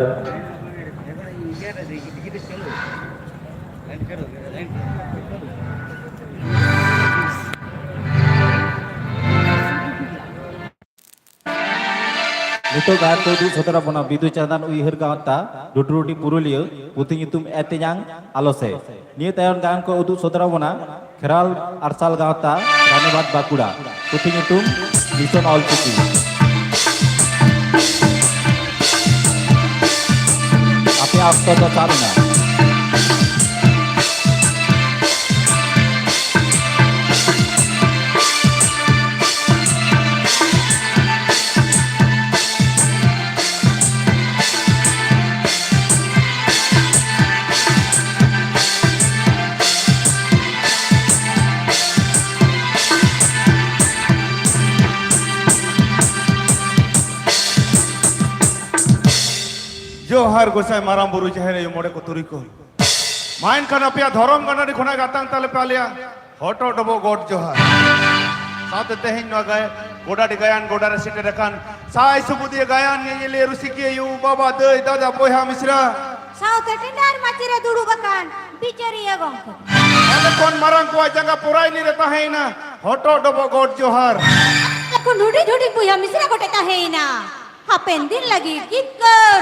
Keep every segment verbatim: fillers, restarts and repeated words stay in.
ᱱᱤᱛᱚᱜ ᱜᱟᱭᱟᱱ ᱠᱚ ᱩᱫᱩᱜ ᱥᱚᱫᱚᱨ ᱟᱵᱚᱱᱟ ᱵᱤᱫᱩ ᱪᱟᱸᱫᱟᱱ ᱩᱭᱦᱟᱹᱨ ᱜᱟᱶᱛᱟ, ᱰᱩᱰᱨᱩᱰᱤ ᱯᱩᱨᱩᱞᱤᱭᱟᱹ, ᱯᱩᱛᱷᱤ ᱧᱩᱛᱩᱢ ᱮ ᱛᱮᱧᱟᱝ ᱟᱞᱚ ᱥᱮ᱾ ᱱᱤᱭᱟᱹ ᱛᱟᱭᱚᱢ ᱜᱟᱭᱟᱱ ᱠᱚ ᱩᱫᱩᱜ ᱥᱚᱫᱚᱨ ᱟᱵᱚᱱᱟ ᱠᱷᱮᱨᱣᱟᱞ ᱟᱨᱥᱟᱞ ᱜᱟᱶᱛᱟ, ᱨᱟᱱᱤᱵᱟᱸᱫᱷ, ᱵᱟᱸᱠᱩᱲᱟ᱾ ᱯᱩᱛᱷᱤ ᱧᱩᱛᱩᱢ ᱢᱤᱥᱚᱱ ᱚᱞᱪᱤᱠᱤ᱾ ᱟᱯᱮᱭᱟᱜ ᱚᱠᱛᱚ ᱫᱚ ᱪᱟᱞ ᱮᱱᱟ᱾ ᱡᱚᱦᱟᱨ ᱜᱚᱸᱥᱟᱭ ᱢᱟᱨᱟᱝ ᱵᱩᱨᱩ ᱡᱟᱦᱮᱨ ᱟᱭᱳ ᱢᱚᱬᱮ ᱠᱚ ᱛᱩᱨᱩᱭ ᱠᱚ᱾ ᱢᱟ ᱮᱱᱠᱷᱟᱱ ᱟᱯᱮᱭᱟᱜ ᱫᱷᱚᱨᱚᱢ ᱜᱟᱹᱰᱟᱹᱨᱤ ᱠᱷᱚᱱᱟᱜ ᱜᱮ ᱟᱛᱟᱝ ᱛᱟᱞᱮ ᱯᱮ ᱟᱞᱮᱭᱟᱜ ᱦᱚᱴᱚᱜ ᱰᱚᱵᱚᱜ ᱜᱚᱰ ᱡᱚᱦᱟᱨ᱾ ᱥᱟᱶᱛᱮ ᱛᱮᱦᱮᱧ ᱱᱚᱣᱟ ᱜᱟᱭ-, ᱜᱚᱰᱟᱰᱤ ᱜᱟᱭᱟᱱ ᱜᱚᱰᱟ ᱨᱮ ᱥᱮᱴᱮᱨ ᱟᱠᱟᱱ ᱥᱟᱭ ᱥᱩᱵᱩᱫᱤᱭᱟᱹ ᱜᱟᱭᱟᱱ ᱧᱮᱧᱮᱞᱤᱭᱟᱹ ᱨᱩᱥᱤᱠᱤᱭᱟᱹ ᱭᱩ ᱵᱟᱵᱟ ᱫᱟᱹᱭ ᱫᱟᱫᱟ ᱵᱚᱭᱦᱟ ᱢᱤᱥᱨᱟ᱾ ᱥᱟᱶᱛᱮ ᱴᱮᱸᱰᱟᱨ ᱢᱟᱹᱪᱤ ᱨᱮ ᱫᱩᱲᱩᱵ ᱟᱠᱟᱱ ᱵᱤᱪᱟᱹᱨᱤᱭᱟᱹ ᱜᱚᱢᱠᱮ᱾ ᱟᱞᱮ ᱠᱷᱚᱱ ᱢᱟᱨᱟᱝ ᱠᱚᱣᱟᱜ ᱡᱟᱸᱜᱟ ᱯᱚᱨᱟᱭᱱᱤ ᱨᱮ ᱛᱟᱦᱮᱸᱭᱮᱱᱟ ᱦᱚᱴᱚᱜ ᱰᱚᱵᱚᱜ ᱜᱚᱰ ᱡᱚᱦᱟᱨ᱾ ᱟᱞᱮ ᱠᱷᱚᱱ ᱦᱩᱰᱤᱧ ᱦᱩᱰᱤᱧ ᱵᱚᱭᱦᱟ ᱢᱤᱥᱨᱟ ᱠᱚᱴᱷᱮᱱ ᱛᱟᱦᱮᱸᱭᱮᱱᱟ ᱦᱟᱯᱮᱱ ᱫᱤᱱ ᱞᱟᱹᱜᱤᱫ ᱠᱤᱛᱠᱟᱹᱨ᱾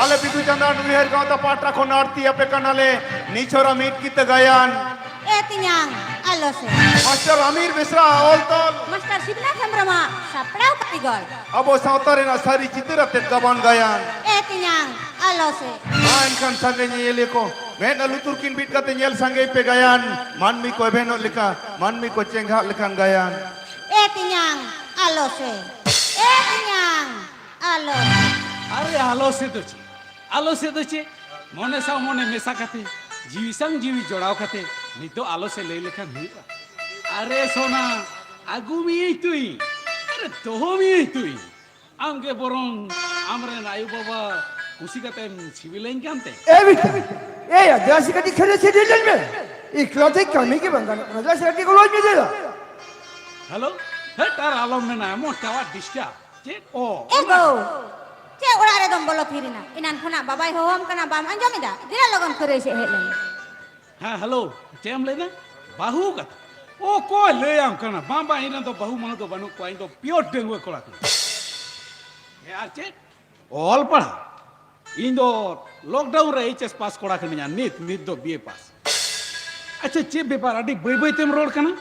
ᱟᱞᱮ ᱵᱤᱫᱩ ᱪᱟᱸᱫᱟᱱ ᱩᱭᱦᱟᱹᱨ ᱜᱟᱶᱛᱟ ᱯᱟᱦᱴᱟ ᱠᱷᱚᱱ ᱟᱬᱛᱤ ᱟᱯᱮ ᱠᱟᱱᱟᱞᱮ ᱱᱤᱪᱷᱚᱨᱟ ᱢᱤᱫ ᱠᱤᱛᱟᱹ ᱜᱟᱭᱟᱱ᱾ ᱮ ᱛᱮᱧᱟᱝ ᱟᱞᱚ ᱥᱮ᱾ ᱢᱟᱥᱴᱟᱨ ᱟᱢᱤᱨ ᱵᱮᱥᱨᱟ ᱚᱞ ᱛᱚᱞ᱾ ᱢᱟᱥᱴᱟᱨ ᱥᱤᱵᱱᱟᱛᱷ ᱦᱮᱢᱵᱨᱚᱢᱟᱜ ᱥᱟᱯᱲᱟᱣ ᱠᱟᱹᱨᱤᱜᱚᱞ᱾ ᱟᱵᱚ ᱥᱟᱶᱛᱟ ᱨᱮᱱᱟᱜ ᱥᱟᱹᱨᱤ ᱪᱤᱛᱟᱹᱨ ᱟᱛᱮᱫ ᱜᱟᱵᱟᱱ ᱜᱟᱭᱟᱱ᱾ ᱮ ᱛᱮᱧᱟᱝ ᱟᱞᱚ ᱥᱮ᱾ ᱢᱟ ᱮᱱᱠᱷᱟᱱ ᱥᱟᱸᱜᱮ ᱧᱮᱧᱮᱞᱤᱭᱟᱹ ᱠᱚ ᱢᱮᱫ ᱟᱨ ᱞᱩᱛᱩᱨ ᱠᱤᱱ ᱵᱤᱫ ᱠᱟᱛᱮ ᱧᱮᱞ ᱥᱟᱸᱜᱮᱭ ᱯᱮ ᱜᱟᱭᱟᱱ᱾ ᱢᱟᱹᱱᱢᱤ ᱠᱚ ᱮᱵᱷᱮᱱᱚᱜ ᱞᱮᱠᱟ, ᱢᱟᱹᱱᱢᱤ ᱠᱚ ᱪᱮᱸᱜᱷᱟᱜ ᱞᱮᱠᱟᱱ ᱜᱟᱭᱟᱱ᱾ ᱮ ᱛᱮᱧᱟᱝ ᱟᱞᱚ ᱥᱮ᱾ ᱮ ᱛᱮᱧᱟᱝ ᱟᱞᱚ᱾ ᱟᱨᱮ ᱟᱞᱚ ᱥᱮ ᱫᱚ ᱪᱮᱫ? ᱟᱞᱚ ᱥᱮ ᱫᱚ ᱪᱮᱫ? ᱢᱚᱱᱮ ᱥᱟᱶ ᱢᱚᱱᱮ ᱢᱮᱥᱟ ᱠᱟᱛᱮ, ᱡᱤᱣᱤ ᱥᱟᱶ ᱡᱤᱣᱤ ᱡᱚᱲᱟᱣ ᱠᱟᱛᱮ, ᱱᱤᱛᱚᱜ ᱟᱞᱚ ᱥᱮ ᱞᱟᱹᱭ ᱞᱮᱠᱷᱟᱱ ᱦᱩᱭᱩᱜᱼᱟ᱾ ᱟᱨᱮ ᱥᱚᱱᱟ, ᱟᱹᱜᱩ ᱢᱮᱭᱟᱹᱧ ᱛᱩᱭ᱾ ᱟᱨᱮ ᱫᱚᱦᱚ ᱢᱮᱭᱟᱹᱧ ᱛᱩᱭ᱾ ᱟᱢ ᱜᱮ ᱵᱚᱨᱚᱝ ᱟᱢᱨᱮᱱ ᱟᱭᱳ ᱵᱟᱵᱟ ᱠᱩᱥᱤ ᱠᱟᱛᱮᱢ ᱥᱤᱵᱤᱞᱟᱹᱧ ᱠᱟᱱᱛᱮ᱾ ᱮ ᱵᱤᱴᱟ, ᱮ ᱟᱡᱟᱥᱤ ᱠᱟᱹᱴᱤᱡ ᱠᱷᱮᱞᱮ ᱥᱮ ᱰᱮᱞ ᱢᱮ᱾ ᱮᱠᱞᱟ ᱛᱮ ᱠᱟᱹᱢᱤ ᱜᱮ ᱵᱟᱝ ᱜᱟᱱᱚᱜ ᱠᱟᱱᱟ᱾ ᱟᱡᱟᱥᱤ ᱠᱟᱹᱴᱤᱡ ᱠᱚ ᱞᱚᱡᱽ ᱢᱮ ᱫᱮ ᱫᱟ᱾ ᱦᱮᱞᱳ, ᱦᱮᱴ ᱟᱨ ᱟᱞᱚᱢ ᱢᱮᱱᱟ, ᱮᱢᱚᱱ ᱴᱟᱣᱟᱨ ᱰᱤᱥᱴᱟᱨᱵ᱾ ᱪᱮᱫ? ᱚ, ᱮ ᱜᱳ᱾ ᱪᱮᱫ ᱚᱲᱟᱜ ᱨᱮᱫᱚᱢ ᱵᱚᱞᱚ ᱛᱷᱤᱨ ᱮᱱᱟ? ᱮᱱᱟᱱ ᱠᱷᱚᱱᱟᱜ ᱵᱟᱵᱟᱭ ᱦᱚᱦᱚᱣᱟᱢ ᱠᱟᱱᱟ, ᱵᱟᱢ ᱟᱸᱡᱚᱢ ᱮᱫᱟ? ᱫᱮᱞᱟ ᱞᱚᱜᱚᱱ ᱠᱷᱟᱹᱨᱟᱹᱭ ᱥᱮᱫ ᱦᱮᱡ ᱞᱮᱱ ᱢᱮ᱾ ᱦᱮᱸ, ᱦᱮᱞᱳ, ᱪᱮᱫ ᱮᱢ ᱞᱟᱹᱭᱫᱟ? ᱵᱟᱹᱦᱩ ᱠᱟᱛᱷᱟ? ᱚᱠᱚᱭ ᱞᱟᱹᱭᱟᱢ ᱠᱟᱱᱟ? ᱵᱟᱝ, ᱵᱟᱝ, ᱤᱧ ᱨᱮᱱ ᱫᱚ ᱵᱟᱹᱦᱩ ᱢᱟᱹᱦᱩ ᱫᱚ ᱵᱟᱹᱱᱩᱜ ᱠᱚᱣᱟ, ᱤᱧ ᱫᱚ ᱯᱤᱭᱳᱨ ᱰᱟᱺᱜᱩᱣᱟᱹ ᱠᱚᱲᱟ ᱠᱟᱹᱱᱟᱹᱧ᱾ ᱦᱮᱸ, ᱟᱨ ᱪᱮᱫ? ᱚᱞ ᱯᱟᱲᱦᱟᱣ? ᱤᱧ ᱫᱚ ᱞᱚᱠᱰᱟᱣᱩᱱ ᱨᱮ ᱮᱭᱤᱪ ᱮᱥ ᱯᱟᱥ ᱠᱚᱲᱟ ᱠᱟᱹᱱᱟᱹᱧ, ᱟᱨ ᱱᱤᱛ, ᱱᱤᱛ ᱫᱚ ᱵᱤ ᱮ ᱯᱟᱥ᱾ ᱟᱪᱪᱷᱟ, ᱪᱮᱫ ᱵᱮᱯᱟᱨ? ᱟᱹᱰᱤ ᱵᱟᱹᱭ ᱵᱟᱹᱭ ᱛᱮᱢ ᱨᱚᱲ ᱠᱟᱱᱟ᱾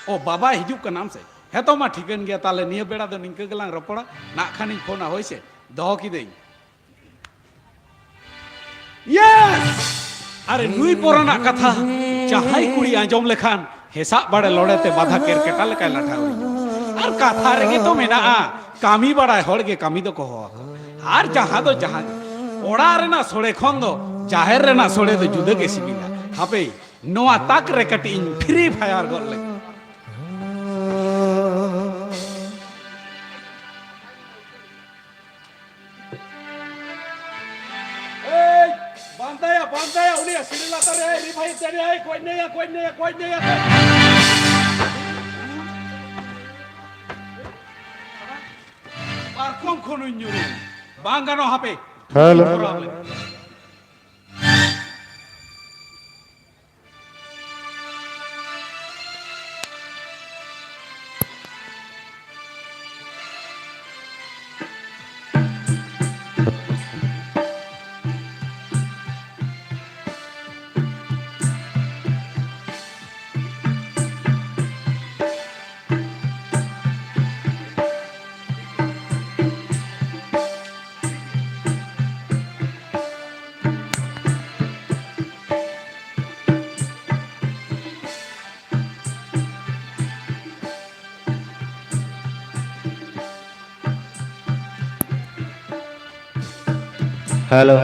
ᱚ, ᱵᱟᱵᱟᱭ ᱦᱤᱡᱩᱜ ᱠᱟᱱᱟ ᱟᱢ ᱥᱮ? ᱦᱮᱸ ᱛᱚ, ᱢᱟ ᱴᱷᱤᱠᱟᱹᱱ ᱜᱮᱭᱟ, ᱛᱟᱦᱞᱮ ᱱᱤᱭᱟᱹ ᱵᱮᱲᱟ ᱫᱚ ᱱᱤᱝᱠᱟᱹ ᱜᱮᱞᱟᱝ ᱨᱚᱯᱚᱲᱟ᱾ ᱱᱟᱜ ᱠᱷᱟᱱᱤᱧ ᱯᱷᱳᱱᱟ, ᱦᱳᱭ ᱥᱮ? ᱫᱚᱦᱚ ᱠᱤᱫᱟᱹᱧ᱾ ᱭᱮᱥ! ᱟᱨᱮ, ᱱᱩᱭ ᱯᱚᱨᱟᱱᱟᱜ ᱠᱟᱛᱷᱟ ᱡᱟᱦᱟᱸᱭ ᱠᱩᱲᱤ ᱟᱸᱡᱚᱢ ᱞᱮᱠᱷᱟᱱ ᱦᱮᱸᱥᱟᱜ ᱵᱟᱲᱮ ᱞᱚᱲᱮ ᱛᱮ ᱵᱟᱫᱷᱟ ᱠᱮᱨᱠᱮᱴᱟ ᱞᱮᱠᱟᱭ ᱞᱟᱴᱷᱟ ᱩᱨᱤᱡᱚᱜᱼᱟ᱾ ᱟᱨ ᱠᱟᱛᱷᱟ ᱨᱮᱜᱮ ᱛᱚ ᱢᱮᱱᱟᱜᱼᱟ, ᱠᱟᱹᱢᱤ ᱵᱟᱲᱟᱭ ᱦᱚᱲ ᱜᱮ ᱠᱟᱹᱢᱤ ᱫᱚᱠᱚ ᱦᱚᱦᱚ ᱟᱠᱚᱣᱟ᱾ ᱟᱨ ᱡᱟᱦᱟᱸ ᱫᱚ ᱡᱟᱦᱟᱸ ᱜᱮ, ᱚᱲᱟᱜ ᱨᱮᱱᱟᱜ ᱥᱚᱲᱮ ᱠᱷᱚᱱ ᱫᱚ ᱡᱟᱦᱮᱨ ᱨᱮᱱᱟᱜ ᱥᱚᱲᱮ ᱫᱚ ᱡᱩᱫᱟᱹ ᱜᱮ ᱥᱤᱵᱤᱞᱟ᱾ ᱦᱟᱯᱮ, ᱱᱚᱣᱟ ᱛᱟᱠ ᱨᱮ ᱠᱟᱹᱴᱤᱡ ᱤᱧ ᱯᱷᱨᱤ ᱯᱷᱟᱭᱟᱨ ᱜᱚᱫ ᱞᱮᱜᱮ᱾ ᱮᱭ, ᱵᱟᱸᱫᱟᱭᱟ, ᱵᱟᱸᱫᱟᱭᱟ, ᱩᱱᱤᱭᱟᱜ ᱥᱤᱲᱤ ᱞᱟᱛᱟᱨ ᱨᱮ, ᱮᱭ, ᱨᱤᱵᱷᱟᱭᱤᱵᱷ ᱫᱟᱲᱮᱭᱟᱭ, ᱜᱚᱡ ᱱᱟᱭᱟ, ᱜᱚᱡ ᱱᱟᱭᱟ, ᱜᱚᱡ ᱱᱟᱭᱟ᱾ ᱯᱟᱨᱠᱚᱢ ᱠᱷᱚᱱ ᱦᱚᱸᱧ ᱧᱩᱨᱩ᱾ ᱵᱟᱝ ᱜᱟᱱᱚᱜ, ᱦᱟᱯᱮ᱾ ᱦᱮᱞᱳ᱾ ᱠᱚᱨᱟᱣ ᱞᱮ᱾ ᱦᱮᱞᱳ᱾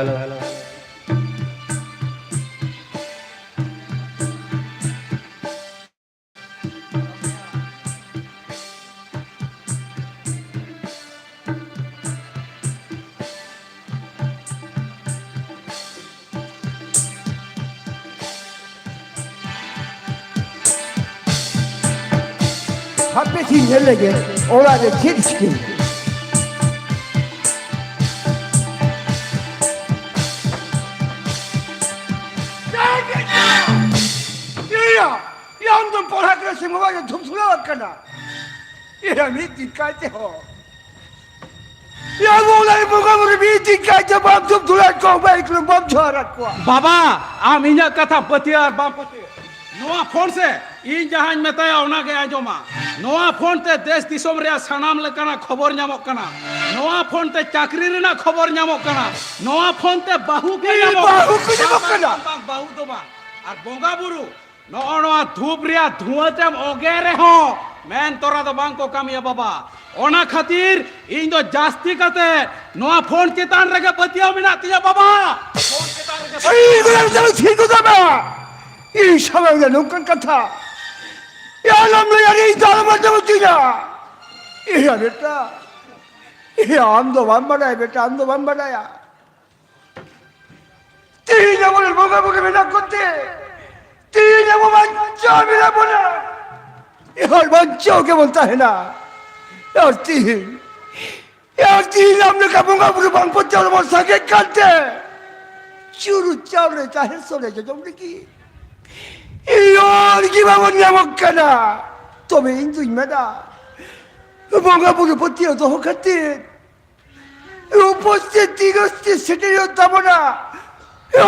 ᱦᱟᱯᱮ ᱥᱮᱧ ᱧᱮᱞ ᱞᱮᱜᱮ ᱚᱲᱟᱜ ᱨᱮ ᱪᱮᱫ ᱪᱤᱠᱟᱹᱭᱮᱱᱟ᱾ ᱟᱢ ᱫᱚᱢ ᱯᱟᱲᱦᱟᱜ ᱠᱟᱱᱟ ᱥᱮ ᱢᱳᱵᱟᱭᱤᱞ ᱨᱮ ᱫᱷᱩᱯ ᱫᱷᱩᱲᱟᱹᱣᱟᱜ ᱠᱟᱱᱟ? ᱮᱭᱟ, ᱢᱤᱫ ᱫᱤᱱ ᱠᱟᱭᱛᱮ ᱦᱚᱸ, ᱮᱭᱟ, ᱵᱚᱸᱜᱟ ᱵᱩᱨᱩ ᱢᱤᱫ ᱫᱤᱱ ᱠᱟᱭᱛᱮ ᱵᱟᱢ ᱫᱷᱩᱯ ᱫᱷᱩᱲᱟᱹᱣᱟᱜ ᱠᱚᱣᱟ, ᱢᱳᱵᱟᱭᱤᱞ ᱠᱚᱨᱮ ᱵᱟᱢ ᱡᱚᱦᱟᱨᱟᱜ ᱠᱚᱣᱟ᱾ ᱵᱟᱵᱟ, ᱟᱢ ᱤᱧᱟᱹᱜ ᱠᱟᱛᱷᱟ ᱯᱟᱹᱛᱭᱟᱹᱣ ᱟᱨ ᱵᱟᱢ ᱯᱟᱹᱛᱭᱟᱹᱣ, ᱱᱚᱣᱟ ᱯᱷᱳᱱ ᱥᱮ ᱤᱧ ᱡᱟᱦᱟᱸᱧ ᱢᱮᱛᱟᱭᱟ ᱚᱱᱟᱜᱮ ᱟᱸᱡᱚᱢᱟ᱾ ᱱᱚᱣᱟ ᱯᱷᱳᱱ ᱛᱮ ᱫᱮᱥ ᱫᱤᱥᱚᱢ ᱨᱮᱭᱟᱜ ᱥᱟᱱᱟᱢ ᱞᱮᱠᱟᱱᱟᱜ ᱠᱷᱚᱵᱚᱨ ᱧᱟᱢᱚᱜ ᱠᱟᱱᱟ᱾ ᱱᱚᱣᱟ ᱯᱷᱳᱱ ᱛᱮ ᱪᱟᱹᱠᱨᱤ ᱨᱮᱱᱟᱜ ᱠᱷᱚᱵᱚᱨ ᱧᱟᱢᱚᱜ ᱠᱟᱱᱟ᱾ ᱱᱚᱣᱟ ᱯᱷᱳᱱ ᱛᱮ ᱵᱟᱹᱦᱩ ᱠᱚ ᱤᱧ ᱧᱟᱢᱚᱜ ᱵᱟᱹᱦᱩ ᱠᱟᱱᱟ᱾ ᱠᱚ ᱧᱟᱢᱚᱜ ᱵᱟᱝ, ᱠᱟᱱᱟ᱾ ᱵᱟᱝ, ᱵᱟᱝ, ᱵᱟᱹᱦᱩ ᱫᱚ ᱵᱟᱝ᱾ ᱟᱨ ᱵᱚᱸᱜᱟ ᱵᱩᱨᱩ, ᱱᱚᱜᱼᱚ ᱱᱚᱣᱟ ᱫᱷᱩᱯ ᱨᱮᱭᱟᱜ ᱫᱷᱩᱣᱟᱹ ᱛᱮᱢ ᱚᱜᱮ ᱨᱮᱦᱚᱸ ᱢᱮᱱ ᱛᱚᱨᱟ ᱫᱚ ᱵᱟᱝ ᱠᱚ ᱠᱟᱹᱢᱤᱭᱟ ᱵᱟᱵᱟ᱾ ᱚᱱᱟ ᱠᱷᱟᱹᱛᱤᱨ ᱤᱧ ᱫᱚ ᱡᱟᱹᱥᱛᱤ ᱠᱟᱛᱮ ᱱᱚᱣᱟ ᱯᱷᱳᱱ ᱪᱮᱛᱟᱱ ᱨᱮᱜᱮ ᱯᱟᱹᱛᱭᱟᱹᱣ ᱢᱮᱱᱟᱜ ᱛᱤᱧᱟ ᱵᱟᱵᱟ᱾ ᱯᱷᱳᱱ ᱪᱮᱛᱟᱱ ᱨᱮᱜᱮ ᱤᱧ ᱫᱚ ᱮᱠᱫᱚᱢ ᱴᱷᱤᱠ ᱠᱚ ᱛᱟᱢᱟ᱾ ᱤᱧ ᱥᱟᱢᱟᱝ ᱨᱮ ᱱᱚᱝᱠᱟᱱ ᱠᱟᱛᱷᱟ ᱟᱞᱚᱢ ᱞᱟᱹᱭᱟ, ᱤᱧ ᱫᱚ ᱟᱞᱚᱢ ᱟᱸᱡᱚᱢ ᱦᱚᱪᱚᱧᱟ᱾ ᱮᱭᱟ ᱵᱮᱴᱟ, ᱮᱭᱟ, ᱟᱢ ᱫᱚ ᱵᱟᱢ ᱵᱟᱰᱟᱭᱟ ᱵᱮᱴᱟ, ᱟᱢ ᱫᱚ ᱵᱟᱢ ᱵᱟᱰᱟᱭᱟ᱾ ᱛᱮᱦᱮᱧ ᱟᱵᱚᱨᱮᱱ ᱵᱚᱸᱜᱟ ᱵᱩᱨᱩ ᱢᱮᱱᱟᱜ ᱠᱚᱛᱮ ᱛᱮᱦᱮᱧ ᱟᱵᱚ ᱵᱟᱧᱪᱟᱣ ᱢᱮᱱᱟᱜ ᱵᱚᱱᱟ᱾ ᱟᱨ ᱵᱟᱧᱪᱟᱣ ᱜᱮᱵᱚᱱ ᱛᱟᱦᱮᱱᱟ᱾ ᱟᱨ ᱛᱮᱦᱮᱧ, ᱟᱨ ᱛᱮᱦᱮᱧ ᱟᱢ ᱞᱮᱠᱟ ᱵᱚᱸᱜᱟ ᱵᱩᱨᱩ ᱵᱟᱝ ᱯᱟᱹᱛᱭᱟᱹᱣ ᱵᱚᱱ ᱥᱟᱸᱜᱮ ᱠᱟᱱᱛᱮ ᱪᱩᱨᱩ ᱪᱟᱣᱞᱮ ᱪᱟᱦᱮ ᱥᱚᱲᱮ ᱡᱚᱡᱚᱢ ᱞᱟᱹᱜᱤᱫ ᱤᱭᱚᱨ ᱜᱮ ᱵᱟᱵᱚᱱ ᱧᱟᱢᱚᱜ ᱠᱟᱱᱟ᱾ ᱛᱚᱵᱮ ᱤᱧ ᱫᱩᱧ ᱢᱮᱱᱟ, ᱵᱚᱸᱜᱟ ᱵᱩᱨᱩ ᱯᱟᱹᱛᱭᱟᱹᱣ ᱫᱚᱦᱚ ᱠᱷᱟᱹᱛᱤᱨ ᱩᱯᱚᱥᱛᱷᱤᱛ ᱛᱤᱨᱚᱥᱛᱷᱤᱛ ᱥᱮᱴᱮᱨᱚᱜ ᱛᱟᱵᱚᱱᱟ᱾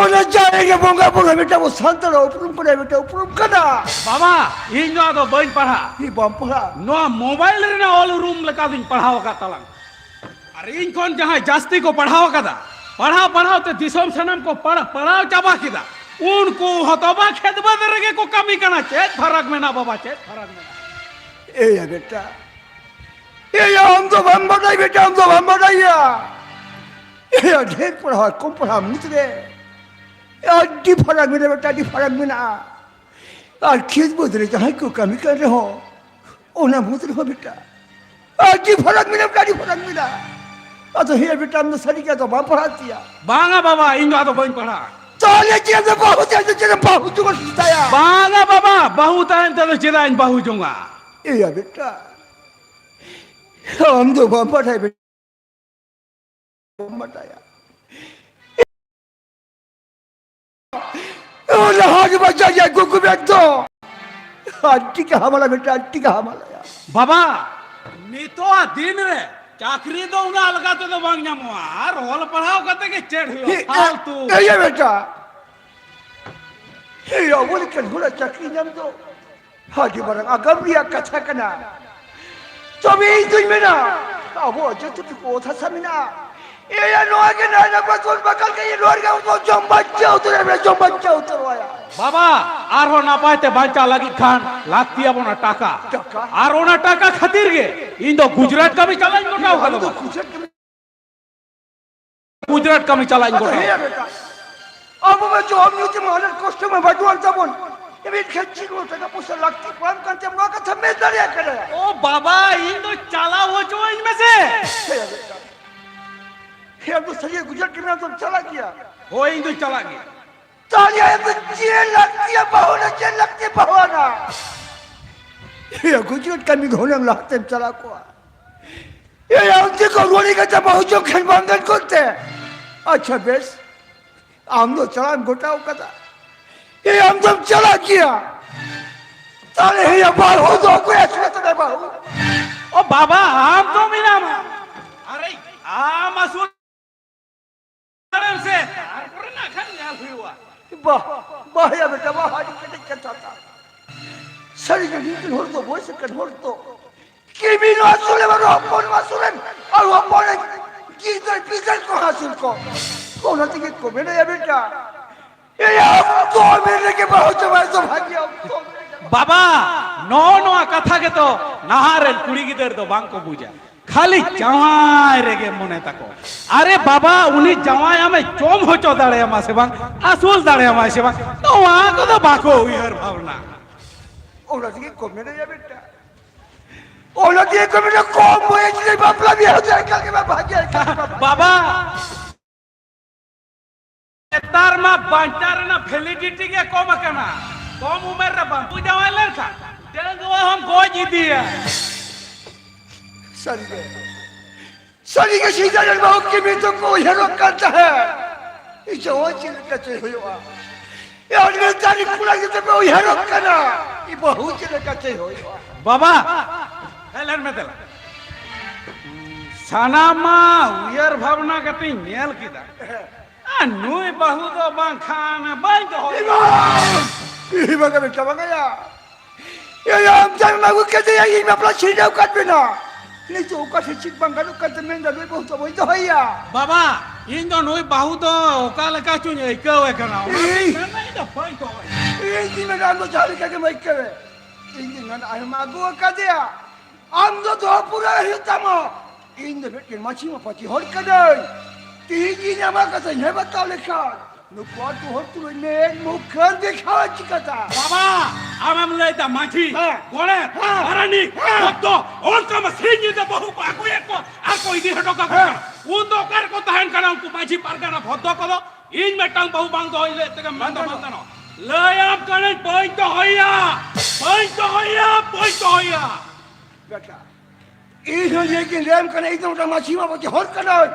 ᱚᱱᱟ ᱡᱟᱭᱜᱟ ᱨᱮ ᱵᱚᱸᱜᱟ ᱵᱩᱨᱩ ᱢᱤᱫᱴᱟᱝ ᱟᱵᱚ ᱥᱟᱱᱛᱟᱲ ᱩᱯᱨᱩᱢ ᱠᱟᱱᱟ, ᱢᱤᱫᱴᱟᱝ ᱩᱯᱨᱩᱢ ᱠᱟᱱᱟ᱾ ᱵᱟᱵᱟ, ᱤᱧ ᱱᱚᱣᱟ ᱫᱚ ᱵᱟᱹᱧ ᱯᱟᱲᱦᱟᱜ᱾ ᱤᱧ ᱵᱟᱢ ᱯᱟᱲᱦᱟᱜ? ᱱᱚᱣᱟ ᱢᱳᱵᱟᱭᱤᱞ ᱨᱮᱱᱟᱜ ᱚᱞ ᱩᱨᱩᱢ ᱞᱮᱠᱟ ᱫᱩᱧ ᱯᱟᱲᱦᱟᱣ ᱟᱠᱟᱫ ᱛᱟᱞᱟᱝ᱾ ᱟᱨ ᱤᱧ ᱠᱷᱚᱱ ᱡᱟᱦᱟᱸᱭ ᱡᱟᱹᱥᱛᱤ ᱠᱚ ᱯᱟᱲᱦᱟᱣ ᱟᱠᱟᱫᱟ, ᱯᱟᱲᱦᱟᱣ ᱯᱟᱲᱦᱟᱣ ᱛᱮ ᱫᱤᱥᱚᱢ ᱥᱟᱱᱟᱢ ᱠᱚ ᱯᱟᱲ-, ᱯᱟᱲᱦᱟᱣ ᱪᱟᱵᱟ ᱠᱮᱫᱟ, ᱩᱱᱠᱩ ᱦᱚᱛᱚᱵᱟ ᱠᱷᱮᱛ ᱵᱟᱹᱫᱽ ᱨᱮᱜᱮ ᱠᱚ ᱠᱟᱹᱢᱤ ᱠᱟᱱᱟ᱾ ᱪᱮᱫ ᱯᱷᱟᱨᱟᱠ ᱢᱮᱱᱟᱜᱼᱟ ᱵᱟᱵᱟ, ᱪᱮᱫ ᱯᱷᱟᱨᱟᱠ ᱢᱮᱱᱟᱜᱼᱟ? ᱮᱭᱟ ᱵᱮᱴᱟ, ᱮᱭᱟ ᱟᱢ ᱫᱚ ᱵᱟᱢ ᱵᱟᱰᱟᱭ ᱵᱮᱴᱟ, ᱟᱢ ᱫᱚ ᱵᱟᱢ ᱵᱟᱰᱟᱭᱟ᱾ ᱮᱭᱟ ᱰᱷᱮᱨ ᱯᱟᱲᱦᱟᱣ ᱠᱚᱢ ᱯᱟᱲᱦᱟᱣ ᱢᱩᱫᱽ ᱨᱮ ᱟᱹᱰᱤ ᱯᱷᱟᱨᱟᱠ ᱢᱮᱱᱟᱜᱼᱟ ᱵᱮᱴᱟ, ᱟᱹᱰᱤ ᱯᱷᱟᱨᱟᱠ ᱢᱮᱱᱟᱜᱼᱟ᱾ ᱟᱨ ᱠᱷᱮᱛ ᱵᱟᱹᱫᱽ ᱨᱮ ᱡᱟᱦᱟᱸᱭ ᱠᱚ ᱠᱟᱹᱢᱤ ᱠᱟᱱ ᱨᱮᱦᱚᱸ, ᱚᱱᱟ ᱢᱩᱫᱽ ᱨᱮᱦᱚᱸ ᱵᱮᱴᱟ ᱟᱹᱰᱤ ᱯᱷᱟᱨᱟᱠ ᱢᱮᱱᱟᱜᱼᱟ, ᱟᱹᱰᱤ ᱯᱷᱟᱨᱟᱠ ᱢᱮᱱᱟᱜᱼᱟ᱾ ᱟᱫᱚ ᱦᱮᱸ ᱵᱮᱴᱟ, ᱟᱢ ᱫᱚ ᱥᱟᱹᱨᱤ ᱜᱮ ᱟᱫᱚ ᱵᱟᱢ ᱯᱟᱲᱦᱟᱜ ᱛᱤᱧᱟ᱾ ᱵᱟᱝᱟ ᱵᱟᱵᱟ, ᱤᱧ ᱫᱚ ᱟᱫᱚ ᱵᱟᱹᱧ ᱯᱟᱲᱦᱟᱜᱼᱟ᱾ ᱛᱟᱦᱞᱮ ᱪᱮᱫ ᱫᱚ ᱵᱟᱹᱦᱩ ᱛᱟᱭᱚᱢ ᱛᱮ ᱪᱮᱫ ᱮᱢ ᱵᱟᱹᱦᱩ ᱡᱚᱝᱟ ᱥᱮᱛᱟᱭᱟ? ᱵᱟᱝᱟ ᱵᱟᱵᱟ, ᱵᱟᱹᱦᱩ ᱛᱟᱭᱚᱢ ᱛᱮᱫᱚ ᱪᱮᱫᱟᱜ ᱤᱧ ᱵᱟᱹᱦᱩ ᱡᱚᱝᱟ? ᱮᱭᱟ ᱵᱮᱴᱟ, ᱟᱢ ᱫᱚ ᱵᱟᱢ ᱵᱟᱰᱟᱭ ᱵᱮᱴᱟ᱾ ᱵᱟᱰᱟᱭᱟ᱾ ᱚᱱᱟ ᱦᱟᱴ ᱵᱟᱡᱟᱨ ᱨᱮᱭᱟᱜ ᱜᱩᱜᱩ ᱵᱮᱜᱽ ᱫᱚ ᱟᱹᱰᱤ ᱜᱮ ᱦᱟᱢᱟᱞᱟ ᱵᱮᱴᱟ, ᱟᱹᱰᱤ ᱜᱮ ᱦᱟᱢᱟᱞᱟᱭᱟ᱾ ᱵᱟᱵᱟ, ᱱᱤᱛᱚᱜᱟᱜ ᱫᱤᱱ ᱨᱮ ᱪᱟᱹᱠᱨᱤ ᱫᱚ ᱩᱱᱟᱹᱜ ᱟᱞᱜᱟ ᱛᱮᱫᱚ ᱵᱟᱝ ᱧᱟᱢᱚᱜᱼᱟ, ᱟᱨ ᱚᱞ ᱯᱟᱲᱦᱟᱣ ᱠᱟᱛᱮ ᱜᱮ ᱪᱮᱫ ᱦᱩᱭᱩᱜᱼᱟ? ᱦᱮᱸ, ᱯᱷᱟᱞᱛᱩ᱾ ᱮᱭᱟ ᱵᱮᱴᱟ, ᱮᱭ ᱟᱵᱚ ᱞᱮᱠᱟᱱ ᱦᱚᱲᱟᱜ ᱪᱟᱹᱠᱨᱤ ᱧᱟᱢ ᱫᱚ ᱟᱹᱰᱤ ᱢᱟᱨᱟᱝ ᱟᱜᱟᱢ ᱨᱮᱭᱟᱜ ᱠᱟᱛᱷᱟ ᱠᱟᱱᱟ᱾ ᱛᱚᱵᱮ ᱤᱧ ᱫᱩᱧ ᱢᱮᱱᱟ, ᱟᱵᱚᱣᱟᱜ ᱡᱚᱛᱚ ᱴᱩᱠᱩ ᱚᱛ ᱦᱟᱥᱟ ᱢᱮᱱᱟᱜᱼᱟ, ᱮᱭᱟ, ᱱᱚᱣᱟ ᱜᱮ ᱱᱟᱭ ᱱᱟᱯᱟᱭ ᱵᱚᱱ ᱵᱟᱠᱟᱞ ᱠᱮᱫ, ᱱᱚᱣᱟ ᱨᱮᱜᱮ ᱟᱵᱚ ᱵᱚᱱ ᱡᱚᱢ ᱵᱟᱧᱪᱟᱣ ᱩᱛᱟᱹᱨᱚᱜᱼᱟ, ᱡᱚᱢ ᱵᱟᱧᱪᱟᱣ ᱩᱛᱟᱹᱨᱚᱜᱼᱟ᱾ ᱵᱟᱵᱟ, ᱟᱨᱦᱚᱸ ᱱᱟᱯᱟᱭ ᱛᱮ ᱵᱟᱧᱪᱟᱣ ᱞᱟᱹᱜᱤᱫ ᱠᱷᱟᱱ ᱞᱟᱹᱠᱛᱤ ᱟᱵᱚᱱᱟ ᱴᱟᱠᱟ᱾ ᱴᱟᱠᱟ? ᱟᱨ ᱚᱱᱟ ᱴᱟᱠᱟ ᱠᱷᱟᱹᱛᱤᱨ ᱜᱮ ᱤᱧ ᱫᱚ ᱜᱩᱡᱽᱨᱟᱴ ᱠᱟᱹᱢᱤ ᱪᱟᱞᱟᱜ ᱤᱧ ᱜᱚᱴᱟᱣ ᱠᱟᱫᱟ, ᱟᱢ ᱫᱚ ᱵᱟᱵᱟ᱾ ᱜᱩᱡᱽᱨᱟᱴ ᱠᱟᱹᱢᱤ ᱜᱩᱡᱽᱨᱟᱴ ᱠᱟᱹᱢᱤ ᱪᱟᱞᱟᱜ ᱤᱧ ᱟᱫᱚ ᱜᱚᱴᱟᱣ ᱦᱮᱸᱭᱟ ᱠᱟᱫᱟ᱾ ᱵᱮᱴᱟ, ᱟᱵᱚ ᱢᱟ ᱡᱚᱢ ᱧᱩ ᱛᱮᱢᱟ ᱟᱱᱟᱴ ᱠᱚᱥᱴᱚ ᱢᱟ ᱵᱟᱹᱪᱩᱜ ᱟᱱ ᱛᱟᱵᱚᱱ᱾ ᱢᱤᱫ ᱠᱷᱮᱛ ᱪᱤᱱ ᱴᱟᱠᱟ ᱯᱚᱭᱥᱟ ᱞᱟᱹᱠᱛᱤ ᱯᱟᱲᱟᱣ ᱠᱟᱱ ᱛᱮ ᱱᱚᱣᱟ ᱠᱟᱛᱷᱟ ᱢᱮᱱ ᱫᱟᱲᱮᱭᱟᱜ ᱠᱟᱱᱟ᱾ ᱳ ᱵᱟᱵᱟ, ᱤᱧ ᱫᱚ ᱪᱟᱞᱟᱣ ᱦᱚᱪᱚᱣᱟᱹᱧ ᱢᱮᱥᱮ᱾ ᱦᱮᱸᱭᱟ ᱵᱮᱴᱟ, ᱦᱮᱸ, ᱟᱢ ᱫᱚ ᱥᱟᱹᱨᱤ ᱜᱩᱡᱽᱨᱟᱴ ᱠᱟᱹᱢᱤ ᱟᱢ ᱫᱚᱢ ᱪᱟᱞᱟᱜ ᱜᱮᱭᱟ? ᱦᱳᱭ, ᱤᱧ ᱫᱚᱧ ᱪᱟᱞᱟᱜ ᱜᱮᱭᱟ᱾ ᱛᱟᱦᱞᱮ ᱟᱢ ᱫᱚ ᱪᱮᱫ ᱞᱟᱹᱠᱛᱤᱭᱟ ᱵᱟᱹᱦᱩ ᱱᱟ, ᱪᱮᱫ ᱞᱟᱹᱠᱛᱤ ᱵᱟᱹᱦᱩ ᱟᱱᱟ? ᱦᱮᱸᱭᱟ, ᱜᱩᱡᱽᱨᱟᱴ ᱠᱟᱹᱢᱤ ᱫᱚ ᱦᱩᱱᱟᱹᱝ ᱞᱟᱦᱟᱛᱮᱢ ᱪᱟᱞᱟᱣ ᱠᱚᱜᱼᱟ᱾ ᱮᱭ, ᱟᱢ ᱪᱮᱫ ᱠᱚ ᱨᱩᱣᱟᱹᱲ ᱠᱟᱛᱮ ᱵᱟᱹᱦᱩ ᱡᱚᱝ ᱠᱷᱟᱱ ᱵᱟᱝ ᱜᱟᱱ ᱠᱚᱜ ᱛᱮ? ᱟᱪᱪᱷᱟ, ᱵᱮᱥ, ᱟᱢ ᱫᱚ ᱪᱟᱞᱟᱜ ᱮᱢ ᱜᱚᱴᱟᱣ ᱠᱟᱫᱟ᱾ ᱮᱭ, ᱟᱢ ᱫᱚᱢ ᱪᱟᱞᱟᱜ ᱜᱮᱭᱟ? ᱛᱟᱦᱞᱮ ᱦᱮᱸᱭᱟ, ᱵᱟᱹᱦᱩ ᱫᱚ ᱚᱠᱚᱭ ᱟᱹᱥᱩᱞ ᱠᱟᱫᱟᱭ ᱵᱟᱹᱦᱩ? ᱳ ᱵᱟᱵᱟ, ᱟᱢ ᱫᱚ ᱢᱮᱱᱟᱢᱟ᱾ ᱟᱨᱮ, ᱟᱢ ᱟᱹᱥᱩᱞ ᱫᱟᱲᱮᱭᱟᱜ ᱥᱮ, ᱛᱟᱨᱯᱚᱨᱮ ᱱᱟᱜ ᱠᱷᱟᱱ ᱧᱮᱞ ᱦᱩᱭᱩᱜᱼᱟ᱾ ᱵᱟᱦ, ᱵᱟᱦ ᱭᱟ ᱵᱮᱴᱟ, ᱵᱟᱦ, ᱟᱹᱰᱤ ᱠᱮᱴᱮᱡ ᱠᱟᱛᱷᱟ ᱛᱟᱢ᱾ ᱥᱟᱹᱨᱤ ᱜᱮ, ᱱᱤᱝᱠᱟᱹᱱ ᱦᱚᱲ ᱫᱚ, ᱵᱚᱭᱮᱥ ᱟᱠᱟᱱ ᱦᱚᱲ ᱫᱚ, ᱠᱤᱢᱤᱱ ᱦᱚᱸ ᱟᱹᱥᱩᱞᱮᱢ, ᱟᱨ ᱦᱚᱯᱚᱱ ᱦᱚᱸ ᱟᱹᱥᱩᱞᱮᱢ, ᱟᱨ ᱦᱚᱯᱚᱱ ᱜᱤᱫᱟᱹᱨ ᱯᱤᱫᱟᱹᱨ ᱠᱚᱦᱚᱸ ᱟᱹᱥᱩᱞ ᱠᱚ᱾ ᱚᱱᱟ ᱛᱮᱜᱮ ᱠᱚ ᱢᱮᱱᱟ ᱭᱟ ᱵᱮᱴᱟ, ᱮᱭᱟ, ᱚᱠᱛᱚ ᱢᱮᱱ ᱨᱮᱜᱮ ᱵᱟᱹᱦᱩ ᱡᱟᱶᱟᱭ ᱫᱚ ᱵᱷᱟᱜᱮᱭᱟ, ᱚᱠᱛᱚ ᱢᱮᱱ ᱨᱮᱜᱮ᱾ ᱵᱟᱵᱟ, ᱱᱚᱜᱼᱚ ᱱᱚᱣᱟ ᱠᱟᱛᱷᱟ ᱜᱮᱛᱚ ᱱᱟᱦᱟᱜ ᱨᱮᱱ ᱠᱩᱲᱤ ᱜᱤᱫᱟᱹᱨ ᱫᱚ ᱵᱟᱝ ᱠᱚ ᱵᱩᱡᱟ᱾ ᱠᱷᱟᱹᱞᱤ ᱡᱟᱶᱟᱭ ᱨᱮᱜᱮ ᱢᱚᱱᱮ ᱛᱟᱠᱚ᱾ ᱟᱨᱮ ᱵᱟᱵᱟ, ᱩᱱᱤ ᱡᱟᱶᱟᱭ ᱟᱢᱮ ᱡᱚᱢ ᱦᱚᱪᱚ ᱫᱟᱲᱮᱭᱟᱢᱟ ᱥᱮ ᱵᱟᱝ, ᱟᱹᱥᱩᱞ ᱫᱟᱲᱮᱭᱟᱢᱟᱭ ᱥᱮ ᱵᱟᱝ, ᱱᱚᱣᱟ ᱠᱚᱫᱚ ᱵᱟᱠᱚ ᱩᱭᱦᱟᱹᱨ ᱵᱷᱟᱵᱽᱱᱟ᱾ ᱚᱱᱟ ᱛᱮᱜᱮ ᱠᱚ ᱢᱮᱱᱟ ᱭᱟ ᱵᱮᱴᱟ, ᱚᱱᱟ ᱛᱮᱜᱮ ᱠᱚ ᱢᱮᱱᱟ ᱠᱚᱢ ᱵᱚᱭᱮᱥ ᱨᱮ ᱵᱟᱯᱞᱟ ᱵᱤᱦᱟᱹ ᱫᱚ ᱮᱠᱟᱞ ᱜᱮ ᱵᱟᱝ ᱵᱷᱟᱜᱮᱭᱟ, ᱮᱠᱟᱞ ᱜᱮ ᱵᱟᱝ ᱵᱷᱟᱜᱮᱭᱟ᱾ ᱵᱟᱵᱟ, ᱱᱮᱛᱟᱨ ᱢᱟ ᱵᱟᱧᱪᱟᱣ ᱨᱮᱱᱟᱜ ᱵᱷᱮᱞᱤᱰᱤᱴᱤ ᱜᱮ ᱠᱚᱢ ᱟᱠᱟᱱᱟ᱾ ᱠᱚᱢ ᱩᱢᱮᱨ ᱨᱮ ᱵᱟᱹᱦᱩ ᱡᱟᱶᱟᱭ ᱞᱮᱱᱠᱷᱟᱱ ᱰᱟᱺᱜᱩᱣᱟᱹ ᱦᱚᱸᱢ ᱜᱚᱡ ᱤᱫᱤᱭᱟ᱾ ᱥᱟᱹᱨᱤᱜᱮ, ᱥᱟᱹᱨᱤᱜᱮ, ᱥᱮᱫᱟᱭ ᱨᱮᱱ ᱵᱟᱹᱦᱩ ᱠᱤᱢᱤᱱ ᱫᱚᱠᱚ ᱩᱭᱦᱟᱹᱨᱚᱜ ᱠᱟᱱ ᱛᱟᱦᱮᱸᱫ, ᱤᱧ ᱡᱟᱶᱟᱭ ᱪᱮᱫ ᱞᱮᱠᱟ ᱪᱚᱭ ᱦᱩᱭᱩᱜᱼᱟ᱾ ᱟᱹᱰᱤ ᱛᱟᱹᱨᱤᱠᱷ ᱠᱚᱲᱟ ᱜᱤᱫᱽᱨᱟᱹ ᱯᱮ ᱩᱭᱦᱟᱹᱨᱚᱜ ᱠᱟᱱᱟ᱾ ᱤ ᱵᱟᱹᱦᱩ ᱪᱮᱫ ᱞᱮᱠᱟ ᱪᱮ ᱦᱩᱭᱩᱜᱼᱟ? ᱵᱟᱵᱟ, ᱦᱮᱡ ᱞᱮᱱ ᱢᱮ ᱫᱮᱞᱟ᱾ ᱥᱟᱱᱟᱢ ᱢᱟ ᱩᱭᱦᱟᱹᱨ ᱵᱷᱟᱵᱽᱱᱟ ᱠᱟᱛᱮᱧ ᱧᱮᱞ ᱠᱮᱫᱟ᱾ ᱟᱨ ᱱᱩᱭ ᱵᱟᱹᱦᱩ ᱫᱚ ᱵᱟᱝᱠᱷᱟᱱ ᱵᱟᱹᱧ ᱫᱚᱦᱚᱭᱟ᱾ ᱤ ᱵᱟᱝ, ᱤ ᱵᱟᱝ, ᱤ ᱵᱟᱝ, ᱤ ᱵᱟᱝ᱾ ᱮᱭ, ᱟᱢ ᱡᱟᱝ ᱮᱢ ᱟᱹᱜᱩ ᱠᱮᱫᱮᱭᱟ, ᱤᱧ ᱵᱟᱯᱞᱟ ᱪᱷᱤᱰᱟᱹᱣ ᱠᱟᱫ ᱵᱮᱱᱟ᱾ ᱱᱤᱛᱚᱜ ᱚᱠᱟ ᱥᱮᱫ ᱪᱮᱫ ᱵᱟᱝ ᱜᱟᱱᱚᱜ ᱠᱟᱱ ᱛᱮ ᱢᱮᱱᱫᱟ, ᱱᱩᱭ ᱵᱟᱹᱦᱩ ᱫᱚ ᱵᱟᱹᱧ ᱫᱚᱦᱚᱭᱟ᱾ ᱵᱟᱵᱟ, ᱤᱧ ᱫᱚ ᱱᱩᱭ ᱵᱟᱹᱦᱩ ᱫᱚ ᱚᱠᱟ ᱞᱮᱠᱟ ᱪᱚᱧ ᱟᱹᱭᱠᱟᱹᱣᱮ ᱠᱟᱱᱟ, ᱚᱱᱟᱛᱤᱧ ᱤᱧ ᱢᱮᱱᱫᱟ, ᱤᱧ ᱫᱚ ᱵᱟᱹᱧ ᱫᱚᱦᱚᱭᱟ᱾ ᱤᱧ ᱫᱩᱧ ᱢᱮᱱᱟ, ᱟᱢ ᱫᱚ ᱡᱟᱦᱟᱸ ᱞᱮᱠᱟ ᱜᱮᱢ ᱟᱹᱭᱠᱟᱹᱣᱮ, ᱤᱧ ᱫᱩᱧ ᱢᱮᱱᱟ, ᱟᱢ ᱟᱹᱜᱩ ᱟᱠᱟᱫᱮᱭᱟ, ᱟᱢ ᱫᱚ ᱫᱚᱦᱚ ᱯᱩᱨᱟᱹᱣ ᱦᱩᱭᱩᱜ ᱛᱟᱢᱟ᱾ ᱤᱧ ᱫᱚ ᱢᱤᱫᱴᱮᱱ ᱢᱟᱹᱡᱷᱤ ᱢᱟᱯᱟᱡᱤ ᱦᱚᱲ ᱠᱟᱹᱱᱟᱹᱧ᱾ ᱛᱤᱦᱤᱧ ᱤᱧ ᱟᱢᱟᱜ ᱠᱟᱛᱷᱟᱧ ᱦᱮᱸ ᱵᱟᱛᱟᱣ ᱞᱮᱠᱷᱟᱱ, ᱱᱩᱠᱩ ᱟᱹᱛᱩ ᱦᱚᱲ ᱛᱩᱞᱩᱡ ᱢᱮᱫ ᱢᱩᱠᱷᱟᱹᱱ ᱫᱮᱠᱷᱟᱣ ᱪᱤᱠᱟᱹᱛᱟ? ᱵᱟᱵᱟ, ᱟᱢᱮᱢ ᱞᱟᱹᱭᱫᱟ ᱢᱟᱹᱡᱷᱤ, ᱦᱮᱸ᱾ ᱜᱚᱰᱮᱛ, ᱦᱮᱸ᱾ ᱯᱟᱨᱟᱱᱤᱠ, ᱦᱮᱸ᱾ ᱵᱷᱚᱫᱽᱫᱚ, ᱚᱱᱠᱟ ᱢᱟ ᱥᱤᱧ ᱧᱤᱫᱟᱹ ᱵᱟᱹᱦᱩ ᱠᱚ ᱟᱹᱜᱩᱭᱮᱫ ᱠᱚᱣᱟ ᱟᱨ ᱠᱚ ᱤᱫᱤ ᱦᱚᱴᱚ ᱠᱟᱠᱚ ᱦᱮᱸ᱾ ᱠᱟᱱᱟ᱾ ᱩᱱ ᱫᱚ ᱚᱠᱟ ᱨᱮᱠᱚ ᱛᱟᱦᱮᱱ ᱠᱟᱱᱟ ᱩᱱᱠᱩ ᱢᱟᱹᱡᱷᱤ ᱯᱟᱨᱜᱟᱱᱟ ᱵᱷᱚᱫᱽᱫᱚ ᱠᱚᱫᱚ? ᱤᱧ ᱢᱤᱫᱴᱟᱝ ᱵᱟᱹᱦᱩ ᱵᱟᱝ ᱫᱚᱦᱚᱧ ᱞᱟᱹᱭᱮᱫ ᱛᱮᱜᱮ ᱢᱮᱱ ᱫᱚ ᱵᱟᱝ ᱜᱟᱱᱚᱜᱼᱟ᱾ ᱞᱟᱹᱭᱟᱢ ᱠᱟᱹᱱᱟᱹᱧ, ᱵᱟᱹᱧ ᱫᱚᱦᱚᱭᱟ, ᱵᱟᱹᱧ ᱫᱚᱦᱚᱭᱟ, ᱵᱟᱹᱧ ᱫᱚᱦᱚᱭᱟ᱾ ᱵᱮᱴᱟ, ᱤᱧ ᱦᱚᱸ ᱱᱤᱭᱟᱹ ᱜᱤᱧ ᱞᱟᱹᱭᱟᱢ ᱠᱟᱱᱟ, ᱤᱧ ᱫᱚ ᱢᱤᱫᱴᱟᱝ ᱢᱟᱹᱡᱷᱤ ᱢᱟᱯᱟᱡᱤ ᱦᱚᱲ ᱠᱟᱹᱱᱟᱹᱧ᱾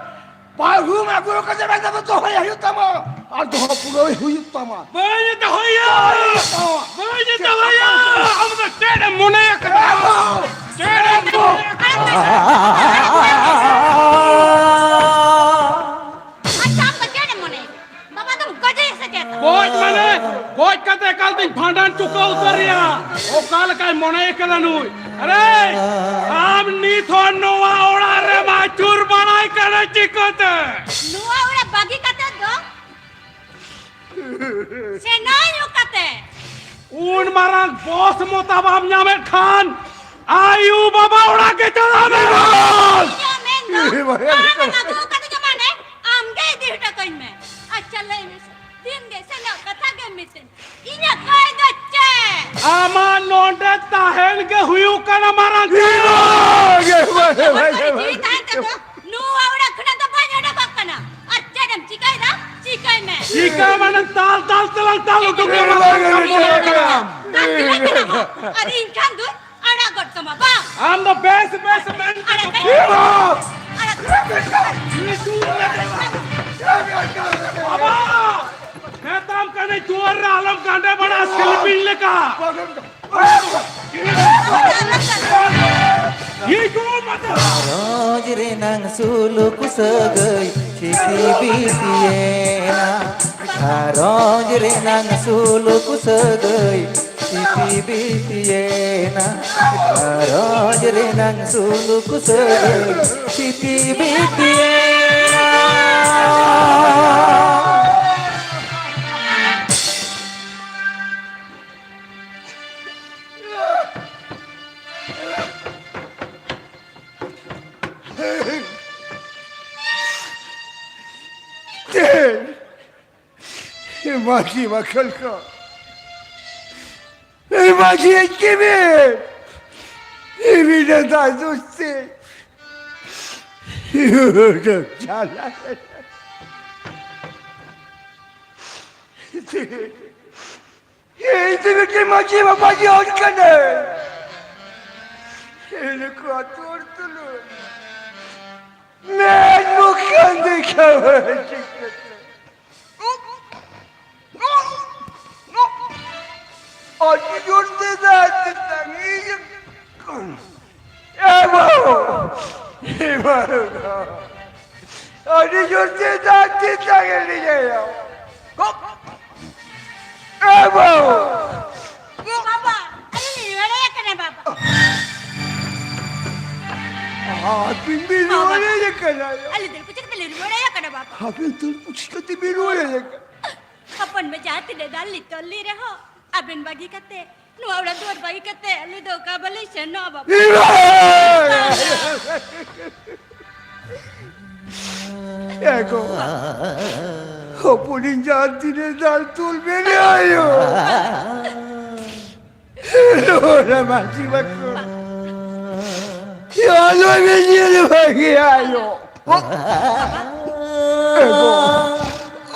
ᱵᱟᱹᱦᱩᱢ ᱟᱹᱜᱩ ᱠᱟᱛᱮ ᱢᱮᱱ ᱫᱚ ᱫᱚᱦᱚᱭ ᱦᱩᱭᱩᱜ ᱛᱟᱢᱟ ᱟᱨ ᱫᱚᱦᱚ ᱯᱩᱨᱟᱹᱣ ᱦᱩᱭᱩᱜ ᱛᱟᱢᱟ᱾ ᱵᱟᱹᱧ ᱫᱚᱦᱚᱭᱟ, ᱫᱚᱦᱚᱭ ᱦᱩᱭᱩᱜ ᱛᱟᱢᱟ᱾ ᱵᱟᱹᱧ ᱫᱚᱦᱚᱭᱟ᱾ ᱟᱢ ᱫᱚ ᱪᱮᱫ ᱮᱢ ᱢᱚᱱᱮ ᱟᱠᱟᱫᱟ? ᱪᱮᱫ ᱮᱢ ᱢᱚᱱᱮ ᱟᱠᱟᱫᱟ? ᱟᱪᱪᱷᱟ, ᱟᱢ ᱫᱚ ᱪᱮᱫ ᱮᱢ ᱢᱚᱱᱮᱭᱟ? ᱵᱟᱵᱟ ᱫᱚᱢ ᱜᱚᱡᱮᱭᱟ ᱥᱮ ᱪᱮᱫ? ᱜᱚᱡ ᱢᱟᱱᱮ, ᱜᱚᱡ ᱠᱟᱛᱮ ᱮᱠᱟᱞ ᱛᱮᱧ ᱵᱷᱟᱸᱰᱟᱱ ᱪᱩᱠᱟᱹᱣ ᱩᱛᱟᱹᱨᱮᱭᱟ᱾ ᱚᱠᱟ ᱞᱮᱠᱟᱭ ᱢᱚᱱᱮᱭ ᱠᱟᱫᱟ ᱱᱩᱭ? ᱟᱨᱮ, ᱟᱢ ᱱᱤᱛ ᱦᱚᱸ ᱱᱚᱣᱟ ᱚᱲᱟᱜ ᱨᱮᱢ ᱟᱹᱪᱩᱨ ᱵᱟᱲᱟᱭ ᱠᱟᱱᱟ ᱪᱤᱠᱟᱹᱛᱮ? ᱱᱚᱣᱟ ᱚᱲᱟᱜ ᱵᱟᱹᱜᱤ ᱠᱟᱛᱮ ᱫᱚ ᱥᱮᱱᱚᱜ ᱟᱹᱧ ᱚᱠᱟᱛᱮ? ᱩᱱ ᱢᱟᱨᱟᱝ ᱵᱚᱥ ᱢᱚᱛᱟ ᱵᱟᱢ ᱧᱟᱢᱮᱫ ᱠᱷᱟᱱ, ᱟᱭᱩ ᱵᱟᱵᱟ ᱚᱲᱟᱜ ᱜᱮ ᱪᱟᱞᱟᱜ ᱢᱮ᱾ ᱤᱧᱟᱹᱜ ᱢᱮᱱ ᱫᱚ, ᱟᱢᱮᱢ ᱟᱹᱜᱩ ᱟᱠᱟᱫᱤᱧᱟ ᱢᱟᱱᱮ, ᱟᱢ ᱜᱮ ᱤᱫᱤ ᱦᱚᱴᱚ ᱠᱟᱹᱧ ᱢᱮ᱾ ᱟᱪᱪᱷᱟ, ᱞᱟᱹᱭ ᱢᱮᱥᱮ, ᱫᱤᱱ ᱜᱮ ᱥᱮᱱᱚᱜ ᱠᱟᱛᱷᱟ ᱜᱮᱢ ᱢᱮᱛᱟᱹᱧᱟ᱾ ᱤᱧᱟᱹᱜ ᱠᱚᱭ ᱫᱚ ᱪᱮᱫ? ᱟᱢᱟᱜ ᱱᱚᱰᱮ ᱛᱟᱦᱮᱱ ᱜᱮ ᱦᱩᱭᱩᱜ ᱠᱟᱱᱟ ᱢᱟᱨᱟᱝ ᱤᱧ ᱠᱟᱹᱢᱤ᱾ ᱦᱚᱸ ᱜᱮ ᱵᱟᱭ, ᱵᱟᱭ, ᱡᱤᱣᱤ ᱵᱟᱭ᱾ ᱛᱟᱦᱮᱱ ᱛᱮᱫᱚ ᱱᱚᱣᱟ ᱚᱲᱟᱜ ᱠᱷᱚᱱᱟᱜ ᱫᱚ ᱵᱟᱹᱧ ᱚᱰᱚᱠᱚᱜ ᱠᱟᱱᱟ᱾ ᱟᱨ ᱪᱮᱫ ᱮᱢ ᱪᱤᱠᱟᱹᱭᱮᱫᱟ? ᱪᱤᱠᱟᱹᱭ ᱢᱮ᱾ ᱪᱤᱠᱟᱹ ᱢᱟᱱᱮ ᱛᱟᱞ ᱛᱟᱞ ᱛᱮᱞᱟᱝ ᱛᱟᱞ ᱩᱰᱩᱠ ᱮᱢᱟ ᱠᱟᱱᱟ᱾ ᱟᱨ ᱛᱤᱱᱟᱹᱜ ᱫᱤᱱ ᱟᱢ? ᱟᱨ ᱤᱧ ᱠᱷᱟᱱ ᱫᱚ ᱟᱲᱟᱜ ᱜᱚᱫ ᱠᱟᱢᱟ ᱵᱟᱝ? ᱟᱢ ᱫᱚ ᱵᱮᱥ ᱵᱮᱥ ᱢᱮᱱ ᱟᱲᱟᱜ ᱠᱟᱛᱮ ᱠᱟᱹᱧ ᱵᱟᱝ? ᱟᱲᱟᱜ ᱵᱟᱵᱟ! ᱢᱮᱛᱟᱢ ᱠᱟᱱᱟ᱾ ᱫᱩᱣᱟᱹᱨ ᱨᱮ ᱟᱞᱚᱢ ᱜᱟᱸᱰᱮ ᱵᱟᱲᱟ, ᱥᱤᱞᱯᱤᱧ ᱞᱮᱠᱟ᱾ ᱤᱧ ᱫᱚ ᱢᱟᱛᱚ ᱜᱷᱟᱨᱚᱸᱡᱽ ᱨᱮᱱᱟᱝ ᱥᱩᱞᱩᱠ ᱥᱟᱹᱜᱟᱹᱭ ᱥᱤᱯᱤ ᱵᱤᱯᱤᱭᱮᱱᱟ᱾ ᱜᱷᱟᱨᱚᱸᱡᱽ ᱨᱮᱱᱟᱝ ᱥᱩᱞᱩᱠ ᱥᱟᱹᱜᱟᱹᱭ ᱥᱤᱯᱤ ᱵᱤᱯᱤᱭᱮᱱᱟ᱾ ᱜᱷᱟᱨᱚᱸᱡᱽ ᱨᱮᱱᱟᱝ ᱥᱩᱞᱩᱠ ᱥᱟᱹᱜᱟᱹᱭ ᱥᱤᱯᱤ ᱵᱤᱯᱤᱭᱮᱱᱟ᱾ ᱢᱟᱹᱡᱷᱤ ᱵᱟᱠᱷᱳᱞ ᱠᱚ, ᱢᱟᱹᱡᱷᱤ ᱟᱡ ᱜᱮ ᱢᱮ, ᱤᱧ ᱫᱚ ᱫᱟᱭ ᱫᱩᱥᱛᱤ ᱪᱟᱞᱟᱜ᱾ ᱤᱧ ᱫᱚ ᱢᱤᱫᱴᱮᱱ ᱢᱟᱹᱡᱷᱤ ᱵᱟᱵᱟ ᱜᱮ ᱦᱚᱲ ᱠᱟᱹᱱᱟᱹᱧ᱾ ᱤᱧ ᱱᱩᱠᱩ ᱟᱹᱛᱩ ᱦᱚᱲ ᱛᱩᱞᱩᱡ ᱢᱮᱫ ᱢᱩᱠᱷᱟᱹᱱ ᱫᱮᱠᱷᱟᱣ ᱦᱚᱪᱚ ᱠᱟᱛᱮ ᱟᱹᱰᱤ ᱡᱳᱨ ᱛᱮ ᱫᱟᱜ ᱛᱮᱛᱟᱝ ᱤᱧ ᱠᱟᱱᱟ᱾ ᱮ ᱵᱟᱹᱵᱩ! ᱮ ᱵᱟᱹᱵᱩ! ᱟᱹᱰᱤ ᱡᱳᱨ ᱛᱮ ᱫᱟᱜ ᱛᱮᱛᱟᱝ ᱮ ᱞᱟᱹᱭᱟᱭᱟ᱾ ᱮ ᱵᱟᱹᱵᱩ! ᱵᱟᱵᱟ, ᱟᱞᱮ ᱞᱮ ᱨᱩᱣᱟᱹᱲ ᱦᱮᱡ ᱟᱠᱟᱱᱟ, ᱵᱟᱵᱟ᱾ ᱟᱹᱵᱤᱱ ᱵᱤᱱ ᱨᱩᱣᱟᱹᱲ ᱦᱮᱡ ᱟᱠᱟᱱᱟ? ᱟᱞᱮ ᱫᱟᱹᱲ ᱯᱩᱪᱩᱡ ᱠᱟᱛᱮ ᱞᱮ ᱨᱩᱣᱟᱹᱲ ᱦᱮᱡ ᱟᱠᱟᱱᱟ, ᱵᱟᱵᱟ᱾ ᱟᱹᱵᱤᱱ ᱫᱟᱹᱲ ᱯᱩᱪᱩᱡ ᱠᱟᱛᱮ ᱵᱤᱱ ᱨᱩᱣᱟᱹᱲ ᱦᱮᱡ ᱟᱠᱟᱱᱟ? ᱦᱚᱯᱚᱱ ᱢᱟ ᱡᱟᱦᱟᱸ ᱛᱤᱱᱟᱹᱜ ᱫᱟᱞ ᱞᱤᱧ ᱛᱚᱞ ᱞᱤᱧ ᱨᱮᱦᱚᱸ, ᱟᱵᱮᱱ ᱵᱟᱹᱜᱤ ᱠᱟᱛᱮ, ᱱᱚᱣᱟ ᱚᱲᱟᱜ ᱫᱩᱣᱟᱹᱨ ᱵᱟᱹᱜᱤ ᱠᱟᱛᱮ, ᱟᱞᱮ ᱫᱚ ᱚᱠᱟ ᱵᱟᱞᱮ ᱥᱮᱱᱚᱜᱼᱟ, ᱵᱟᱵᱟ᱾ ᱮ ᱜᱚ, ᱦᱚᱯᱚᱱᱤᱧ ᱡᱟᱦᱟᱸ ᱛᱤᱱᱟᱹᱜ ᱫᱟᱞ ᱛᱚᱞ ᱢᱮᱱᱟᱭᱟ᱾ ᱚᱱᱟ ᱢᱟᱹᱡᱷᱤ ᱵᱟᱠᱷᱳᱞ᱾ ᱟᱞᱚ ᱵᱮᱱ ᱧᱮᱞ ᱵᱷᱟᱹᱜᱤᱭᱟ, ᱟᱭᱳ᱾ ᱮ ᱜᱚ,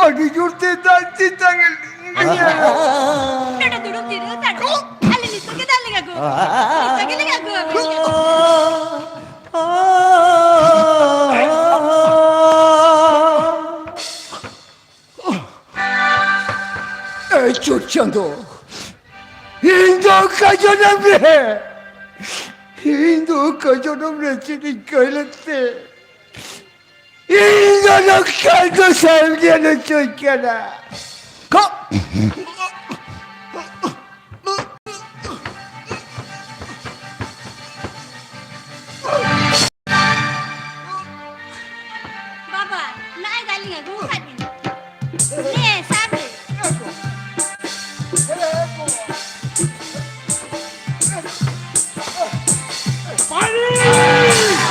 ᱟᱹᱰᱤ ᱡᱳᱨ ᱛᱮ ᱫᱟᱜ ᱛᱮᱛᱟᱝ ᱮᱫ ᱞᱤᱧᱟ᱾ ᱱᱚᱰᱮ ᱫᱩᱲᱩᱵ ᱡᱤᱨᱟᱹᱣ ᱦᱟᱛᱟᱲ ᱢᱮ᱾ ᱟᱞᱮ ᱱᱤᱛᱚᱜ ᱜᱮ ᱫᱟᱜ ᱞᱮ ᱟᱹᱜᱩ ᱟᱯᱮᱭᱟ᱾ ᱱᱤᱛᱚᱜ ᱜᱮᱞᱮ ᱟᱹᱜᱩ ᱟᱯᱮᱭᱟ᱾ ᱮ ᱪᱚᱴ ᱪᱟᱸᱫᱚ, ᱤᱧ ᱫᱚ ᱚᱠᱟ ᱡᱚᱱᱚᱢ ᱨᱮ, ᱤᱧ ᱫᱚ ᱚᱠᱟ ᱡᱚᱱᱚᱢ ᱨᱮ ᱪᱮᱫ ᱤᱧ ᱠᱟᱹᱭ ᱞᱮᱫ ᱛᱮ ᱤᱧ ᱫᱚ ᱱᱚᱝᱠᱟ ᱫᱚ ᱥᱟᱨᱡᱟᱣ ᱦᱚᱪᱚᱧ ᱠᱟᱱᱟ᱾ ᱠᱚ- ᱵᱟᱵᱟ, ᱱᱚᱜᱼᱚᱭ ᱫᱟᱞᱤᱧ ᱟᱹᱜᱩ ᱟᱠᱟᱫ ᱵᱤᱱᱟ᱾ ᱱᱮ, ᱥᱟᱵ ᱢᱮ᱾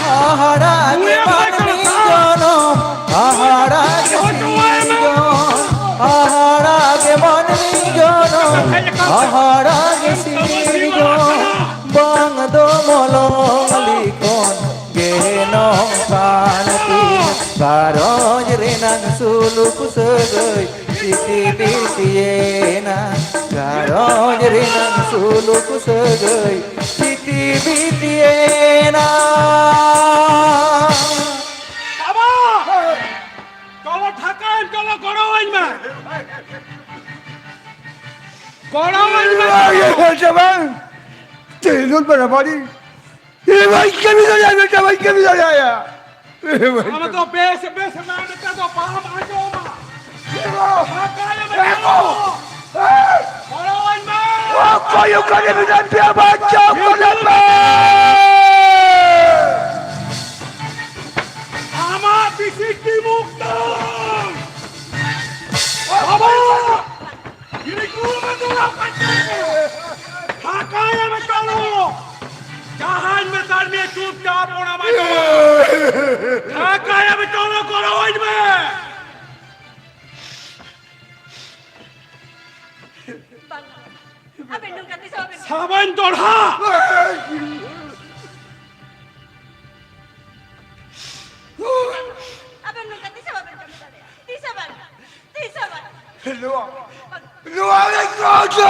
ᱦᱟᱦᱟᱲᱟ ᱜᱮ ᱢᱟᱹᱱᱢᱤ ᱡᱚᱱᱚᱢ, ᱦᱟᱦᱟᱲᱟ ᱜᱮ ᱥᱤᱨᱡᱚᱱ, ᱦᱟᱦᱟᱲᱟ ᱜᱮ ᱢᱟᱹᱱᱢᱤ ᱡᱚᱱᱚᱢ, ᱦᱟᱦᱟᱲᱟ ᱜᱮ ᱥᱤᱨᱡᱚᱱ, ᱵᱟᱝ ᱫᱚ ᱢᱚᱞᱚᱝ ᱞᱤᱠᱷᱚᱱ ᱜᱮ ᱱᱚᱝᱠᱟᱱ ᱛᱤᱱ ᱜᱷᱟᱨᱚᱸᱡᱽ ᱨᱮᱱᱟᱝ ᱥᱩᱞᱩᱠ ᱥᱟᱹᱜᱟᱹᱭ ᱥᱤᱛᱤ ᱵᱤᱛᱤᱭᱮᱱᱟ, ᱜᱷᱟᱨᱚᱸᱡᱽ ᱨᱮᱱᱟᱝ ᱥᱩᱞᱩᱠ ᱥᱟᱹᱜᱟᱹᱭ ᱥᱤᱛᱤ ᱵᱤᱛᱤᱭᱮᱱᱟ᱾ ᱵᱟᱵᱟ! ᱪᱚᱞᱚ ᱴᱷᱟᱠᱟᱭᱮᱢ, ᱪᱚᱞᱚ ᱜᱚᱲᱚᱣᱟᱹᱧ ᱢᱮ᱾ ᱜᱚᱲᱚᱣᱟᱹᱧ ᱢᱮ᱾ ᱪᱟᱵᱟᱭ᱾ ᱛᱮᱦᱮᱧ ᱫᱚ ᱵᱟᱲᱟᱵᱟᱲᱤ᱾ ᱤᱧ ᱵᱟᱹᱧ ᱠᱟᱹᱢᱤ ᱫᱟᱲᱮᱭᱟᱜᱼᱟ, ᱵᱮᱴᱟ, ᱵᱟᱹᱧ ᱠᱟᱹᱢᱤ ᱫᱟᱲᱮᱭᱟᱜᱼᱟ᱾ ᱟᱢ ᱫᱚ ᱵᱮᱥ, ᱵᱮᱥ ᱢᱮ, ᱱᱮᱛᱟᱨ ᱫᱚ ᱵᱟᱢ ᱟᱸᱡᱚᱢᱟ᱾ ᱮ ᱜᱚ! ᱮ ᱜᱚ! ᱜᱚᱲᱚᱣᱟᱹᱧ ᱢᱮ᱾ ᱚᱠᱚᱭ ᱚᱠᱟᱨᱮ ᱢᱮᱱᱟᱜ ᱯᱮᱭᱟ, ᱵᱟᱧᱪᱟᱣ ᱠᱚᱨᱮ ᱯᱮ! ᱟᱢᱟᱜ ᱵᱤᱥᱤ ᱴᱤᱢᱩᱠ ᱛᱟᱢ᱾ ᱵᱟᱵᱟ! ᱜᱤᱨᱤ ᱠᱚ ᱢᱮ ᱫᱚ ᱯᱟᱪᱮ᱾ ᱴᱷᱟᱠᱟᱭᱟ ᱢᱮ ᱪᱚᱞᱚ᱾ ᱡᱟᱦᱟᱸᱧ ᱢᱮᱛᱟᱫ ᱢᱮᱭᱟ ᱪᱩᱯᱪᱟᱯ ᱚᱱᱟ ᱢᱟ ᱟᱸᱡᱚᱢ ᱢᱮ᱾ ᱴᱷᱟᱠᱟᱭᱟ ᱢᱮ ᱪᱚᱞᱚ, ᱜᱚᱲᱚᱣᱟᱹᱧ ᱢᱮ᱾ ᱵᱟᱝ, ᱟᱵᱮᱱ ᱱᱚᱝᱠᱟ ᱛᱤᱥ ᱦᱚᱸ ᱵᱟᱵᱮᱱ ᱥᱟᱵᱟᱹᱧ ᱫᱚᱲᱦᱟ᱾ ᱟᱵᱮᱱ ᱱᱚᱝᱠᱟ ᱛᱤᱥ ᱦᱚᱸ ᱵᱟᱵᱮᱱ ᱠᱟᱹᱢᱤ ᱫᱟᱲᱮᱭᱟᱜᱼᱟ᱾ ᱛᱤᱥ ᱦᱚᱸ ᱵᱟᱝ᱾ ᱛᱤᱥ ᱦᱚᱸ ᱵᱟᱝ᱾ ᱱᱚᱣᱟ, ᱱᱚᱣᱟ ᱜᱮ ᱜᱚᱡᱚ!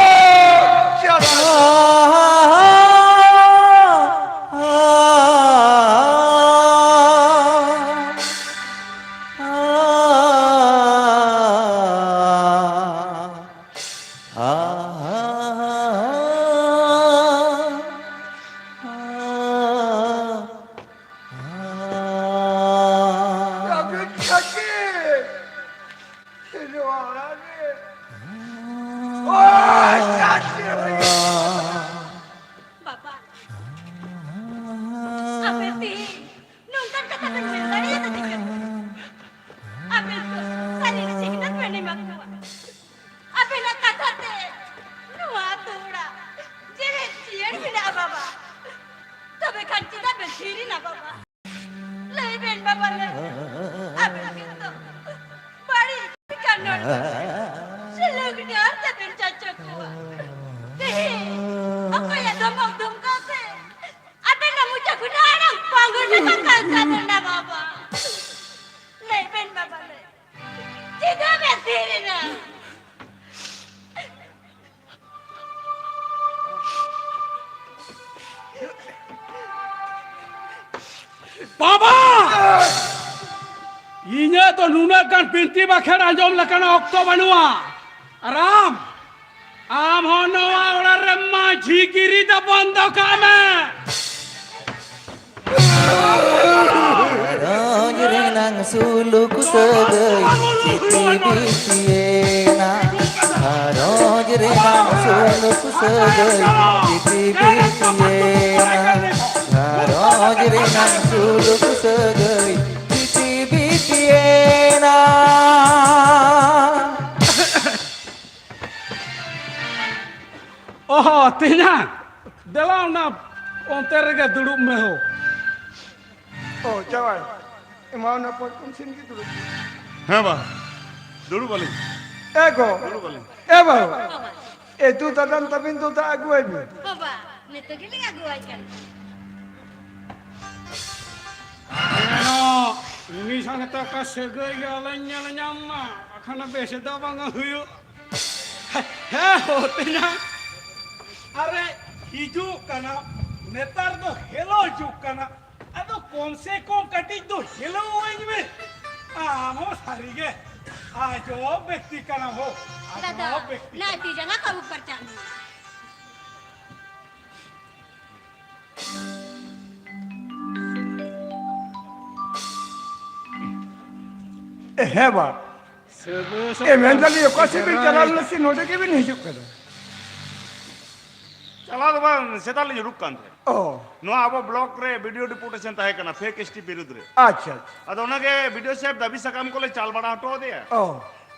ᱱᱚᱣᱟ ᱚᱲᱟᱜ ᱨᱮ᱾ ᱳᱭ, ᱡᱟᱹᱛᱤ ᱦᱩᱭ᱾ ᱵᱟᱵᱟ, ᱟᱯᱮ ᱛᱤᱦᱤᱧ ᱱᱚᱝᱠᱟᱱ ᱠᱟᱛᱷᱟ ᱯᱮ ᱢᱮᱱ ᱫᱟᱲᱮᱭᱟᱫᱟ ᱪᱤᱠᱟᱹᱛᱮ? ᱟᱯᱮ ᱫᱚ ᱥᱟᱹᱨᱤ ᱥᱤᱠᱷᱱᱟᱹᱛ ᱯᱮ ᱮᱢᱟ ᱠᱚᱣᱟ᱾ ᱟᱵᱮᱱᱟᱜ ᱠᱟᱛᱷᱟ ᱛᱮ ᱱᱚᱣᱟ ᱟᱹᱛᱩ ᱚᱲᱟᱜ ᱡᱮᱣᱮᱫ ᱡᱤᱭᱟᱹᱲ ᱢᱮᱱᱟᱜᱼᱟ ᱵᱟᱵᱟ᱾ ᱛᱚᱵᱮ ᱠᱷᱟᱱ ᱪᱮᱫᱟᱜ ᱵᱮᱱ ᱛᱷᱤᱨ ᱮᱱᱟ ᱵᱟᱵᱟ? ᱞᱟᱹᱭ ᱵᱮᱱ ᱵᱟᱵᱟ, ᱞᱟᱹᱭ ᱵᱮᱱ᱾ ᱟᱵᱮᱱ ᱜᱮᱛᱚ ᱵᱟᱹᱲᱤᱡ ᱠᱟᱱᱟ᱾ ᱥᱩᱞᱩᱠ ᱰᱟᱦᱟᱨ ᱛᱮᱵᱮᱱ ᱪᱟᱪᱚ ᱠᱚᱣᱟ᱾ ᱛᱮᱦᱮᱧ ᱚᱠᱚᱭᱟᱜ ᱫᱷᱚᱢᱚᱠ ᱫᱷᱚᱢᱠᱟᱣ ᱛᱮ ᱟᱵᱮᱱᱟᱜ ᱢᱚᱪᱟ ᱠᱷᱚᱱᱟᱜ ᱟᱲᱟᱝ ᱯᱟᱸᱜᱚᱨ ᱞᱮᱠᱟ ᱠᱟᱞᱠᱟ ᱞᱮᱱᱟ ᱵᱟᱵᱟ? ᱞᱟᱹᱭ ᱵᱮᱱ ᱵᱟᱵᱟ, ᱞᱟᱹᱭ᱾ ᱪᱮᱫᱟᱜ ᱵᱮᱱ ᱛᱷᱤᱨ ᱮᱱᱟ? ᱵᱟᱵᱟ! ᱤᱧᱟᱹᱜ ᱫᱚ ᱱᱩᱱᱟᱹᱜ ᱜᱟᱱ ᱵᱤᱱᱛᱤ ᱵᱟᱠᱷᱮᱲ ᱟᱸᱡᱚᱢ ᱞᱮᱠᱟᱱᱟᱜ ᱚᱠᱛᱚ ᱵᱟᱹᱱᱩᱜᱼᱟ᱾ ᱟᱨ ᱟᱢ, ᱟᱢ ᱦᱚᱸ ᱱᱚᱣᱟ ᱚᱲᱟᱜ ᱨᱮ ᱢᱟᱹᱡᱷᱤ ᱜᱤᱨᱤ ᱫᱚ ᱵᱚᱱᱫᱚ ᱠᱟᱜ ᱢᱮ᱾ ᱜᱷᱟᱨᱚᱸᱡᱽ ᱨᱮᱱᱟᱝ ᱥᱩᱞᱩᱠ ᱥᱟᱹᱜᱟᱹᱭ ᱪᱤᱛᱤ ᱵᱤᱛᱤᱭᱮᱱᱟ᱾ ᱜᱷᱟᱨᱚᱸᱡᱽ ᱨᱮᱱᱟᱝ ᱥᱩᱞᱩᱠ ᱥᱟᱹᱜᱟᱹᱭ ᱪᱤᱛᱤ ᱵᱤᱛᱤᱭᱮᱱᱟ᱾ ᱜᱷᱟᱨᱚᱸᱡᱽ ᱨᱮᱱᱟᱝ ᱥᱩᱞᱩᱠ ᱥᱟᱹᱜᱟᱹᱭ ᱪᱤᱛᱤ ᱵᱤᱛᱤᱭᱮᱱᱟ᱾ ᱚᱦᱚ, ᱛᱮᱧᱟᱝ, ᱫᱮᱞᱟ ᱚᱱᱟ ᱚᱱᱛᱮ ᱨᱮᱜᱮ ᱫᱩᱲᱩᱵ ᱢᱮ ᱦᱳ᱾ ᱚ, ᱡᱟᱶᱟᱭ, ᱮᱢᱟ ᱚᱱᱟ ᱯᱚᱨᱠᱚᱢ ᱥᱮᱱ ᱜᱮ ᱫᱩᱲᱩᱵ ᱢᱮ᱾ ᱦᱮᱸ ᱵᱟ, ᱫᱩᱲᱩᱵ ᱟᱹᱞᱤᱧ᱾ ᱮ ᱜᱚ, ᱫᱩᱲᱩᱵ ᱟᱹᱞᱤᱧ᱾ ᱮ ᱵᱟᱹᱦᱩ, ᱮ ᱫᱩ ᱫᱟᱫᱟᱱ ᱛᱟᱵᱤᱱ ᱫᱚ ᱫᱟᱜ ᱟᱹᱜᱩᱣᱟᱭ ᱢᱮ᱾ ᱵᱟᱵᱟ, ᱱᱤᱛᱚᱜ ᱜᱮᱞᱤᱧ ᱟᱹᱜᱩᱣᱟᱭ ᱠᱟᱱᱟ᱾ ᱮᱱᱚ, ᱩᱱᱤ ᱥᱟᱶᱛᱮ ᱚᱠᱟ ᱥᱟᱹᱜᱟᱹᱭ ᱜᱮ ᱟᱞᱚᱧ ᱧᱮᱞ ᱧᱟᱢ ᱢᱟ, ᱵᱟᱠᱷᱟᱱ ᱵᱮᱥ ᱫᱚ ᱵᱟᱝ ᱦᱩᱭᱩᱜ᱾ ᱦᱮᱸ ᱦᱳ ᱛᱮᱧᱟᱝ, ᱟᱨᱮ ᱦᱤᱡᱩᱜ ᱠᱟᱱᱟ, ᱱᱮᱛᱟᱨ ᱫᱚ ᱦᱮᱞᱳ ᱦᱤᱡᱩᱜ ᱠᱟᱱᱟ, ᱟᱫᱚ ᱠᱚᱢ ᱥᱮ ᱠᱚᱢ ᱠᱟᱹᱴᱤᱡ ᱫᱚ ᱦᱮᱞᱳ ᱟᱹᱧ ᱢᱮ᱾ ᱟᱢ ᱦᱚᱸ ᱥᱟᱹᱨᱤ ᱜᱮ ᱟᱡᱚᱵ ᱵᱮᱠᱛᱤ ᱠᱟᱱᱟᱢ ᱦᱳ, ᱫᱟᱫᱟ, ᱟᱡᱚᱵ ᱵᱮᱠᱛᱤ ᱱᱟ ᱠᱟᱱᱟᱢ᱾ ᱛᱤ ᱡᱟᱸᱜᱟ ᱠᱚ ᱟᱹᱨᱩᱵ ᱯᱟᱨᱪᱟᱜ ᱢᱮ᱾ ᱦᱮᱸ ᱵᱟ, ᱮ, ᱢᱮᱱᱫᱟᱞᱤᱧ, ᱚᱠᱟ ᱥᱮᱫ ᱵᱤᱱ ᱪᱟᱞᱟᱣ ᱞᱮᱱᱟ ᱥᱮ ᱱᱚᱰᱮ ᱜᱮᱵᱤᱱ ᱦᱤᱡᱩᱜ ᱠᱟᱱᱟ? ᱪᱟᱞᱟᱣ ᱫᱚ ᱵᱟᱝ, ᱥᱮᱛᱟᱜ ᱞᱤᱧ ᱩᱰᱩᱠ ᱠᱟᱱ ᱛᱟᱦᱮᱸᱫ᱾ ᱚ᱾ ᱱᱚᱣᱟ ᱟᱵᱚ ᱵᱞᱚᱠ ᱨᱮ ᱵᱤ ᱰᱤ ᱳ ᱰᱮᱯᱩᱴᱮᱥᱚᱱ ᱛᱟᱦᱮᱸ ᱠᱟᱱᱟ ᱯᱷᱮᱠ ᱮᱥ ᱴᱤ ᱵᱤᱨᱩᱫᱽ ᱨᱮ᱾ ᱟᱪᱪᱷᱟ, ᱟᱪᱪᱷᱟ᱾ ᱟᱫᱚ ᱚᱱᱟᱜᱮ ᱵᱤ ᱰᱤ ᱳ ᱥᱟᱦᱮᱵᱽ ᱫᱟᱹᱵᱤ ᱥᱟᱠᱟᱢ ᱠᱚᱞᱮ ᱪᱟᱞ ᱵᱟᱲᱟ ᱦᱚᱴᱚ ᱟᱫᱮᱭᱟ᱾ ᱚ᱾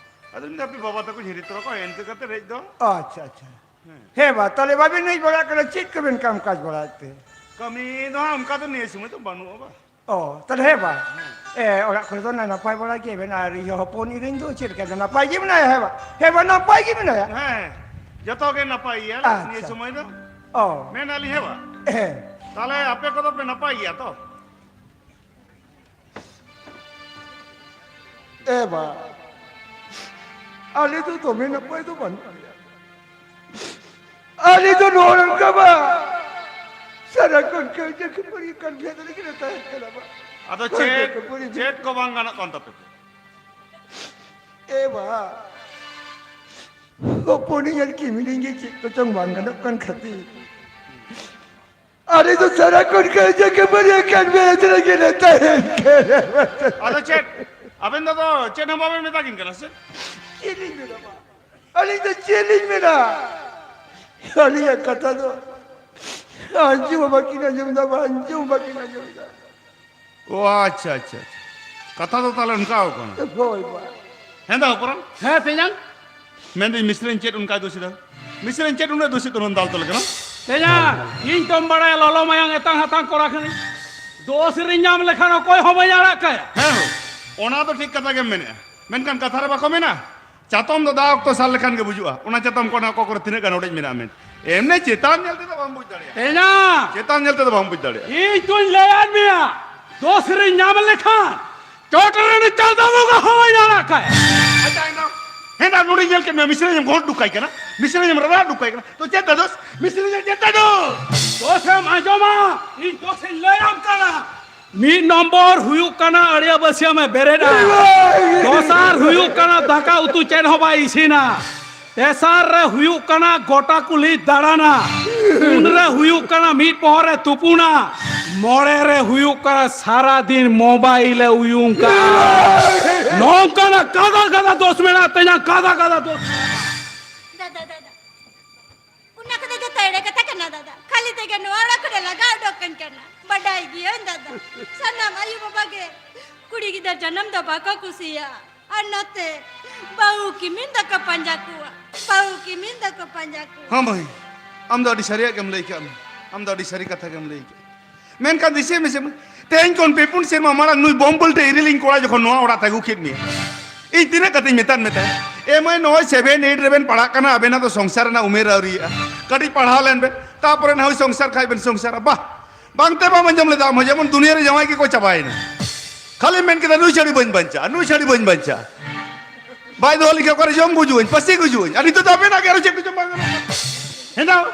ᱟᱫᱚ ᱢᱮᱱᱫᱟ, "ᱦᱟᱯᱮ ᱵᱟᱵᱟ ᱛᱟᱠᱚᱧ ᱦᱤᱨᱤ ᱛᱚᱨᱟ ᱠᱚᱣᱟ, ᱮᱱᱛᱮ ᱠᱟᱛᱮ ᱦᱮᱡ ᱫᱚ᱾" ᱟᱪᱪᱷᱟ, ᱟᱪᱪᱷᱟ᱾ ᱦᱮᱸ᱾ ᱦᱮᱸ ᱵᱟ, ᱛᱟᱦᱞᱮ ᱵᱟᱵᱤᱱ ᱦᱮᱡ ᱵᱟᱲᱟᱜ ᱠᱟᱱᱟ, ᱪᱮᱫ ᱠᱚᱵᱮᱱ ᱠᱟᱢ ᱠᱟᱡᱽ ᱵᱟᱲᱟᱭᱮᱫ ᱛᱮ? ᱠᱟᱹᱢᱤ ᱫᱚ ᱦᱟᱸᱜ ᱚᱱᱠᱟ ᱫᱚ ᱱᱤᱭᱟᱹ ᱥᱚᱢᱚᱭ ᱫᱚ ᱵᱟᱹᱱᱩᱜᱼᱟ ᱵᱟ᱾ ᱚ, ᱛᱟᱦᱞᱮ ᱦᱮᱸ ᱵᱟ᱾ ᱮ, ᱚᱲᱟᱜ ᱠᱚᱨᱮ ᱫᱚ ᱱᱟᱭ ᱱᱟᱯᱟᱭ ᱵᱟᱲᱟ ᱜᱮᱭᱟᱵᱮᱱ? ᱟᱨ ᱤᱭᱟᱹ, ᱦᱚᱯᱚᱱ ᱤᱨᱤᱧ ᱫᱚ ᱪᱮᱫ ᱞᱮᱠᱟ, ᱱᱟᱯᱟᱭ ᱜᱮ ᱢᱮᱱᱟᱭᱟ? ᱦᱮᱸ ᱵᱟ, ᱦᱮᱸ ᱵᱟ, ᱱᱟᱯᱟᱭ ᱜᱮ ᱢᱮᱱᱟᱭᱟ᱾ ᱦᱮᱸ, ᱡᱚᱛᱚ ᱜᱮ ᱱᱟᱯᱟᱭ ᱜᱮᱭᱟ ᱱᱤᱭᱟᱹ ᱟᱪᱪᱷᱟ᱾ ᱥᱚᱢᱚᱭ ᱫᱚ᱾ ᱚ᱾ ᱢᱮᱱᱟᱞᱤᱧ ᱦᱮᱸ ᱵᱟ? ᱦᱮᱸ᱾ ᱛᱟᱦᱞᱮ ᱟᱯᱮ ᱠᱚᱫᱚ ᱯᱮ ᱱᱟᱯᱟᱭ ᱜᱮᱭᱟ ᱛᱚ? ᱮ ᱵᱟ, ᱟᱞᱮ ᱫᱚ ᱫᱚᱢᱮ ᱱᱟᱯᱟᱭ ᱫᱚ ᱵᱟᱹᱱᱩᱜ ᱞᱮᱭᱟ᱾ ᱟᱞᱮ ᱫᱚ ᱱᱚᱜᱼᱚ ᱱᱚᱝᱠᱟ ᱵᱟ, ᱥᱟᱨᱟ ᱠᱷᱚᱱ ᱠᱟᱹᱭᱡᱟᱹ ᱠᱷᱟᱹᱯᱟᱹᱨᱤ ᱠᱟᱱ ᱵᱷᱮᱫ ᱨᱮᱜᱮ ᱞᱮ ᱛᱟᱦᱮᱱ ᱠᱟᱱᱟ ᱵᱟ᱾ ᱟᱫᱚ ᱠᱟᱹᱭᱡᱟᱹ ᱪᱮᱫ, ᱠᱷᱟᱹᱯᱟᱹᱨᱤ ᱪᱮᱫ ᱠᱚ ᱵᱟᱝ ᱜᱟᱱᱚᱜ ᱠᱟᱱ ᱛᱟᱯᱮ ᱛᱮ? ᱮ ᱵᱟ, ᱦᱚᱯᱚᱱᱤᱧ ᱟᱨ ᱠᱤᱢᱤᱱᱤᱧ ᱜᱮ ᱪᱮᱫ ᱠᱚᱪᱚᱝ ᱵᱟᱝ ᱜᱟᱱᱚᱜ ᱠᱟᱱ ᱠᱷᱟᱹᱛᱤᱨ ᱟᱞᱮ ᱫᱚ ᱥᱟᱨᱟ ᱠᱷᱚᱱ ᱠᱟᱹᱭᱡᱟᱹ ᱠᱷᱟᱹᱯᱟᱹᱨᱤ ᱟᱠᱟᱱ ᱵᱮᱪ ᱨᱮᱜᱮ ᱞᱮ ᱛᱟᱦᱮᱱ ᱠᱟᱱᱟ᱾ ᱟᱫᱚ ᱪᱮᱫ? ᱟᱵᱮᱱ ᱫᱚ, ᱫᱚ ᱪᱮᱫ ᱦᱚᱸ ᱵᱟᱵᱮᱱ ᱢᱮᱛᱟ ᱠᱤᱱ ᱠᱟᱱᱟ ᱥᱮ? ᱪᱮᱫ ᱞᱤᱧ ᱢᱮᱱᱟ ᱢᱟ? ᱟᱹᱞᱤᱧ ᱫᱚ ᱪᱮᱫ ᱞᱤᱧ ᱢᱮᱱᱟ? ᱟᱹᱞᱤᱧᱟᱜ ᱠᱟᱛᱷᱟ ᱫᱚ ᱟᱸᱡᱚᱢ ᱦᱚᱸ ᱵᱟᱹᱠᱤᱱ ᱟᱸᱡᱚᱢ ᱮᱫᱟ, ᱵᱟ ᱟᱸᱡᱚᱢ ᱵᱟᱹᱠᱤᱱ ᱟᱸᱡᱚᱢ ᱮᱫᱟ᱾ ᱚ, ᱟᱪᱪᱷᱟ, ᱟᱪᱪᱷᱟ, ᱟᱪᱪᱷᱟ᱾ ᱠᱟᱛᱷᱟ ᱫᱚ ᱛᱟᱦᱞᱮ ᱚᱱᱠᱟ ᱠᱟᱱᱟ᱾ ᱦᱳᱭ ᱵᱟ᱾ ᱦᱮᱸ ᱫᱟ ᱦᱚᱯᱚᱱ᱾ ᱦᱮᱸ ᱛᱮᱧᱟᱝ᱾ ᱢᱮᱱᱫᱟᱹᱧ ᱢᱤᱥᱨᱟᱧ ᱪᱮᱫ ᱚᱱᱠᱟᱭ ᱫᱳᱥ ᱮᱫᱟ? ᱢᱤᱥᱨᱟᱧ ᱪᱮᱫ ᱩᱱᱟᱹᱜ ᱫᱳᱥ ᱮᱫ ᱛᱮ ᱱᱚᱣᱟᱢ ᱫᱟᱞ ᱛᱚᱞᱮ ᱠᱟᱱᱟ? ᱛᱮᱧᱟᱝ, ᱤᱧ ᱛᱚᱢ ᱵᱟᱲᱟᱭᱟ ᱞᱚᱞᱚ ᱢᱟᱭᱟᱝ ᱮᱛᱟᱝ ᱦᱟᱛᱟᱝ ᱠᱚᱲᱟ ᱠᱟᱹᱱᱟᱹᱧ᱾ ᱫᱳᱥ ᱨᱤᱧ ᱧᱟᱢ ᱞᱮᱠᱷᱟᱱ ᱚᱠᱚᱭ ᱦᱚᱸ ᱵᱟᱹᱧ ᱟᱲᱟᱜ ᱠᱟᱭᱟ᱾ ᱦᱮᱸ ᱦᱳ, ᱚᱱᱟ ᱫᱚ ᱴᱷᱤᱠ ᱠᱟᱛᱷᱟ ᱜᱮᱢ ᱢᱮᱱᱮᱫᱼᱟ, ᱢᱮᱱᱠᱷᱟᱱ ᱠᱟᱛᱷᱟ ᱨᱮ ᱵᱟᱠᱚ ᱢᱮᱱᱟ, ᱪᱟᱛᱚᱢ ᱫᱚ ᱫᱟᱜ ᱚᱠᱛᱚ ᱥᱟᱨ ᱞᱮᱠᱷᱟᱱ ᱜᱮ ᱵᱩᱡᱩᱜᱼᱟ᱾ ᱚᱱᱟ ᱪᱟᱛᱚᱢ ᱠᱚᱨᱮ ᱚᱠᱟ ᱠᱚᱨᱮ ᱛᱤᱱᱟᱹᱜ ᱜᱟᱱ ᱚᱲᱮᱡ ᱢᱮᱱᱟᱜᱼᱟ ᱢᱮᱱ᱾ ᱮᱢᱱᱤ ᱪᱮᱛᱟᱱ ᱧᱮᱞ ᱛᱮᱫᱚ ᱵᱟᱢ ᱵᱩᱡᱽ ᱫᱟᱲᱮᱭᱟᱜᱼᱟ᱾ ᱛᱮᱧᱟᱝ! ᱪᱮᱛᱟᱱ ᱧᱮᱞ ᱛᱮᱫᱚ ᱵᱟᱢ ᱵᱩᱡᱽ ᱫᱟᱲᱮᱭᱟᱜᱼᱟ᱾ ᱤᱧ ᱛᱚᱧ ᱞᱟᱹᱭᱟᱫ ᱢᱮᱭᱟ, ᱫᱳᱥ ᱨᱤᱧ ᱧᱟᱢ ᱞᱮᱠᱷᱟᱱ ᱪᱚᱴ ᱨᱮᱱ ᱪᱟᱸᱫᱚ ᱵᱚᱸᱜᱟ ᱦᱚᱸ ᱵᱟᱹᱧ ᱟᱲᱟᱜ ᱠᱟᱭᱟ᱾ ᱟᱪᱪᱷᱟ, ᱮᱱᱫᱚ, ᱦᱮᱸ ᱫᱟ, ᱱᱚᱰᱮᱧ ᱧᱮᱞ ᱠᱮᱫ ᱢᱮᱭᱟ, ᱢᱤᱥᱨᱟᱧ ᱮᱢ ᱜᱷᱚᱸᱴ ᱰᱩᱠᱟᱭ ᱠᱟᱱᱟ, ᱢᱤᱥᱨᱟᱧ ᱮᱢ ᱨᱟᱲᱟ ᱰᱩᱠᱟᱭ ᱠᱟᱱᱟ᱾ ᱛᱚ ᱪᱮᱫ ᱫᱟ ᱫᱳᱥ? ᱢᱤᱥᱨᱟᱧ ᱪᱮᱫ ᱫᱟ ᱫᱳᱥ? ᱫᱳᱥ ᱮᱢ ᱟᱸᱡᱚᱢᱟ, ᱤᱧ ᱫᱳᱥ ᱤᱧ ᱞᱟᱹᱭᱟᱢ ᱠᱟᱱᱟ᱾ ᱢᱤᱫ ᱱᱚᱢᱵᱚᱨ ᱦᱩᱭᱩᱜ ᱠᱟᱱᱟ ᱟᱹᱲᱤᱭᱟᱹ ᱵᱟᱹᱥᱭᱟᱹᱢ ᱮ ᱵᱮᱨᱮᱫᱼᱟ᱾ ᱫᱚᱥᱟᱨ ᱦᱩᱭᱩᱜ ᱠᱟᱱᱟ ᱫᱟᱠᱟ ᱩᱛᱩ ᱪᱮᱫ ᱦᱚᱸ ᱵᱟᱭ ᱤᱥᱤᱱᱟ᱾ ᱛᱮᱥᱟᱨ ᱨᱮ ᱦᱩᱭᱩᱜ ᱠᱟᱱᱟ ᱜᱚᱴᱟ ᱠᱩᱞᱦᱤ ᱫᱟᱬᱟᱱᱟ᱾ ᱯᱩᱱ ᱨᱮ ᱦᱩᱭᱩᱜ ᱠᱟᱱᱟ ᱢᱤᱫ ᱯᱚᱦᱚᱨ ᱮ ᱛᱩᱯᱩᱱᱟ᱾ ᱢᱚᱬᱮ ᱨᱮ ᱦᱩᱭᱩᱜ ᱠᱟᱱᱟ ᱥᱟᱨᱟ ᱫᱤᱱ ᱢᱳᱵᱟᱭᱤᱞ ᱮ ᱩᱭᱩᱝ ᱠᱟᱜᱼᱟ᱾ ᱱᱚᱝᱠᱟᱱᱟᱜ ᱠᱟᱫᱟ ᱠᱟᱫᱟ ᱫᱳᱥ ᱢᱮᱱᱟᱜ ᱛᱤᱧᱟ, ᱠᱟᱫᱟ ᱠᱟᱫᱟ ᱫᱳᱥ᱾ ᱫᱟᱫᱟ, ᱫᱟᱫᱟ, ᱚᱱᱟ ᱠᱚᱫᱚ ᱡᱚᱛᱚ ᱮᱲᱮ ᱠᱟᱛᱷᱟ ᱠᱟᱱᱟ ᱫᱟᱫᱟ᱾ ᱠᱷᱟᱹᱞᱤ ᱛᱮᱜᱮ ᱱᱚᱣᱟ ᱚᱲᱟᱜ ᱠᱷᱚᱱᱮ ᱞᱟᱜᱟ ᱩᱰᱩᱠ ᱠᱟᱹᱧ ᱠᱟᱱᱟ᱾ ᱵᱟᱰᱟᱭ ᱜᱤᱭᱟᱹᱧ ᱫᱟᱫᱟ, ᱥᱟᱱᱟᱢ ᱟᱭᱳ ᱵᱟᱵᱟ ᱜᱮ ᱠᱩᱲᱤ ᱜᱤᱫᱟᱹᱨ ᱡᱟᱱᱟᱢ ᱫᱚ ᱵᱟᱠᱚ ᱠᱩᱥᱤᱭᱟᱜᱼᱟ᱾ ᱟᱨ ᱱᱚᱛᱮ ᱵᱟᱹᱦᱩ ᱠᱤᱢᱤᱱ ᱫᱚᱠᱚ ᱯᱟᱸᱡᱟ ᱠᱚᱣᱟ, ᱵᱟᱹᱦᱩ ᱠᱤᱢᱤᱱ ᱫᱚᱠᱚ ᱯᱟᱸᱡᱟ ᱠᱚᱣᱟ᱾ ᱦᱚᱸ ᱢᱟᱹᱭ, ᱟᱢ ᱫᱚ ᱟᱹᱰᱤ ᱥᱟᱹᱨᱤᱭᱟᱜ ᱜᱮᱢ ᱞᱟᱹᱭ ᱠᱟᱜᱼᱟ᱾ ᱟᱢ ᱫᱚ ᱟᱹᱰᱤ ᱥᱟᱹᱨᱤ ᱠᱟᱛᱷᱟ ᱜᱮᱢ ᱞᱟᱹᱭ ᱠᱟᱜᱼᱟ᱾ ᱢᱮᱱᱠᱷᱟᱱ ᱫᱤᱥᱟᱹᱭ ᱢᱮᱥᱮ ᱢᱟᱹᱭ, ᱛᱮᱦᱮᱧ ᱠᱷᱚᱱ ᱯᱮ ᱯᱩᱱ ᱥᱮᱨᱢᱟ ᱢᱟᱲᱟᱝ ᱱᱩᱭ ᱵᱚᱢ ᱵᱚᱞᱴᱮ ᱤᱨᱤᱞᱤᱧ ᱠᱚᱲᱟ ᱡᱚᱠᱷᱚᱱ ᱱᱚᱣᱟ ᱚᱲᱟᱜ ᱛᱮ ᱟᱹᱜᱩ ᱠᱮᱫ ᱢᱮᱭᱟ, ᱤᱧ ᱛᱤᱱᱟᱹᱜ ᱠᱟᱛᱮᱧ ᱢᱮᱛᱟᱫ ᱢᱮ ᱛᱟᱦᱮᱸᱫ? "ᱮ ᱢᱟᱹᱭ, ᱱᱚᱜᱼᱚᱭ ᱥᱮᱵᱷᱮᱱ ᱮᱭᱤᱴ ᱨᱮᱵᱮᱱ ᱯᱟᱲᱦᱟᱜ ᱠᱟᱱᱟ, ᱟᱵᱮᱱᱟᱜ ᱫᱚ ᱥᱚᱝᱥᱟᱨ ᱨᱮᱱᱟᱜ ᱩᱢᱮᱨ ᱟᱹᱣᱨᱤᱭᱟᱜᱼᱟ, ᱠᱟᱹᱴᱤᱡ ᱯᱟᱲᱦᱟᱣ ᱞᱮᱱ ᱵᱮᱱ, ᱛᱟᱯᱚᱨᱮ ᱱᱟᱦᱚᱭ ᱥᱚᱝᱥᱟᱨ ᱠᱷᱟᱡ ᱵᱮᱱ ᱥᱚᱝᱥᱟᱨᱟ᱾" ᱵᱟᱦ, ᱵᱟᱝ ᱛᱮ ᱵᱟᱢ ᱟᱸᱡᱚᱢ ᱞᱮᱫᱟ ᱟᱢ ᱦᱚᱸ, ᱡᱮᱢᱚᱱ ᱫᱩᱱᱤᱭᱟᱹ ᱨᱮ ᱡᱟᱶᱟᱭ ᱜᱮᱠᱚ ᱪᱟᱵᱟᱭᱮᱱᱟ᱾ ᱠᱷᱟᱹᱞᱤ ᱢᱮᱱ ᱠᱮᱫᱟ, "ᱱᱩᱭ ᱪᱷᱟᱹᱲᱤ ᱵᱟᱹᱧ ᱵᱟᱧᱪᱟᱜᱼᱟ, ᱱᱩᱭ ᱪᱷᱟᱹᱲᱤ ᱵᱟᱹᱧ ᱵᱟᱧᱪᱟᱜᱼᱟ᱾ ᱵᱟᱭ ᱫᱚᱦᱚ ᱞᱮᱠᱷᱟᱱ ᱚᱠᱟᱨᱮ ᱡᱚᱢ ᱜᱩᱡᱩᱜ ᱟᱹᱧ, ᱯᱟᱹᱥᱤ ᱜᱩᱡᱩᱜ ᱟᱹᱧ᱾" ᱟᱨ ᱱᱤᱛᱚᱜ ᱫᱚ ᱟᱵᱮᱱᱟᱜ ᱜᱮ ᱟᱨᱚ ᱪᱮᱫ ᱠᱚᱪᱚᱝ ᱵᱟᱝ ᱜᱟᱱᱚᱜ ᱠᱟᱱᱟ᱾ ᱦᱮᱸ ᱫᱟ?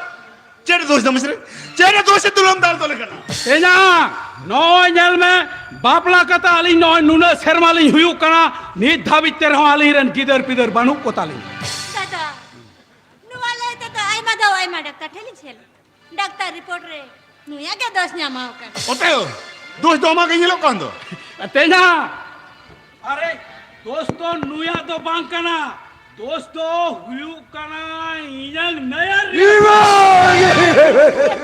ᱪᱮᱫ ᱫᱳᱥ ᱫᱚ ᱢᱤᱥᱨᱟ? ᱪᱮᱫ ᱫᱳᱥ ᱮ ᱛᱩᱞᱟᱹᱢ ᱫᱟᱞ ᱛᱚᱞᱮ ᱠᱟᱱᱟ? ᱮᱧᱟ, ᱱᱚᱜᱼᱚᱭ ᱧᱮᱞ ᱢᱮ, ᱵᱟᱯᱞᱟ ᱠᱟᱛᱮ ᱟᱹᱞᱤᱧ ᱱᱚᱜᱼᱚᱭ ᱱᱩᱱᱟᱹᱜ ᱥᱮᱨᱢᱟ ᱞᱤᱧ ᱦᱩᱭᱩᱜ ᱠᱟᱱᱟ, ᱱᱤᱛ ᱫᱷᱟᱹᱵᱤᱡ ᱛᱮ ᱨᱮᱦᱚᱸ ᱟᱹᱞᱤᱧ ᱨᱮᱱ ᱜᱤᱫᱟᱹᱨ ᱯᱤᱫᱟᱹᱨ ᱵᱟᱹᱱᱩᱜ ᱠᱚ ᱛᱟᱹᱞᱤᱧᱟ᱾ ᱫᱟᱫᱟ, ᱱᱚᱣᱟ ᱞᱟᱹᱭ ᱛᱮᱫᱚ ᱟᱭᱢᱟ ᱫᱷᱟᱣ ᱟᱭᱢᱟ ᱰᱟᱠᱛᱟᱨ ᱴᱷᱮᱱ ᱞᱤᱧ ᱥᱮᱱ ᱞᱮᱱᱟ᱾ ᱰᱟᱠᱛᱟᱨ ᱨᱤᱯᱳᱨᱴ ᱨᱮ ᱱᱩᱭᱟᱜ ᱜᱮ ᱫᱳᱥ ᱧᱟᱢᱟᱣ ᱠᱟᱱᱟ᱾ ᱚᱛᱮ, ᱫᱳᱥ ᱫᱚ ᱟᱢᱟᱜ ᱜᱮ ᱧᱮᱞᱚᱜ ᱠᱟᱱ ᱫᱚ᱾ ᱛᱮᱧᱟ, ᱟᱨᱮ, ᱫᱳᱥ ᱫᱚ ᱱᱩᱭᱟᱜ ᱫᱚ ᱵᱟᱝ ᱠᱟᱱᱟ, ᱫᱳᱥ ᱫᱚ ᱦᱩᱭᱩᱜ ᱠᱟᱱᱟ ᱤᱧᱟᱝ ᱱᱟᱭᱟᱨ ᱨᱮ᱾ ᱡᱚᱛᱚ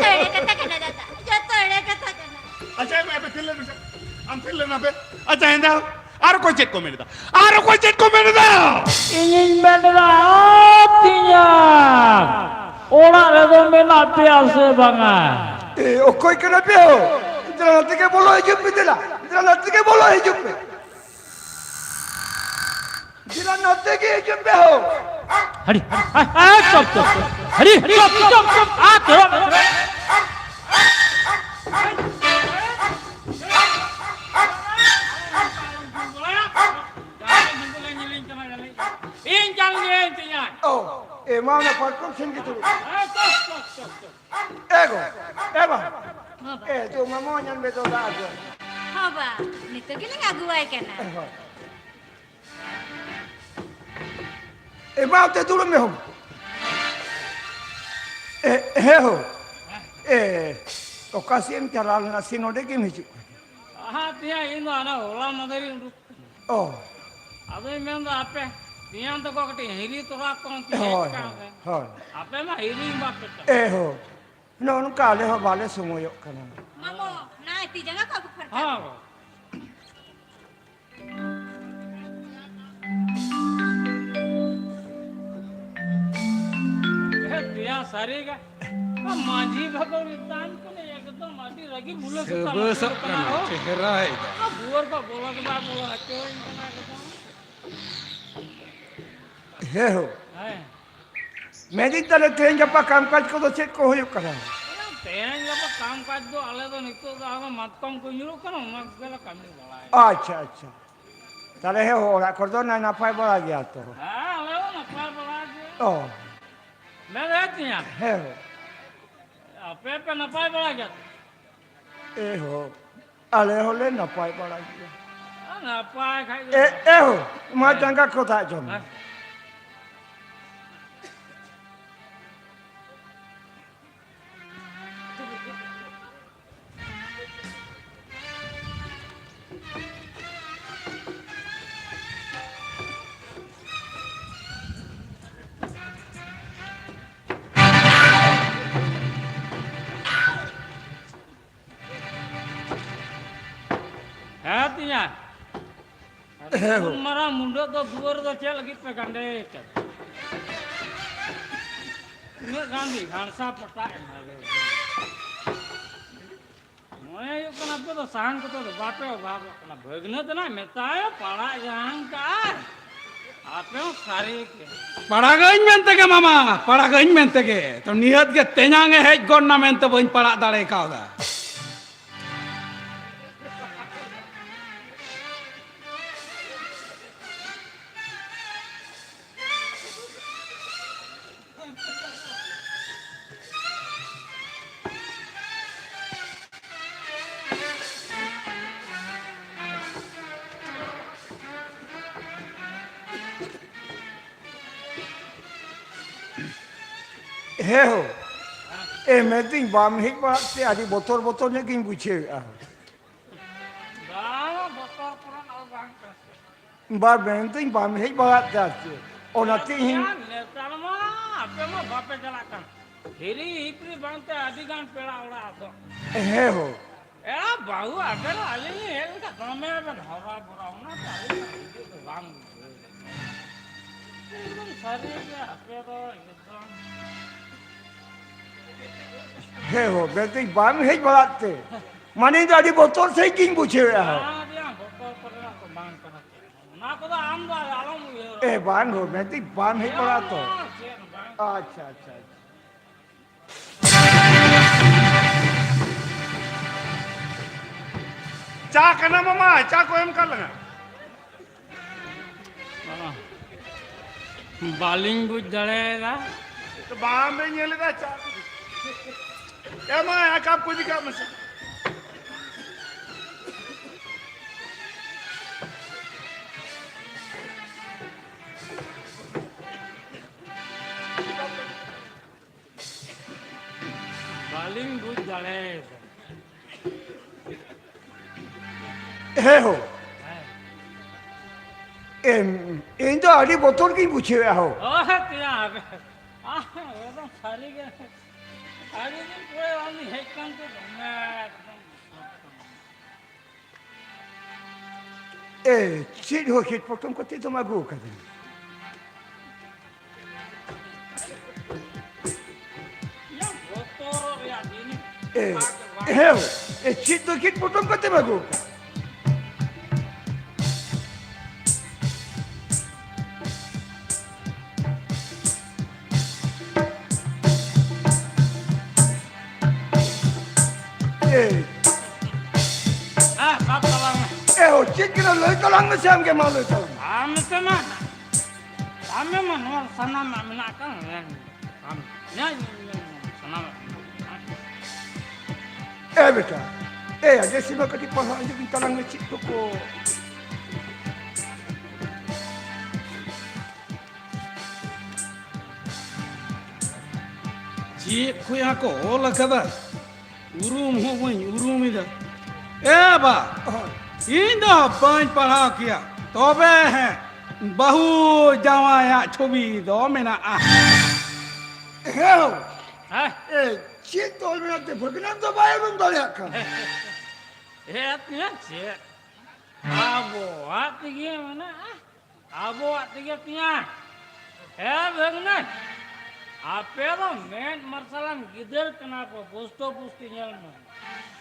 ᱮᱲᱮ ᱠᱟᱛᱷᱟ ᱠᱟᱱᱟ ᱫᱟᱫᱟ, ᱡᱚᱛᱚ ᱮᱲᱮ ᱠᱟᱛᱷᱟ ᱠᱟᱱᱟ᱾ ᱟᱪᱪᱷᱟ, ᱟᱯᱮ ᱛᱷᱤᱨ ᱞᱮᱱ ᱯᱮᱥᱮ᱾ ᱟᱢ ᱛᱷᱤᱨ ᱞᱮᱱ ᱯᱮ᱾ ᱟᱪᱪᱷᱟ, ᱮᱱᱫᱟ ᱟᱨ ᱚᱠᱚᱭ ᱪᱮᱫ ᱠᱚ ᱢᱮᱱ ᱮᱫᱟ? ᱟᱨ ᱚᱠᱚᱭ ᱪᱮᱫ ᱠᱚ ᱢᱮᱱ ᱮᱫᱟ? ᱤᱧᱤᱧ ᱢᱮᱱ ᱮᱫᱟ, ᱚ ᱛᱤᱧᱟ, ᱚᱲᱟᱜ ᱨᱮᱫᱚ ᱢᱮᱱᱟᱜ ᱯᱮᱭᱟ ᱥᱮ ᱵᱟᱝᱟ? ᱮ, ᱚᱠᱚᱭ ᱠᱟᱱᱟ ᱯᱮ ᱦᱳ? ᱫᱮᱞᱟ ᱱᱚᱛᱮ ᱜᱮ ᱵᱚᱞᱚ ᱦᱤᱡᱩᱜ ᱯᱮ, ᱫᱮᱞᱟ, ᱫᱮᱞᱟ ᱱᱚᱛᱮ ᱜᱮ ᱵᱚᱞᱚ ᱦᱤᱡᱩᱜ ᱯᱮ᱾ ᱫᱮᱞᱟ ᱱᱚᱛᱮ ᱜᱮ ᱦᱤᱡᱩᱜ ᱯᱮ ᱦᱳ᱾ ᱦᱟᱹᱲᱤ, ᱦᱟᱹᱲᱤ, ᱦᱟᱹᱲᱤ, ᱪᱚᱯ, ᱪᱚᱯ, ᱪᱚᱯ, ᱦᱟᱹᱲᱤ, ᱪᱚᱯ, ᱪᱚᱯ, ᱪᱚᱯ, ᱟ, ᱪᱚᱯ᱾ ᱤᱧ ᱪᱟᱞ ᱜᱤᱭᱟᱹᱧ ᱛᱤᱧᱟ᱾ ᱚ, ᱮ ᱢᱟ ᱚᱱᱟ ᱯᱟᱨᱠᱚᱢ ᱥᱮᱱ ᱜᱮ ᱫᱩᱲᱩᱵ᱾ ᱦᱮᱸ, ᱪᱚᱯ, ᱪᱚᱯ, ᱪᱚᱯ, ᱪᱚᱯ᱾ ᱮ ᱜᱚ, ᱮ ᱵᱟ᱾ ᱦᱚᱸ ᱵᱟ᱾ ᱮ, ᱛᱚ ᱢᱟᱢᱟ ᱧᱟᱢ ᱵᱮ ᱫᱚ ᱫᱟᱜ ᱟᱹᱜᱩ᱾ ᱦᱚᱸ ᱵᱟ, ᱱᱤᱛᱚᱜ ᱜᱮᱞᱤᱧ ᱟᱹᱜᱩᱣᱟᱭ ᱠᱟᱱᱟ᱾ ᱦᱳᱭ᱾ ᱮ, ᱢᱟ ᱚᱱᱛᱮ ᱫᱩᱲᱩᱵ ᱢᱮ ᱦᱳ᱾ ᱮ, ᱦᱮᱸ ᱦᱳ᱾ ᱮ, ᱚᱠᱟ ᱥᱮᱫ ᱮᱢ ᱪᱟᱞᱟᱣ ᱞᱮᱱᱟ ᱥᱮ ᱱᱚᱰᱮ ᱜᱮᱢ ᱦᱤᱡᱩᱜ ᱠᱟᱱᱟ? ᱟᱦᱟ, ᱛᱮᱭᱟᱝ, ᱤᱧ ᱫᱚ ᱦᱟᱱᱟ ᱦᱚᱞᱟ ᱢᱟᱫᱷᱮᱨ ᱤᱧ ᱩᱰᱩᱠ ᱠᱟᱱᱟ᱾ ᱚ᱾ ᱟᱫᱚᱧ ᱢᱮᱱᱫᱟ, ᱦᱟᱯᱮ, ᱛᱮᱭᱟᱝ ᱛᱟᱠᱚ ᱠᱟᱹᱴᱤᱡ ᱦᱤᱨᱤ ᱛᱚᱨᱟ ᱠᱚᱣᱟᱧ, ᱛᱮᱭᱟᱝ ᱦᱳᱭ, ᱠᱟᱱ ᱦᱳᱭ, ᱨᱮ᱾ ᱦᱳᱭ᱾ ᱟᱯᱮ ᱢᱟ ᱦᱤᱨᱤ ᱵᱟᱯᱮ ᱪᱟᱞᱟᱜ᱾ ᱮ ᱦᱳ, ᱱᱚᱜᱼᱚ ᱱᱚᱝᱠᱟ ᱟᱞᱮ ᱦᱚᱸ ᱵᱟᱞᱮ ᱥᱚᱢᱚᱭᱚᱜ ᱠᱟᱱᱟ᱾ ᱢᱟᱢᱚ, ᱱᱟᱭ ᱛᱤ ᱡᱟᱸᱜᱟ ᱠᱚ ᱟᱹᱵᱩᱠ ᱯᱷᱟᱨᱪᱟ᱾ ᱦᱚᱸ᱾ ᱮ ᱫᱮᱭᱟ, ᱥᱟᱹᱨᱤ ᱜᱮ᱾ ᱢᱟᱹᱡᱷᱤ ᱵᱟᱵᱟ ᱢᱮᱛᱟᱢ ᱠᱟᱱᱟ, ᱮᱠᱫᱚᱢ ᱟᱹᱰᱤ ᱨᱟᱹᱜᱤ ᱢᱩᱞᱟᱹ ᱥᱩᱛᱟᱢ ᱥᱟᱹᱵᱟᱹᱥᱚᱜ ᱟᱹᱛᱩ ᱠᱟᱱᱟ ᱠᱟᱱᱟ, ᱦᱳ᱾ ᱪᱮᱦᱨᱟᱭ ᱫᱟ᱾ ᱟᱨ ᱫᱩᱣᱟᱹᱨ ᱠᱚ ᱵᱚᱞᱚ ᱜᱮ ᱵᱟᱭ ᱵᱚᱞᱚ ᱦᱚᱪᱚᱣᱟᱹᱧ ᱠᱟᱱᱟ ᱮᱠᱫᱚᱢ᱾ ᱦᱮᱸ ᱦᱳ᱾ ᱦᱮᱸ᱾ ᱢᱮᱱᱫᱟᱹᱧ, ᱛᱟᱦᱞᱮ ᱛᱮᱦᱮᱧ ᱜᱟᱯᱟ ᱠᱟᱢ ᱠᱟᱡᱽ ᱠᱚᱫᱚ ᱪᱮᱫ ᱠᱚ ᱦᱩᱭᱩᱜ ᱠᱟᱱᱟ? ᱛᱮᱦᱮᱧ ᱜᱟᱯᱟ ᱠᱟᱢ ᱠᱟᱡᱽ ᱫᱚ ᱟᱞᱮ ᱫᱚ ᱱᱤᱛᱚᱜ ᱫᱚ ᱟᱨᱚ ᱢᱟᱛᱠᱚᱢ ᱠᱚ ᱧᱩᱨᱩᱜ ᱠᱟᱱᱟ, ᱚᱱᱟ ᱠᱚᱜᱮ ᱞᱮ ᱠᱟᱹᱢᱤ ᱵᱟᱲᱟᱭᱟ᱾ ᱟᱪᱪᱷᱟ, ᱟᱪᱪᱷᱟ᱾ ᱛᱟᱦᱞᱮ ᱦᱮᱸ, ᱚᱲᱟᱜ ᱠᱚᱨᱮ ᱫᱚ ᱱᱟᱭ ᱱᱟᱯᱟᱭ ᱵᱟᱲᱟ ᱜᱮᱭᱟ ᱛᱚ? ᱦᱮᱸ, ᱟᱞᱮ ᱦᱚᱸ ᱱᱟᱯᱟᱭ ᱵᱟᱲᱟ ᱜᱮ᱾ ᱚ᱾ ᱢᱮᱱᱮᱫ ᱛᱤᱧᱟ, ᱦᱮᱸ᱾ ᱟᱯᱮ ᱯᱮ ᱱᱟᱯᱟᱭ ᱵᱟᱲᱟ ᱜᱮᱭᱟ ᱛᱚ? ᱮ ᱦᱳ, ᱟᱞᱮ ᱦᱚᱸᱞᱮ ᱱᱟᱯᱟᱭ ᱵᱟᱲᱟ ᱜᱮᱭᱟ᱾ ᱟᱨ ᱱᱟᱯᱟᱭ ᱠᱷᱟᱡ ᱫᱚ ᱮ, ᱮ ᱦᱳ, ᱢᱟ ᱦᱮᱸ᱾ ᱡᱟᱸᱜᱟ ᱠᱚ ᱫᱟᱜ ᱡᱚᱢ ᱢᱮ᱾ ᱦᱮᱸ᱾ ᱦᱮᱸ ᱛᱤᱧᱟ᱾ ᱦᱮᱸ ᱦᱳ᱾ ᱩᱱ ᱢᱟᱨᱟᱝ ᱢᱩᱰᱟᱹᱫ ᱫᱚ ᱫᱩᱣᱟᱹᱨ ᱨᱮᱫᱚ ᱪᱮᱫ ᱞᱟᱹᱜᱤᱫ ᱯᱮ ᱜᱟᱸᱰᱮ ᱠᱟᱫᱟ? ᱩᱱᱟᱹᱜ ᱜᱟᱱ ᱜᱮ ᱜᱷᱟᱲᱥᱟ ᱯᱚᱴᱟᱜ ᱮᱱᱟ᱾ ᱢᱚᱱᱮ ᱦᱩᱭᱩᱜ ᱠᱟᱱᱟ, ᱟᱯᱮ ᱫᱚ ᱥᱟᱦᱟᱱ ᱠᱚᱛᱮ ᱫᱚ ᱵᱟᱯᱮ ᱚᱵᱷᱟᱵᱚᱜ ᱠᱟᱱᱟ᱾ ᱵᱷᱟᱹᱜᱽᱱᱟᱹ ᱛᱟᱱᱟᱜ ᱢᱮᱛᱟᱭᱟ, ᱯᱟᱲᱟᱜ ᱡᱟᱝ ᱠᱟᱜᱼᱟᱭ᱾ ᱟᱯᱮ ᱦᱚᱸ ᱥᱟᱹᱨᱤ ᱜᱮ᱾ ᱯᱟᱲᱟᱜᱟᱹᱧ ᱢᱮᱱᱛᱮ ᱜᱮ ᱢᱟᱢᱟ, ᱯᱟᱲᱟᱜᱟᱹᱧ ᱢᱮᱱᱛᱮ ᱜᱮ᱾ ᱛᱚ, ᱱᱤᱦᱟᱹᱛ ᱜᱮ ᱛᱮᱧᱟᱝ ᱮ ᱦᱮᱡ ᱜᱚᱫ ᱱᱟ ᱢᱮᱱᱛᱮ ᱵᱟᱹᱧ ᱯᱟᱲᱟᱜ ᱫᱟᱲᱮ ᱠᱟᱣᱫᱟ᱾ ᱦᱮᱸ ᱦᱳ᱾ ᱮ, ᱢᱮᱱᱫᱟᱹᱧ ᱵᱟᱢ ᱦᱮᱡ ᱵᱟᱲᱟᱜ ᱛᱮ ᱟᱹᱰᱤ ᱵᱚᱛᱚᱨ ᱵᱚᱛᱚᱨ ᱧᱚᱜ ᱜᱤᱧ ᱵᱩᱡᱷᱟᱹᱣᱮᱫᱼᱟ᱾ ᱵᱟᱝ, ᱵᱚᱛᱚᱨ ᱠᱚᱨᱮᱱᱟᱜ ᱫᱚ ᱵᱟᱝ ᱠᱟᱱᱟ᱾ ᱵᱟ, ᱢᱮᱱᱫᱟᱹᱧ ᱵᱟᱢ ᱦᱮᱡ ᱵᱟᱲᱟᱜ ᱛᱮ ᱟᱨ ᱪᱮᱫ, ᱚᱱᱟᱛᱮ ᱤᱧ ᱱᱮᱛᱟᱨ ᱢᱟ ᱟᱯᱮ ᱢᱟ ᱵᱟᱯᱮ ᱪᱟᱞᱟᱜ ᱠᱟᱱ᱾ ᱦᱤᱨᱤ ᱦᱤᱯᱨᱤ ᱵᱟᱝᱛᱮ ᱟᱹᱰᱤ ᱜᱟᱱ ᱯᱮᱲᱟ ᱚᱲᱟᱜ ᱫᱚ᱾ ᱦᱮᱸ ᱦᱳ᱾ ᱮ ᱵᱟᱹᱦᱩ, ᱟᱯᱮ ᱫᱚ ᱟᱹᱞᱤᱧ ᱞᱤᱧ ᱦᱮᱡ ᱞᱮᱱᱠᱷᱟᱱ ᱫᱚᱢᱮ ᱵᱮᱱ ᱦᱚᱨᱚ ᱵᱚᱨᱚ, ᱚᱱᱟᱛᱮ ᱟᱹᱞᱤᱧ ᱫᱚ ᱦᱤᱡᱩᱜ ᱫᱚ ᱵᱟᱝ ᱵᱩᱡᱷᱟᱹᱣ ᱞᱮᱫ ᱞᱤᱧᱟ᱾ ᱮᱠᱫᱚᱢ ᱥᱟᱹᱨᱤ ᱜᱮ, ᱟᱯᱮ ᱫᱚ ᱮᱠᱫᱚᱢ᱾ ᱦᱮᱸ ᱦᱳ, ᱢᱮᱱᱫᱟᱹᱧ ᱵᱟᱢ ᱦᱮᱡ ᱵᱟᱲᱟᱜ ᱛᱮ, ᱢᱟᱱᱮ ᱤᱧ ᱫᱚ ᱟᱹᱰᱤ ᱵᱚᱛᱚᱨ ᱥᱟᱺᱦᱤᱡ ᱜᱤᱧ ᱵᱩᱡᱷᱟᱹᱣᱮᱫᱼᱟ ᱦᱳ᱾ ᱵᱟᱝ ᱭᱟ, ᱵᱚᱛᱚᱨ ᱠᱚᱨᱮᱱᱟᱜ ᱫᱚ ᱵᱟᱝ ᱠᱟᱱᱟ ᱪᱮᱫ ᱦᱚᱸ᱾ ᱚᱱᱟ ᱠᱚᱫᱚ ᱟᱢ ᱫᱚ ᱟᱞᱚᱢ ᱩᱭᱦᱟᱹᱨᱟ᱾ ᱮ, ᱵᱟᱝ ᱦᱳ, ᱢᱮᱱᱫᱟᱹᱧ ᱵᱟᱢ ᱦᱮᱡ ᱵᱟᱲᱟᱜᱼᱟ ᱛᱚ᱾ ᱪᱮᱫ ᱦᱚᱸ ᱵᱟᱝ᱾ ᱟᱪᱪᱷᱟ, ᱟᱪᱪᱷᱟ, ᱟᱪᱪᱷᱟ᱾ ᱪᱟ ᱠᱟᱱᱟ ᱢᱟᱢᱟ, ᱪᱟ ᱠᱚ ᱮᱢ ᱠᱟᱜ ᱞᱟᱝᱟ᱾ ᱵᱟᱹᱞᱤᱧ ᱵᱩᱡᱽ ᱫᱟᱲᱮᱭᱟᱫᱟ᱾ ᱵᱟᱝ ᱵᱮᱱ ᱧᱮᱞ ᱮᱫᱟ ᱪᱟ? ᱮ ᱢᱟ, ᱮ ᱠᱟᱯ ᱠᱚ ᱤᱫᱤ ᱠᱟᱜ ᱢᱮᱥᱮ᱾ ᱵᱟᱹᱞᱤᱧ ᱵᱩᱡᱽ ᱫᱟᱲᱮᱭᱟᱫᱟ᱾ ᱦᱮᱸ ᱦᱳ᱾ ᱦᱮᱸ᱾ ᱮᱢ, ᱤᱧ ᱫᱚ ᱟᱹᱰᱤ ᱵᱚᱛᱚᱨ ᱜᱤᱧ ᱵᱩᱡᱷᱟᱹᱣᱮᱫᱼᱟ ᱦᱳ᱾ ᱚ, ᱛᱮᱭᱟᱨ᱾ ᱟᱦ, ᱮᱠᱫᱚᱢ ᱥᱟᱹᱨᱤ ᱜᱮ᱾ ᱟᱹᱰᱤ ᱫᱤᱱ ᱯᱚᱨᱮ ᱚᱲᱟᱜ ᱞᱤᱧ ᱦᱮᱡ ᱠᱟᱱ ᱛᱮ ᱫᱚᱢᱮ ᱮᱠᱫᱚᱢ ᱵᱚᱛᱚᱨ ᱠᱟᱱᱟ᱾ ᱮ, ᱪᱮᱫ ᱦᱚᱸ ᱪᱮᱫ ᱯᱚᱴᱚᱢ ᱠᱟᱛᱮ ᱫᱚᱢ ᱟᱹᱜᱩ ᱟᱠᱟᱫᱤᱧᱟ? ᱤᱧᱟᱹᱜ ᱵᱚᱛᱚᱨᱚᱜ ᱨᱮᱭᱟᱜ ᱡᱤᱱᱤᱥ ᱮ, ᱚᱠᱟ ᱜᱮ ᱵᱟᱝ᱾ ᱦᱮᱸ, ᱮ, ᱪᱮᱫ ᱫᱚ ᱪᱮᱫ ᱯᱚᱴᱚᱢ ᱠᱟᱛᱮᱢ ᱟᱹᱜᱩ ᱟᱠᱟᱫ? ᱮ᱾ ᱦᱮᱸ, ᱥᱟᱵ ᱛᱟᱞᱟᱝ ᱢᱮ᱾ ᱮ ᱦᱳ, ᱪᱮᱫ ᱠᱟᱱᱟ? ᱞᱟᱹᱭ ᱛᱟᱞᱟᱝ ᱢᱮᱥᱮ, ᱟᱢ ᱜᱮ ᱢᱟ ᱞᱟᱹᱭ ᱛᱟᱞᱟᱝ ᱢᱮ᱾ ᱟᱨ ᱱᱚᱛᱮ ᱢᱟ ᱟᱢ ᱢᱟ ᱱᱚᱣᱟ ᱥᱟᱱᱟᱢᱟᱜ ᱢᱮᱱᱟᱜ ᱟᱠᱟᱫ, ᱟᱢ ᱧᱮᱞ, ᱧᱮᱞ, ᱧᱮᱞ, ᱧᱮᱞ, ᱥᱟᱱᱟᱢᱟᱜ ᱢᱮᱱᱟᱜ ᱟᱠᱟᱫ᱾ ᱮ ᱵᱮᱴᱟ, ᱮ ᱟᱡᱮ ᱥᱤᱢᱟ, ᱠᱟᱹᱴᱤᱡ ᱯᱟᱲᱦᱟᱣ ᱟᱸᱡᱚᱢ ᱛᱟᱞᱟᱝ ᱢᱮ, ᱪᱮᱫ ᱠᱚᱠᱚ ᱪᱮᱫ ᱠᱷᱚᱭᱟ ᱠᱚ ᱚᱞ ᱟᱠᱟᱫᱟ? ᱩᱨᱩᱢ ᱦᱚᱸ ᱵᱟᱹᱧ ᱩᱨᱩᱢ ᱮᱫᱟ᱾ ᱮ ᱵᱟ, ᱤᱧ ᱫᱚ ᱵᱟᱹᱧ ᱯᱟᱲᱦᱟᱣ ᱠᱮᱭᱟ, ᱛᱚᱵᱮ ᱦᱮᱸ, ᱵᱟᱹᱦᱩ ᱡᱟᱶᱟᱭᱟᱜ ᱪᱷᱚᱵᱤ ᱫᱚ ᱢᱮᱱᱟᱜᱼᱟ᱾ ᱦᱮᱸ᱾ ᱦᱮᱸ? ᱮ, ᱪᱮᱫ ᱛᱚᱞ ᱢᱮᱱᱟᱜ ᱛᱮ ᱵᱷᱟᱹᱜᱽᱱᱟᱢ ᱫᱚ ᱵᱟᱭ ᱩᱨᱩᱢ ᱫᱟᱲᱮᱭᱟᱜ ᱠᱟᱱᱟ? ᱦᱮᱸ, ᱛᱤᱱᱟᱹᱜ ᱪᱮᱫ? ᱟᱵᱚᱣᱟᱜ ᱛᱮᱜᱮ ᱢᱮᱱᱟᱜᱼᱟ᱾ ᱟᱵᱚᱣᱟᱜ ᱛᱮᱜᱮ ᱛᱤᱧᱟ᱾ ᱦᱮᱸ ᱵᱷᱟᱹᱜᱽᱱᱟᱹ, ᱟᱯᱮ ᱫᱚ ᱢᱮᱫ ᱢᱟᱨᱥᱟᱞᱟᱱ ᱜᱤᱫᱟᱹᱨ ᱠᱟᱱᱟ ᱯᱮ, ᱯᱩᱥᱴᱟᱹ ᱯᱩᱥᱴᱤ ᱧᱮᱞ ᱢᱮ,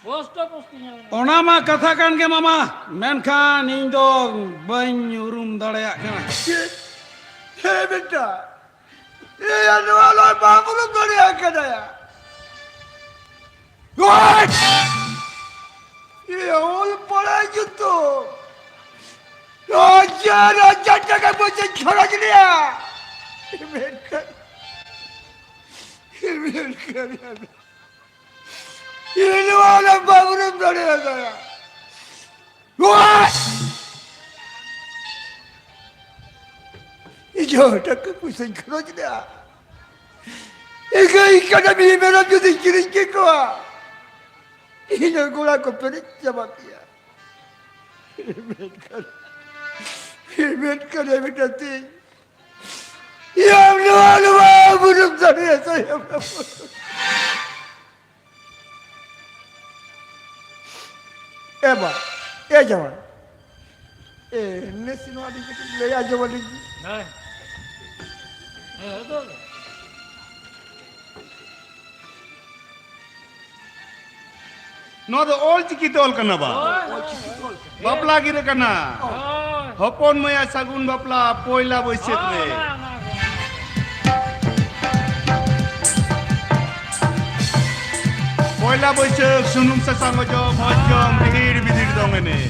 ᱯᱩᱥᱴᱟᱹ ᱯᱩᱥᱴᱤ ᱧᱮᱞ ᱢᱮ᱾ ᱚᱱᱟ ᱢᱟ ᱠᱟᱛᱷᱟ ᱠᱟᱱ ᱜᱮ ᱢᱟᱢᱟ, ᱢᱮᱱᱠᱷᱟᱱ ᱤᱧ ᱫᱚ ᱵᱟᱹᱧ ᱩᱨᱩᱢ ᱫᱟᱲᱮᱭᱟᱜ ᱠᱟᱱᱟ᱾ ᱪᱮᱫ? ᱦᱮᱸ ᱵᱮᱴᱟ, ᱤᱧ ᱱᱚᱣᱟ ᱞᱚᱭ ᱵᱟᱢ ᱩᱨᱩᱢ ᱫᱟᱲᱮᱭᱟᱜ ᱠᱟᱱᱟ᱾ ᱳᱭ! ᱤᱧ ᱚᱞ ᱯᱟᱲᱦᱟᱣ ᱡᱚᱛᱚ ᱦᱟᱡᱟᱨ ᱦᱟᱡᱟᱨ ᱴᱟᱠᱟ ᱯᱚᱭᱥᱟᱧ ᱠᱷᱚᱨᱚᱪ ᱞᱮᱭᱟ᱾ ᱢᱮᱱᱠᱷᱟᱱ, ᱢᱮᱱᱠᱷᱟᱱ ᱤᱧ ᱱᱚᱣᱟ ᱞᱚᱭ ᱵᱟᱢ ᱩᱨᱩᱢ ᱫᱟᱲᱮᱭᱟᱫᱟ᱾ ᱱᱚᱣᱟ ᱤᱧ ᱦᱚᱸ ᱴᱟᱠᱟ ᱯᱩᱭᱥᱟᱹᱧ ᱠᱷᱚᱨᱚᱪ ᱞᱮᱜᱼᱟ᱾ ᱤᱧ ᱜᱟᱹᱭ ᱠᱟᱰᱟ ᱢᱤᱦᱩ ᱢᱮᱨᱚᱢ ᱡᱩᱫᱤᱧ ᱠᱤᱨᱤᱧ ᱠᱮᱠᱚᱣᱟ, ᱤᱧ ᱦᱚᱸ ᱜᱚᱲᱟ ᱠᱚ ᱯᱮᱨᱮᱡ ᱪᱟᱵᱟ ᱠᱮᱭᱟ᱾ ᱢᱮᱱᱠᱷᱟᱱ, ᱢᱮᱱᱠᱷᱟᱱ ᱮ ᱵᱮᱴᱟ ᱛᱤᱧ, ᱤᱧ ᱱᱚᱣᱟ ᱱᱚᱣᱟ ᱵᱩᱨᱩᱢ ᱫᱟᱲᱮᱭᱟᱛᱟᱭᱟ᱾ ᱮ ᱵᱟ, ᱮ ᱡᱟᱶᱟᱭ, ᱮ, ᱱᱮᱥ ᱱᱚᱣᱟ ᱫᱚ ᱠᱟᱹᱴᱤᱡ ᱞᱟᱹᱭ ᱟᱸᱡᱚᱢ ᱟᱹᱞᱤᱧ ᱵᱤᱱ᱾ ᱦᱮᱸ᱾ ᱦᱮᱸ, ᱟᱫᱚ ᱱᱚᱣᱟ ᱫᱚ ᱚᱞ ᱪᱤᱠᱤ ᱛᱮ ᱚᱞ ᱠᱟᱱᱟ ᱵᱟ? ᱦᱳᱭ, ᱦᱳᱭ, ᱦᱳᱭ᱾ ᱵᱟᱯᱞᱟ ᱜᱤᱨᱟᱹ ᱠᱟᱱᱟ᱾ ᱦᱳᱭ᱾ ᱦᱚᱯᱚᱱ ᱢᱟᱹᱭᱟᱜ ᱥᱟᱹᱜᱩᱱ ᱵᱟᱯᱞᱟ ᱯᱚᱭᱞᱟ ᱵᱟᱹᱭᱥᱟᱹᱠᱷ ᱨᱮ᱾ ᱦᱳᱭ, ᱚᱱᱟ, ᱚᱱᱟ, ᱚᱱᱟ᱾ ᱯᱚᱭᱞᱟ ᱵᱟᱹᱭᱥᱟᱹᱠᱷ ᱥᱩᱱᱩᱢ ᱥᱟᱥᱟᱝ ᱚᱡᱚᱜ, ᱢᱚᱡᱽ ᱡᱚᱢ, ᱨᱤᱦᱤᱲ ᱵᱤᱫᱤᱲ ᱫᱚᱝ ᱮᱱᱮᱡ᱾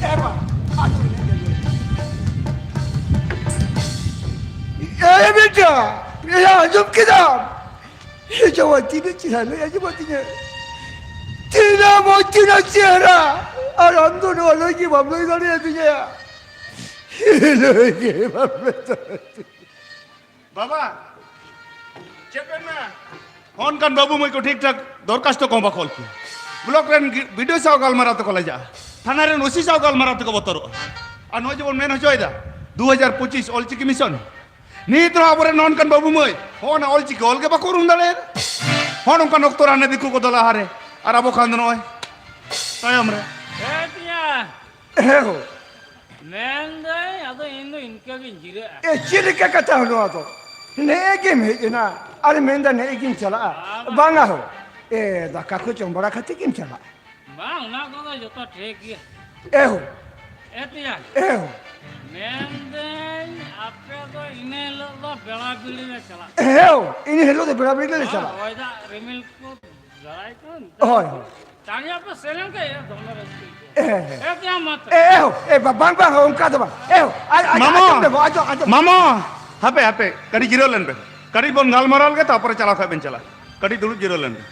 ᱮ ᱵᱮᱴᱟ, ᱮ ᱟᱸᱡᱚᱢ ᱠᱮᱫᱟᱢ? ᱮ ᱡᱟᱶᱟᱭ, ᱛᱤᱱᱟᱹᱜ ᱪᱮᱦᱨᱟ ᱞᱟᱹᱭ ᱟᱸᱡᱚᱢᱟᱫ ᱫᱤᱧᱟ᱾ ᱛᱤᱱᱟᱹᱜ ᱢᱚᱡᱽ, ᱛᱤᱱᱟᱹᱜ ᱪᱮᱦᱨᱟ᱾ ᱟᱨ ᱟᱢ ᱫᱚ ᱱᱚᱣᱟ ᱞᱟᱹᱭ ᱜᱮ ᱵᱟᱢ ᱞᱟᱹᱭ ᱫᱟᱲᱮᱭᱟᱫᱤᱧᱟ᱾ ᱞᱟᱹᱭ ᱜᱮ ᱵᱟᱢ ᱞᱟᱹᱭ ᱫᱟᱲᱮᱭᱟᱫᱤᱧᱟ᱾ ᱵᱟᱵᱟ, ᱪᱮᱫ ᱯᱮ ᱢᱮᱱᱟ? ᱦᱚᱸ, ᱚᱱᱠᱟᱱ ᱵᱟᱹᱵᱩ ᱢᱟᱹᱭ ᱠᱚ ᱴᱷᱤᱠ ᱴᱷᱟᱠ ᱫᱚᱨᱠᱷᱟᱥᱛᱚ ᱠᱚᱦᱚᱸ ᱵᱟᱠᱚ ᱚᱞ ᱠᱮᱭᱟ᱾ ᱵᱞᱚᱠ ᱨᱮᱱ ᱜᱤ-, ᱵᱤ ᱰᱤ ᱳ ᱥᱟᱶ ᱜᱟᱞᱢᱟᱨᱟᱣ ᱛᱮᱠᱚ ᱞᱟᱡᱟᱜᱼᱟ, ᱛᱷᱟᱱᱟ ᱨᱮᱱ ᱳ ᱥᱤ ᱥᱟᱶ ᱜᱟᱞᱢᱟᱨᱟᱣ ᱛᱮᱠᱚ ᱵᱚᱛᱚᱨᱚᱜᱼᱟ᱾ ᱟᱨ ᱱᱚᱜᱼᱚᱭ ᱡᱮᱵᱚᱱ ᱢᱮᱱ ᱦᱚᱪᱚᱭᱮᱫᱟ, ᱫᱩ ᱦᱟᱡᱟᱨ ᱯᱚᱸᱪᱤᱥ ᱚᱞᱪᱤᱠᱤ ᱢᱤᱥᱚᱱ, ᱱᱤᱛ ᱨᱮᱦᱚᱸ ᱟᱵᱚᱨᱮᱱ ᱱᱚᱝᱠᱟᱱ ᱵᱟᱹᱵᱩ ᱢᱟᱹᱭ ᱦᱚᱸ ᱚᱱᱟ ᱚᱞᱪᱤᱠᱤ ᱚᱞ ᱜᱮ ᱵᱟᱠᱚ ᱩᱨᱩᱢ ᱫᱟᱲᱮᱭᱟᱫᱟ᱾ ᱦᱚᱸ ᱱᱚᱝᱠᱟᱱ ᱚᱠᱛᱚ ᱨᱮ ᱦᱟᱱᱮ ᱫᱤᱠᱩ ᱠᱚᱫᱚ ᱞᱟᱦᱟᱨᱮ, ᱟᱨ ᱟᱵᱚ ᱠᱷᱟᱱ ᱫᱚ ᱱᱚᱜᱼᱚᱭ ᱛᱟᱭᱚᱢ ᱨᱮ᱾ ᱦᱮᱸ ᱛᱤᱧᱟ᱾ ᱦᱮᱸ ᱦᱳ᱾ ᱢᱮᱱᱫᱟᱹᱧ, ᱟᱫᱚ ᱤᱧ ᱫᱚ ᱤᱱᱠᱟᱹ ᱜᱤᱧ ᱡᱤᱨᱟᱹᱜᱼᱟ᱾ ᱮ, ᱪᱮᱫ ᱞᱮᱠᱟ ᱠᱟᱛᱷᱟ ᱱᱚᱣᱟ ᱫᱚ? ᱱᱮᱜᱼᱮ ᱜᱮᱢ ᱦᱮᱡ ᱮᱱᱟ ᱟᱨ ᱢᱮᱱᱫᱟ ᱱᱮᱜᱼᱮ ᱜᱤᱧ ᱪᱟᱞᱟᱜᱼᱟ᱾ ᱵᱟᱝᱟ᱾ ᱵᱟᱝᱟ ᱦᱳ᱾ ᱮ, ᱫᱟᱠᱟ ᱠᱚ ᱡᱚᱢ ᱵᱟᱲᱟ ᱠᱟᱛᱮ ᱜᱮᱢ ᱪᱟᱞᱟᱜᱼᱟ᱾ ᱵᱟᱝ, ᱚᱱᱟ ᱠᱚᱫᱚ ᱡᱚᱛᱚ ᱴᱷᱤᱠ ᱜᱮᱭᱟ᱾ ᱮ ᱦᱳ᱾ ᱮ ᱛᱮᱭᱟᱝ᱾ ᱮ ᱦᱳ᱾ ᱢᱮᱱᱫᱟᱹᱧ, ᱟᱯᱮ ᱫᱚ ᱤᱱᱟᱹ ᱦᱤᱞᱳᱜ ᱫᱚ ᱵᱮᱲᱟ ᱵᱤᱲᱤ ᱞᱮ ᱪᱟᱞᱟᱜᱼᱟ᱾ ᱦᱮᱸ ᱦᱳ, ᱤᱱᱟᱹ ᱦᱤᱞᱳᱜ ᱫᱚ ᱵᱮᱲᱟ ᱵᱤᱲᱤ ᱞᱮ ᱦᱳᱭ, ᱪᱟᱞᱟᱜᱼᱟ᱾ ᱦᱚᱭ ᱫᱟᱜ ᱨᱤᱢᱤᱞ ᱠᱚ ᱫᱟᱨᱟᱭ ᱠᱚ ᱦᱳᱭ, ᱦᱳᱭ᱾ ᱛᱟᱲᱤᱭᱟ ᱯᱮ ᱥᱮᱨᱮᱧ ᱠᱷᱟᱡ ᱫᱚᱢᱮ ᱨᱟᱹᱥᱠᱟᱹ ᱟᱹᱭᱠᱟᱹᱜᱼᱟ᱾ ᱮ ᱦᱮᱸ᱾ ᱮ ᱛᱮᱭᱟᱝ ᱢᱟ ᱛᱚ᱾ ᱮ, ᱮ ᱦᱳ, ᱮ ᱵᱟ-, ᱵᱟᱝ, ᱵᱟᱝ, ᱚᱱᱠᱟ ᱫᱚ ᱵᱟᱝ᱾ ᱮ ᱦᱳ, ᱟᱡ, ᱟᱡ, ᱢᱟᱢᱚ, ᱟᱸᱡᱚᱢ ᱞᱮ ᱵᱚ, ᱟᱸᱡᱚᱢ, ᱟᱸᱡᱚᱢ᱾ ᱢᱟᱢᱚ, ᱦᱟᱯᱮ, ᱦᱟᱯᱮ, ᱠᱟᱹᱴᱤᱡ ᱡᱤᱨᱟᱹᱣ ᱞᱮᱱ ᱯᱮ᱾ ᱠᱟᱹᱴᱤᱡ ᱵᱚᱱ ᱜᱟᱞᱢᱟᱨᱟᱣ ᱞᱮᱜᱮ, ᱛᱟᱨᱯᱚᱨᱮ ᱪᱟᱞᱟᱣ ᱠᱷᱟᱡ ᱵᱮᱱ ᱪᱟᱞᱟᱜ᱾ ᱠᱟᱹᱴᱤᱡ ᱫᱩᱲᱩᱵ ᱡᱤᱨᱟᱹᱣ ᱞᱮᱱ ᱯᱮ᱾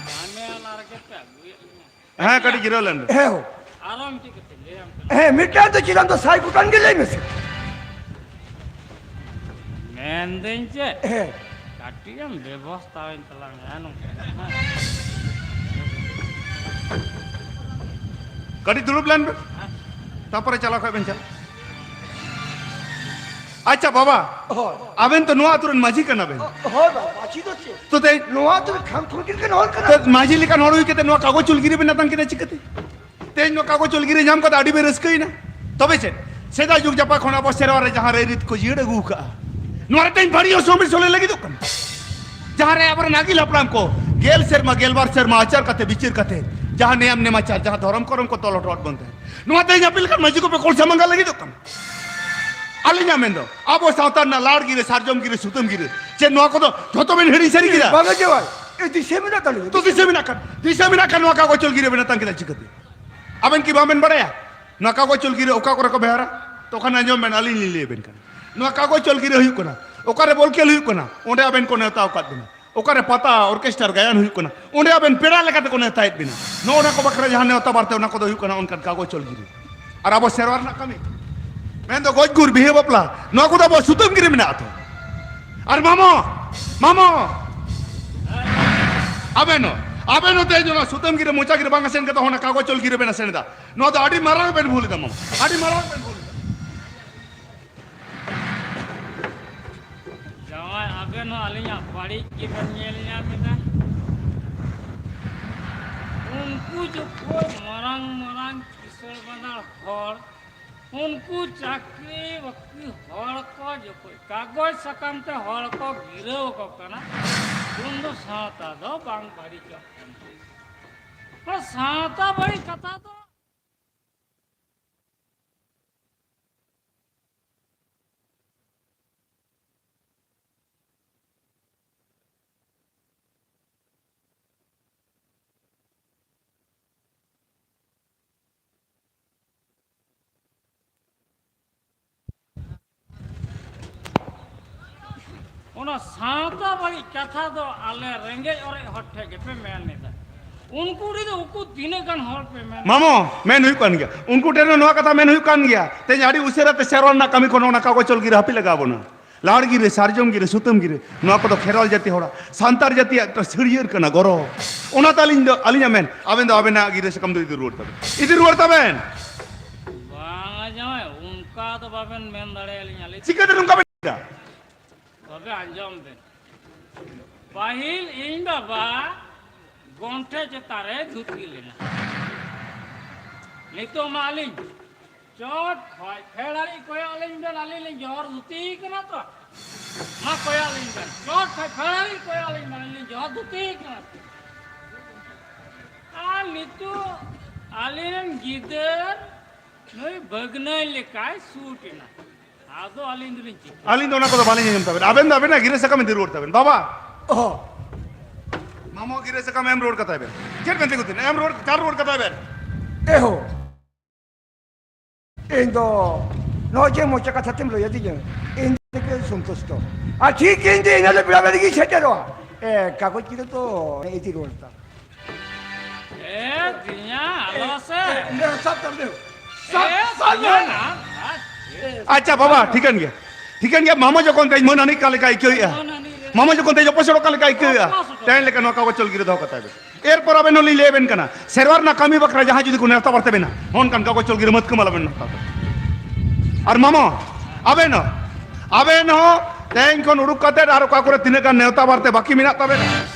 ᱡᱷᱟᱢᱮᱞᱟ ᱨᱮᱜᱮ ᱯᱮ ᱟᱹᱜᱩᱭᱮᱫ ᱞᱤᱧᱟ᱾ ᱦᱮᱸ, ᱠᱟᱹᱴᱤᱡ ᱡᱤᱨᱟᱹᱣ ᱞᱮᱱ ᱯᱮ᱾ ᱦᱮᱸ ᱦᱳ᱾ ᱟᱨᱚ ᱢᱤᱫᱴᱤᱡ ᱠᱟᱛᱷᱟᱧ ᱞᱟᱹᱭᱟᱢ ᱠᱟᱱᱟ᱾ ᱦᱮᱸ, ᱢᱤᱫᱴᱟᱝ ᱫᱚ ᱪᱮᱫᱟᱜ ᱫᱚ ᱥᱟᱭ ᱜᱚᱴᱟᱝ ᱜᱮ ᱞᱟᱹᱭ ᱢᱮᱥᱮ᱾ ᱢᱮᱱᱫᱟᱹᱧ ᱪᱮᱫ? ᱦᱮᱸ᱾ ᱠᱟᱹᱴᱤᱡ ᱮᱢ ᱵᱮᱵᱚᱥᱛᱷᱟᱣᱟᱹᱧ ᱛᱟᱞᱟᱝ ᱟ, ᱱᱚᱝᱠᱟ᱾ ᱠᱟᱹᱴᱤᱡ ᱫᱩᱲᱩᱵ ᱞᱮᱱ ᱵᱮᱱ, ᱛᱟᱯᱚᱨᱮ ᱪᱟᱞᱟᱣ ᱠᱷᱟᱡ ᱵᱮᱱ ᱪᱟᱞᱟᱜ᱾ ᱟᱪᱪᱷᱟ ᱵᱟᱵᱟ, ᱦᱳᱭ᱾ ᱟᱵᱮᱱ ᱛᱚ ᱱᱚᱣᱟ ᱟᱹᱛᱩ ᱨᱮᱱ ᱢᱟᱹᱡᱷᱤ ᱠᱟᱱᱟ ᱵᱮᱱ᱾ ᱦᱳᱭ ᱵᱟᱵᱟ, ᱢᱟᱹᱡᱷᱤ ᱫᱚ ᱪᱮᱫ? ᱛᱚ ᱛᱮ-, ᱱᱚᱣᱟ ᱟᱹᱛᱩ ᱨᱮ ᱠᱷᱟᱢ ᱠᱷᱩᱱᱴᱤ ᱞᱮᱠᱟᱱ ᱦᱚᱲ ᱠᱟᱱᱟ᱾ ᱛᱚ ᱢᱟᱹᱡᱷᱤ ᱞᱮᱠᱟᱱ ᱦᱚᱲ ᱦᱩᱭ ᱠᱟᱛᱮ ᱱᱚᱣᱟ ᱠᱟᱜᱚᱡᱽ ᱪᱩᱞ ᱜᱤᱨᱟᱹ ᱵᱮᱱ ᱟᱛᱟᱝ ᱠᱮᱫᱟ ᱪᱤᱠᱟᱹᱛᱮ? ᱛᱮᱦᱮᱧ ᱱᱚᱣᱟ ᱠᱟᱜᱚᱡᱽ ᱪᱩᱞ ᱜᱤᱨᱟᱹ ᱧᱟᱢ ᱠᱟᱛᱮ ᱟᱹᱰᱤ ᱵᱮᱱ ᱨᱟᱹᱥᱠᱟᱹᱭᱮᱱᱟ᱾ ᱛᱚᱵᱮ ᱪᱮᱫ? ᱥᱮᱫᱟᱭ ᱡᱩᱜᱽ ᱡᱟᱯᱟᱜ ᱠᱷᱚᱱ ᱟᱵᱚ ᱥᱮᱨᱣᱟ ᱨᱮ ᱡᱟᱦᱟᱸ ᱨᱟᱭᱨᱤᱛ ᱠᱚ ᱡᱤᱭᱟᱹᱲ ᱟᱹᱜᱩ ᱟᱠᱟᱫᱼᱟ, ᱱᱚᱣᱟ ᱨᱮ ᱛᱮᱦᱮᱧ ᱵᱷᱟᱹᱲᱤ ᱦᱚᱸ ᱥᱚᱢᱤᱞ ᱥᱚᱞᱮ ᱞᱟᱹᱜᱤᱫᱚᱜ ᱠᱟᱱᱟ᱾ ᱡᱟᱦᱟᱸ ᱨᱮ ᱟᱵᱚᱨᱮᱱ ᱟᱹᱜᱤᱞ ᱦᱟᱯᱲᱟᱢ ᱠᱚ ᱜᱮᱞ ᱥᱮᱨᱢᱟ, ᱜᱮᱞᱵᱟᱨ ᱥᱮᱨᱢᱟ ᱟᱪᱟᱨ ᱠᱟᱛᱮ, ᱵᱤᱪᱟᱹᱨ ᱠᱟᱛᱮ, ᱡᱟᱦᱟᱸ ᱱᱮᱭᱟᱢ ᱱᱮᱢᱟᱪᱟᱨ, ᱡᱟᱦᱟᱸ ᱫᱷᱚᱨᱚᱢ ᱠᱚᱨᱚᱢ ᱠᱚ ᱛᱚᱞ ᱦᱚᱴᱚᱣᱟᱫ ᱵᱚᱱ ᱛᱟᱦᱮᱸᱫ, ᱱᱚᱣᱟ ᱛᱮᱦᱮᱧ ᱟᱯᱮ ᱞᱮᱠᱟᱱ ᱢᱟᱹᱡᱷᱤ ᱠᱚᱯᱮ ᱠᱚᱞ ᱥᱟᱢᱟᱝ ᱞᱟᱹᱜᱤᱫᱚᱜ ᱠᱟᱱᱟ᱾ ᱟᱹᱞᱤᱧᱟᱜ ᱢᱮᱱ ᱫᱚ, ᱟᱵᱚ ᱥᱟᱶᱛᱟ ᱨᱮᱱᱟᱜ ᱞᱟᱲ ᱜᱤᱨᱟᱹ, ᱥᱟᱨᱡᱚᱢ ᱜᱤᱨᱟᱹ, ᱥᱩᱛᱟᱹᱢ ᱜᱤᱨᱟᱹ, ᱪᱮᱫ ᱱᱚᱣᱟ ᱠᱚᱫᱚ ᱡᱷᱚᱛᱚ ᱵᱮᱱ ᱦᱤᱲᱤᱧ ᱥᱟᱹᱨᱤ ᱠᱮᱫᱟ? ᱵᱟᱝᱟ ᱡᱮ ᱵᱟᱝ, ᱮ, ᱫᱤᱥᱟᱹ ᱢᱮᱱᱟᱜ ᱛᱟᱹᱞᱤᱧᱟ᱾ ᱛᱚ ᱫᱤᱥᱟᱹ ᱢᱮᱱᱟᱜ ᱠᱷᱟᱱ, ᱫᱤᱥᱟᱹ ᱢᱮᱱᱟᱜ ᱠᱷᱟᱱ ᱱᱚᱣᱟ ᱠᱟᱜᱚᱡᱽ ᱪᱩᱞ ᱜᱤᱨᱟᱹ ᱵᱮᱱ ᱟᱛᱟᱝ ᱠᱮᱫᱟ ᱪᱤᱠᱟᱹᱛᱮ? ᱟᱵᱮᱱ ᱠᱤ ᱵᱟᱵᱮᱱ ᱵᱟᱲᱟᱭᱟ ᱱᱚᱣᱟ ᱠᱟᱜᱚᱡᱽ ᱪᱩᱞ ᱜᱤᱨᱟᱹ ᱚᱠᱟ ᱠᱚᱨᱮ ᱠᱚ ᱵᱮᱣᱦᱟᱨᱟ? ᱛᱚᱠᱷᱚᱱ ᱟᱸᱡᱚᱢ ᱵᱮᱱ, ᱟᱹᱞᱤᱧ ᱞᱤᱧ ᱞᱟᱹᱭ ᱟᱵᱮᱱ ᱠᱟᱱᱟ᱾ ᱱᱚᱣᱟ ᱠᱟᱜᱚᱡᱽ ᱪᱩᱞ ᱜᱤᱨᱟᱹ ᱦᱩᱭᱩᱜ ᱠᱟᱱᱟ, ᱚᱠᱟᱨᱮ ᱵᱚᱞ ᱠᱷᱮᱞ ᱦᱩᱭᱩᱜ ᱠᱟᱱᱟ, ᱚᱸᱰᱮ ᱟᱵᱮᱱ ᱠᱚ ᱱᱮᱣᱛᱟ ᱟᱠᱟᱫ ᱵᱮᱱᱟ᱾ ᱚᱠᱟᱨᱮ ᱯᱟᱛᱟ, ᱚᱨᱠᱮᱥᱴᱟᱨ, ᱜᱟᱭᱟᱱ ᱦᱩᱭᱩᱜ ᱠᱟᱱᱟ, ᱚᱸᱰᱮ ᱟᱵᱮᱱ ᱯᱮᱲᱟ ᱞᱮᱠᱟᱛᱮ ᱠᱚ ᱱᱮᱣᱛᱟᱭᱮᱫ ᱵᱮᱱᱟ᱾ ᱱᱚᱜᱼᱚ ᱱᱚᱣᱟ ᱠᱚ ᱵᱟᱠᱷᱨᱟ ᱡᱟᱦᱟᱸ ᱱᱮᱣᱛᱟ ᱵᱟᱨᱛᱮ, ᱚᱱᱟ ᱠᱚᱫᱚ ᱦᱩᱭᱩᱜ ᱠᱟᱱᱟ ᱚᱱᱠᱟᱱ ᱠᱟᱜᱚᱡᱽ ᱪᱩᱞ ᱜᱤᱨᱟᱹ᱾ ᱟᱨ ᱟᱵᱚ ᱥᱮᱨᱣᱟ ᱨᱮᱱᱟᱜ ᱠᱟᱹᱢᱤ, ᱢᱮᱱᱫᱚ ᱜᱚᱡ ᱜᱩᱨ, ᱵᱤᱦᱟᱹ ᱵᱟᱯᱞᱟ, ᱱᱚᱣᱟ ᱠᱚᱫᱚ ᱟᱵᱚᱣᱟᱜ ᱥᱩᱛᱟᱹᱢ ᱜᱤᱨᱟᱹ ᱢᱮᱱᱟᱜᱼᱟ ᱛᱚ᱾ ᱟᱨ ᱢᱟᱢᱚ, ᱢᱟᱢᱚ, ᱟᱵᱮᱱ ᱦᱚᱸ, ᱟᱵᱮᱱ ᱦᱚᱸ ᱛᱮᱦᱮᱧ ᱚᱱᱟ ᱥᱩᱛᱟᱹᱢ ᱜᱤᱨᱟᱹ, ᱢᱚᱪᱟ ᱜᱤᱨᱟᱹ ᱵᱟᱝ ᱟᱥᱮᱱ ᱠᱟᱛᱮ ᱚᱱᱟ ᱠᱟᱜᱚᱡᱽ ᱚᱞ ᱜᱤᱨᱟᱹ ᱵᱮᱱ ᱟᱥᱮᱱ ᱮᱫᱟ᱾ ᱱᱚᱣᱟ ᱫᱚ ᱟᱹᱰᱤ ᱢᱟᱨᱟᱝ ᱵᱮᱱ ᱵᱷᱩᱞ ᱮᱫᱟ ᱢᱟᱢᱟ, ᱟᱹᱰᱤ ᱢᱟᱨᱟᱝ ᱵᱮᱱ ᱵᱷᱩᱞ ᱮᱫᱟ᱾ ᱡᱟᱶᱟᱭ, ᱟᱵᱮᱱ ᱦᱚᱸ ᱟᱹᱞᱤᱧᱟᱜ ᱵᱟᱹᱲᱤᱡ ᱜᱮᱵᱮᱱ ᱧᱮᱞ ᱧᱟᱢ ᱮᱫᱟ᱾ ᱩᱱᱠᱩ ᱡᱚᱠᱷᱚᱱ ᱢᱟᱨᱟᱝ ᱢᱟᱨᱟᱝ ᱠᱤᱥᱟᱹᱬ ᱵᱟᱸᱫᱟᱲ ᱦᱚᱲ, ᱩᱱᱠᱩ ᱪᱟᱹᱠᱨᱤ ᱵᱟᱹᱠᱨᱤ ᱦᱚᱲ ᱠᱚ ᱡᱚᱠᱷᱚᱱ ᱠᱟᱜᱚᱡᱽ ᱥᱟᱠᱟᱢ ᱛᱮ ᱦᱚᱲ ᱠᱚ ᱜᱤᱨᱟᱹᱣ ᱟᱠᱚ ᱠᱟᱱᱟ, ᱩᱱ ᱫᱚ ᱥᱟᱶᱛᱟ ᱫᱚ ᱵᱟᱝ ᱵᱟᱹᱲᱤᱡᱚᱜ ᱠᱟᱱᱟ᱾ ᱚᱱᱟ ᱥᱟᱶᱛᱟ ᱵᱟᱹᱲᱤᱡ ᱠᱟᱛᱷᱟ ᱫᱚ ᱚᱱᱟ ᱥᱟᱶᱛᱟ ᱵᱟᱹᱲᱤᱡ ᱠᱟᱛᱷᱟ ᱫᱚ ᱟᱞᱮ ᱨᱮᱸᱜᱮᱡ ᱚᱨᱮᱡ ᱦᱚᱲ ᱴᱷᱮᱱ ᱜᱮᱯᱮ ᱢᱮᱱ ᱮᱫᱟ᱾ ᱩᱱᱠᱩ ᱨᱮᱫᱚ ᱩᱠᱩ ᱛᱤᱱᱟᱹᱜ ᱜᱟᱱ ᱦᱚᱲ ᱯᱮ ᱢᱮᱱ ᱢᱟᱢᱚ, ᱢᱮᱱ ᱦᱩᱭᱩᱜ ᱠᱟᱱ ᱜᱮᱭᱟ, ᱩᱱᱠᱩ ᱴᱷᱮᱱ ᱦᱚᱸ ᱱᱚᱣᱟ ᱠᱟᱛᱷᱟ ᱢᱮᱱ ᱦᱩᱭᱩᱜ ᱠᱟᱱ ᱜᱮᱭᱟ᱾ ᱛᱮᱦᱮᱧ ᱟᱹᱰᱤ ᱩᱥᱟᱹᱨᱟ ᱛᱮ ᱥᱮᱨᱣᱟ ᱨᱮᱱᱟᱜ ᱠᱟᱹᱢᱤ ᱠᱷᱚᱱ ᱚᱱᱟ ᱠᱟᱜᱚᱡᱽ ᱚᱞ ᱜᱤᱨᱟᱹ ᱦᱟᱹᱯᱤᱫ ᱞᱟᱜᱟᱣ ᱵᱚᱱᱟ᱾ ᱞᱟᱲ ᱜᱤᱨᱟᱹ, ᱥᱟᱨᱡᱚᱢ ᱜᱤᱨᱟᱹ, ᱥᱩᱛᱟᱹᱢ ᱜᱤᱨᱟᱹ, ᱱᱚᱣᱟ ᱠᱚᱫᱚ ᱠᱷᱮᱨᱣᱟᱞ ᱡᱟᱹᱛᱤ ᱦᱚᱲᱟᱜ, ᱥᱟᱱᱛᱟᱲ ᱡᱟᱹᱛᱤᱭᱟᱜ ᱢᱤᱫᱴᱟᱝ ᱥᱟᱹᱲᱭᱟᱹᱨ ᱠᱟᱱᱟ, ᱜᱚᱨᱚᱵᱽ᱾ ᱚᱱᱟᱛᱮ ᱟᱹᱞᱤᱧ ᱫᱚ, ᱟᱹᱞᱤᱧᱟᱜ ᱢᱮᱱ, ᱟᱵᱮᱱ ᱫᱚ ᱟᱵᱮᱱᱟᱜ ᱜᱤᱨᱟᱹ ᱥᱟᱠᱟᱢ ᱫᱚ ᱤᱫᱤ ᱨᱩᱣᱟᱹᱲ ᱛᱟᱵᱮᱱ, ᱤᱫᱤ ᱨᱩᱣᱟᱹᱲ ᱛᱟᱵᱮᱱ᱾ ᱵᱟᱝᱟ ᱡᱟᱶᱟᱭ, ᱚᱱᱠᱟ ᱫᱚ ᱵᱟᱵᱮᱱ ᱢᱮᱱ ᱫᱟᱲᱮᱭᱟᱞᱤᱧᱟ ᱞᱤᱧ᱾ ᱪᱤᱠᱟᱹᱛᱮ ᱱᱚᱝᱠᱟ ᱵᱮᱱ ᱞᱟᱹᱭᱫᱟ? ᱛᱚᱵᱮ ᱟᱸᱡᱚᱢ ᱵᱮᱱ, ᱯᱟᱹᱦᱤᱞ ᱤᱧ ᱵᱟᱵᱟ ᱜᱚᱱᱴᱷᱮ ᱪᱮᱛᱟᱱ ᱨᱮ ᱫᱷᱩᱛᱤ ᱞᱮᱱᱟ᱾ ᱱᱤᱛᱚᱜ ᱢᱟ ᱟᱹᱞᱤᱧ ᱪᱚᱴ ᱠᱷᱚᱡ ᱯᱷᱮᱰ ᱦᱟᱹᱨᱤᱡ ᱠᱚᱭᱚᱜ ᱟᱹᱞᱤᱧ ᱵᱮᱱ, ᱟᱹᱞᱤᱧ ᱞᱤᱧ ᱡᱚᱦᱚᱨ ᱫᱷᱩᱛᱤ ᱠᱟᱱᱟ ᱛᱚ᱾ ᱢᱟ ᱠᱚᱭᱚᱜ ᱟᱹᱞᱤᱧ ᱵᱮᱱ, ᱪᱚᱴ ᱠᱷᱚᱡ ᱯᱷᱮᱰ ᱦᱟᱹᱨᱤᱡ ᱠᱚᱭᱚᱜ ᱟᱹᱞᱤᱧ ᱵᱮᱱ, ᱟᱹᱞᱤᱧ ᱞᱤᱧ ᱡᱚᱦᱚᱨ ᱫᱷᱩᱛᱤ ᱠᱟᱱᱟ ᱛᱚ᱾ ᱟᱨ ᱱᱤᱛᱚᱜ ᱟᱹᱞᱤᱧ ᱨᱮᱱ ᱜᱤᱫᱟᱹᱨ ᱱᱩᱭ ᱵᱷᱟᱹᱜᱽᱱᱟᱹᱭ ᱞᱮᱠᱟᱭ ᱥᱩᱴ ᱮᱱᱟ᱾ ᱟᱫᱚ ᱟᱹᱞᱤᱧ ᱫᱚᱞᱤᱧ ᱪᱤᱠᱟᱹᱭᱟ? ᱟᱹᱞᱤᱧ ᱫᱚ ᱚᱱᱟ ᱠᱚᱫᱚ ᱵᱟᱹᱞᱤᱧ ᱟᱸᱡᱚᱢ ᱛᱟᱵᱮᱱ᱾ ᱟᱵᱮᱱ ᱫᱚ ᱟᱵᱮᱱᱟᱜ ᱜᱤᱨᱟᱹ ᱥᱟᱠᱟᱢ ᱤᱫᱤ ᱨᱩᱣᱟᱹᱲ ᱛᱟᱵᱮᱱ, ᱵᱟᱵᱟ᱾ ᱚ᱾ ᱢᱟᱢᱚ, ᱜᱤᱨᱟᱹ ᱥᱟᱠᱟᱢ ᱮᱢ ᱨᱩᱣᱟᱹᱲ ᱠᱟᱛᱟᱭ ᱵᱮᱱ᱾ ᱪᱮᱫ ᱵᱮᱱ ᱛᱤᱸᱜᱩ ᱛᱟᱦᱮᱱᱟ? ᱮᱢ ᱨᱩᱣᱟᱹᱲ, ᱪᱟᱞ ᱨᱩᱣᱟᱹᱲ ᱠᱟᱛᱟᱭ ᱵᱮᱱ᱾ ᱮᱦᱳ, ᱤᱧ ᱫᱚ ᱱᱚᱜᱼᱚᱭ ᱡᱮ ᱢᱚᱪᱟ ᱠᱟᱛᱷᱟ ᱛᱮᱢ ᱞᱟᱹᱭ ᱟᱹᱫᱤᱧᱟ, ᱤᱧ ᱫᱚ ᱥᱚᱱᱛᱩᱥᱴᱚ᱾ ᱟᱨ ᱴᱷᱤᱠ ᱤᱧ ᱫᱚ ᱤᱱᱟᱹ ᱦᱤᱞᱳᱜ ᱵᱮᱲᱟ ᱵᱮᱲᱟ ᱜᱤᱧ ᱥᱮᱴᱮᱨᱚᱜᱼᱟ᱾ ᱮ, ᱠᱟᱜᱚᱡᱽ ᱜᱤᱨᱟᱹ ᱫᱚ ᱤᱫᱤ ᱨᱩᱣᱟᱹᱲ ᱛᱟᱢ᱾ ᱮ ᱫᱤᱭᱟ, ᱟᱞᱚ ᱥᱮ᱾ ᱮ, ᱥᱟᱵ ᱛᱟᱢ ᱫᱮ᱾ ᱥᱟᱵ, ᱮ ᱥᱟᱵ ᱫᱤᱭᱟ, ᱢᱮ᱾ ᱟᱪᱪᱷᱟ ᱵᱟᱵᱟ, ᱴᱷᱤᱠᱟᱹᱱ ᱜᱮᱭᱟ, ᱴᱷᱤᱠᱟᱹᱱ ᱜᱮᱭᱟ᱾ ᱢᱟᱢᱟ ᱡᱚᱠᱷᱚᱱ ᱛᱮᱦᱮᱧ ᱢᱟᱹᱱ ᱟᱹᱱᱤᱡ ᱠᱟ ᱞᱮᱠᱟ ᱟᱹᱭᱠᱟᱹᱣᱮᱫᱼᱟ᱾ ᱢᱟᱹᱱ ᱟᱹᱱᱤᱡ ᱨᱮ ᱢᱟᱢᱟ ᱡᱚᱠᱷᱚᱱ ᱛᱮ ᱚᱯᱚᱥᱚᱨᱚᱜ ᱠᱟᱱ ᱞᱮᱠᱟ ᱟᱹᱭᱠᱟᱹᱜᱼᱟ, ᱚᱯᱚᱥᱚᱨᱚᱜ᱾ ᱛᱮᱦᱮᱧ ᱞᱮᱠᱟ ᱱᱚᱣᱟ ᱠᱟᱜᱚᱡᱽ ᱪᱚᱞ ᱜᱤᱨᱟᱹ ᱫᱚᱦᱚ ᱠᱟᱛᱟᱭ ᱵᱮᱱ᱾ ᱮᱨᱯᱚᱨ ᱟᱵᱮᱱ ᱦᱚᱸᱞᱤᱧ ᱞᱟᱹᱭ ᱟᱵᱮᱱ ᱠᱟᱱᱟ, ᱥᱮᱨᱣᱟ ᱨᱮᱱᱟᱜ ᱠᱟᱹᱢᱤ ᱵᱟᱠᱷᱨᱟ ᱡᱟᱦᱟᱸᱭ ᱡᱩᱫᱤ ᱠᱚ ᱱᱮᱣᱛᱟ ᱵᱟᱨᱛᱮ ᱵᱮᱱᱟ, ᱚᱱᱠᱟᱱ ᱠᱟᱜᱚᱡᱽ ᱪᱚᱞ ᱜᱤᱨᱟᱹ ᱢᱟᱹᱛᱠᱟᱹᱢ ᱟᱞᱚᱵᱮᱱ ᱦᱟᱛᱟᱣ ᱛᱟᱵᱮᱱᱟ᱾ ᱟᱨ ᱢᱟᱢᱟ, ᱟᱵᱮᱱ ᱦᱚᱸ, ᱟᱵᱮᱱ ᱦᱚᱸ ᱛᱮᱦᱮᱧ ᱠᱷᱚᱱ ᱩᱰᱩᱠ ᱠᱟᱛᱮ ᱟᱨ ᱚᱠᱟ ᱠᱚᱨᱮ ᱛᱤᱱᱟᱹᱜ ᱜᱟᱱ ᱱᱮᱣᱛᱟ ᱵᱟᱨᱛᱮ ᱵᱟᱹᱠᱤ ᱢᱮᱱᱟᱜ ᱛᱟᱵᱮᱱᱟ,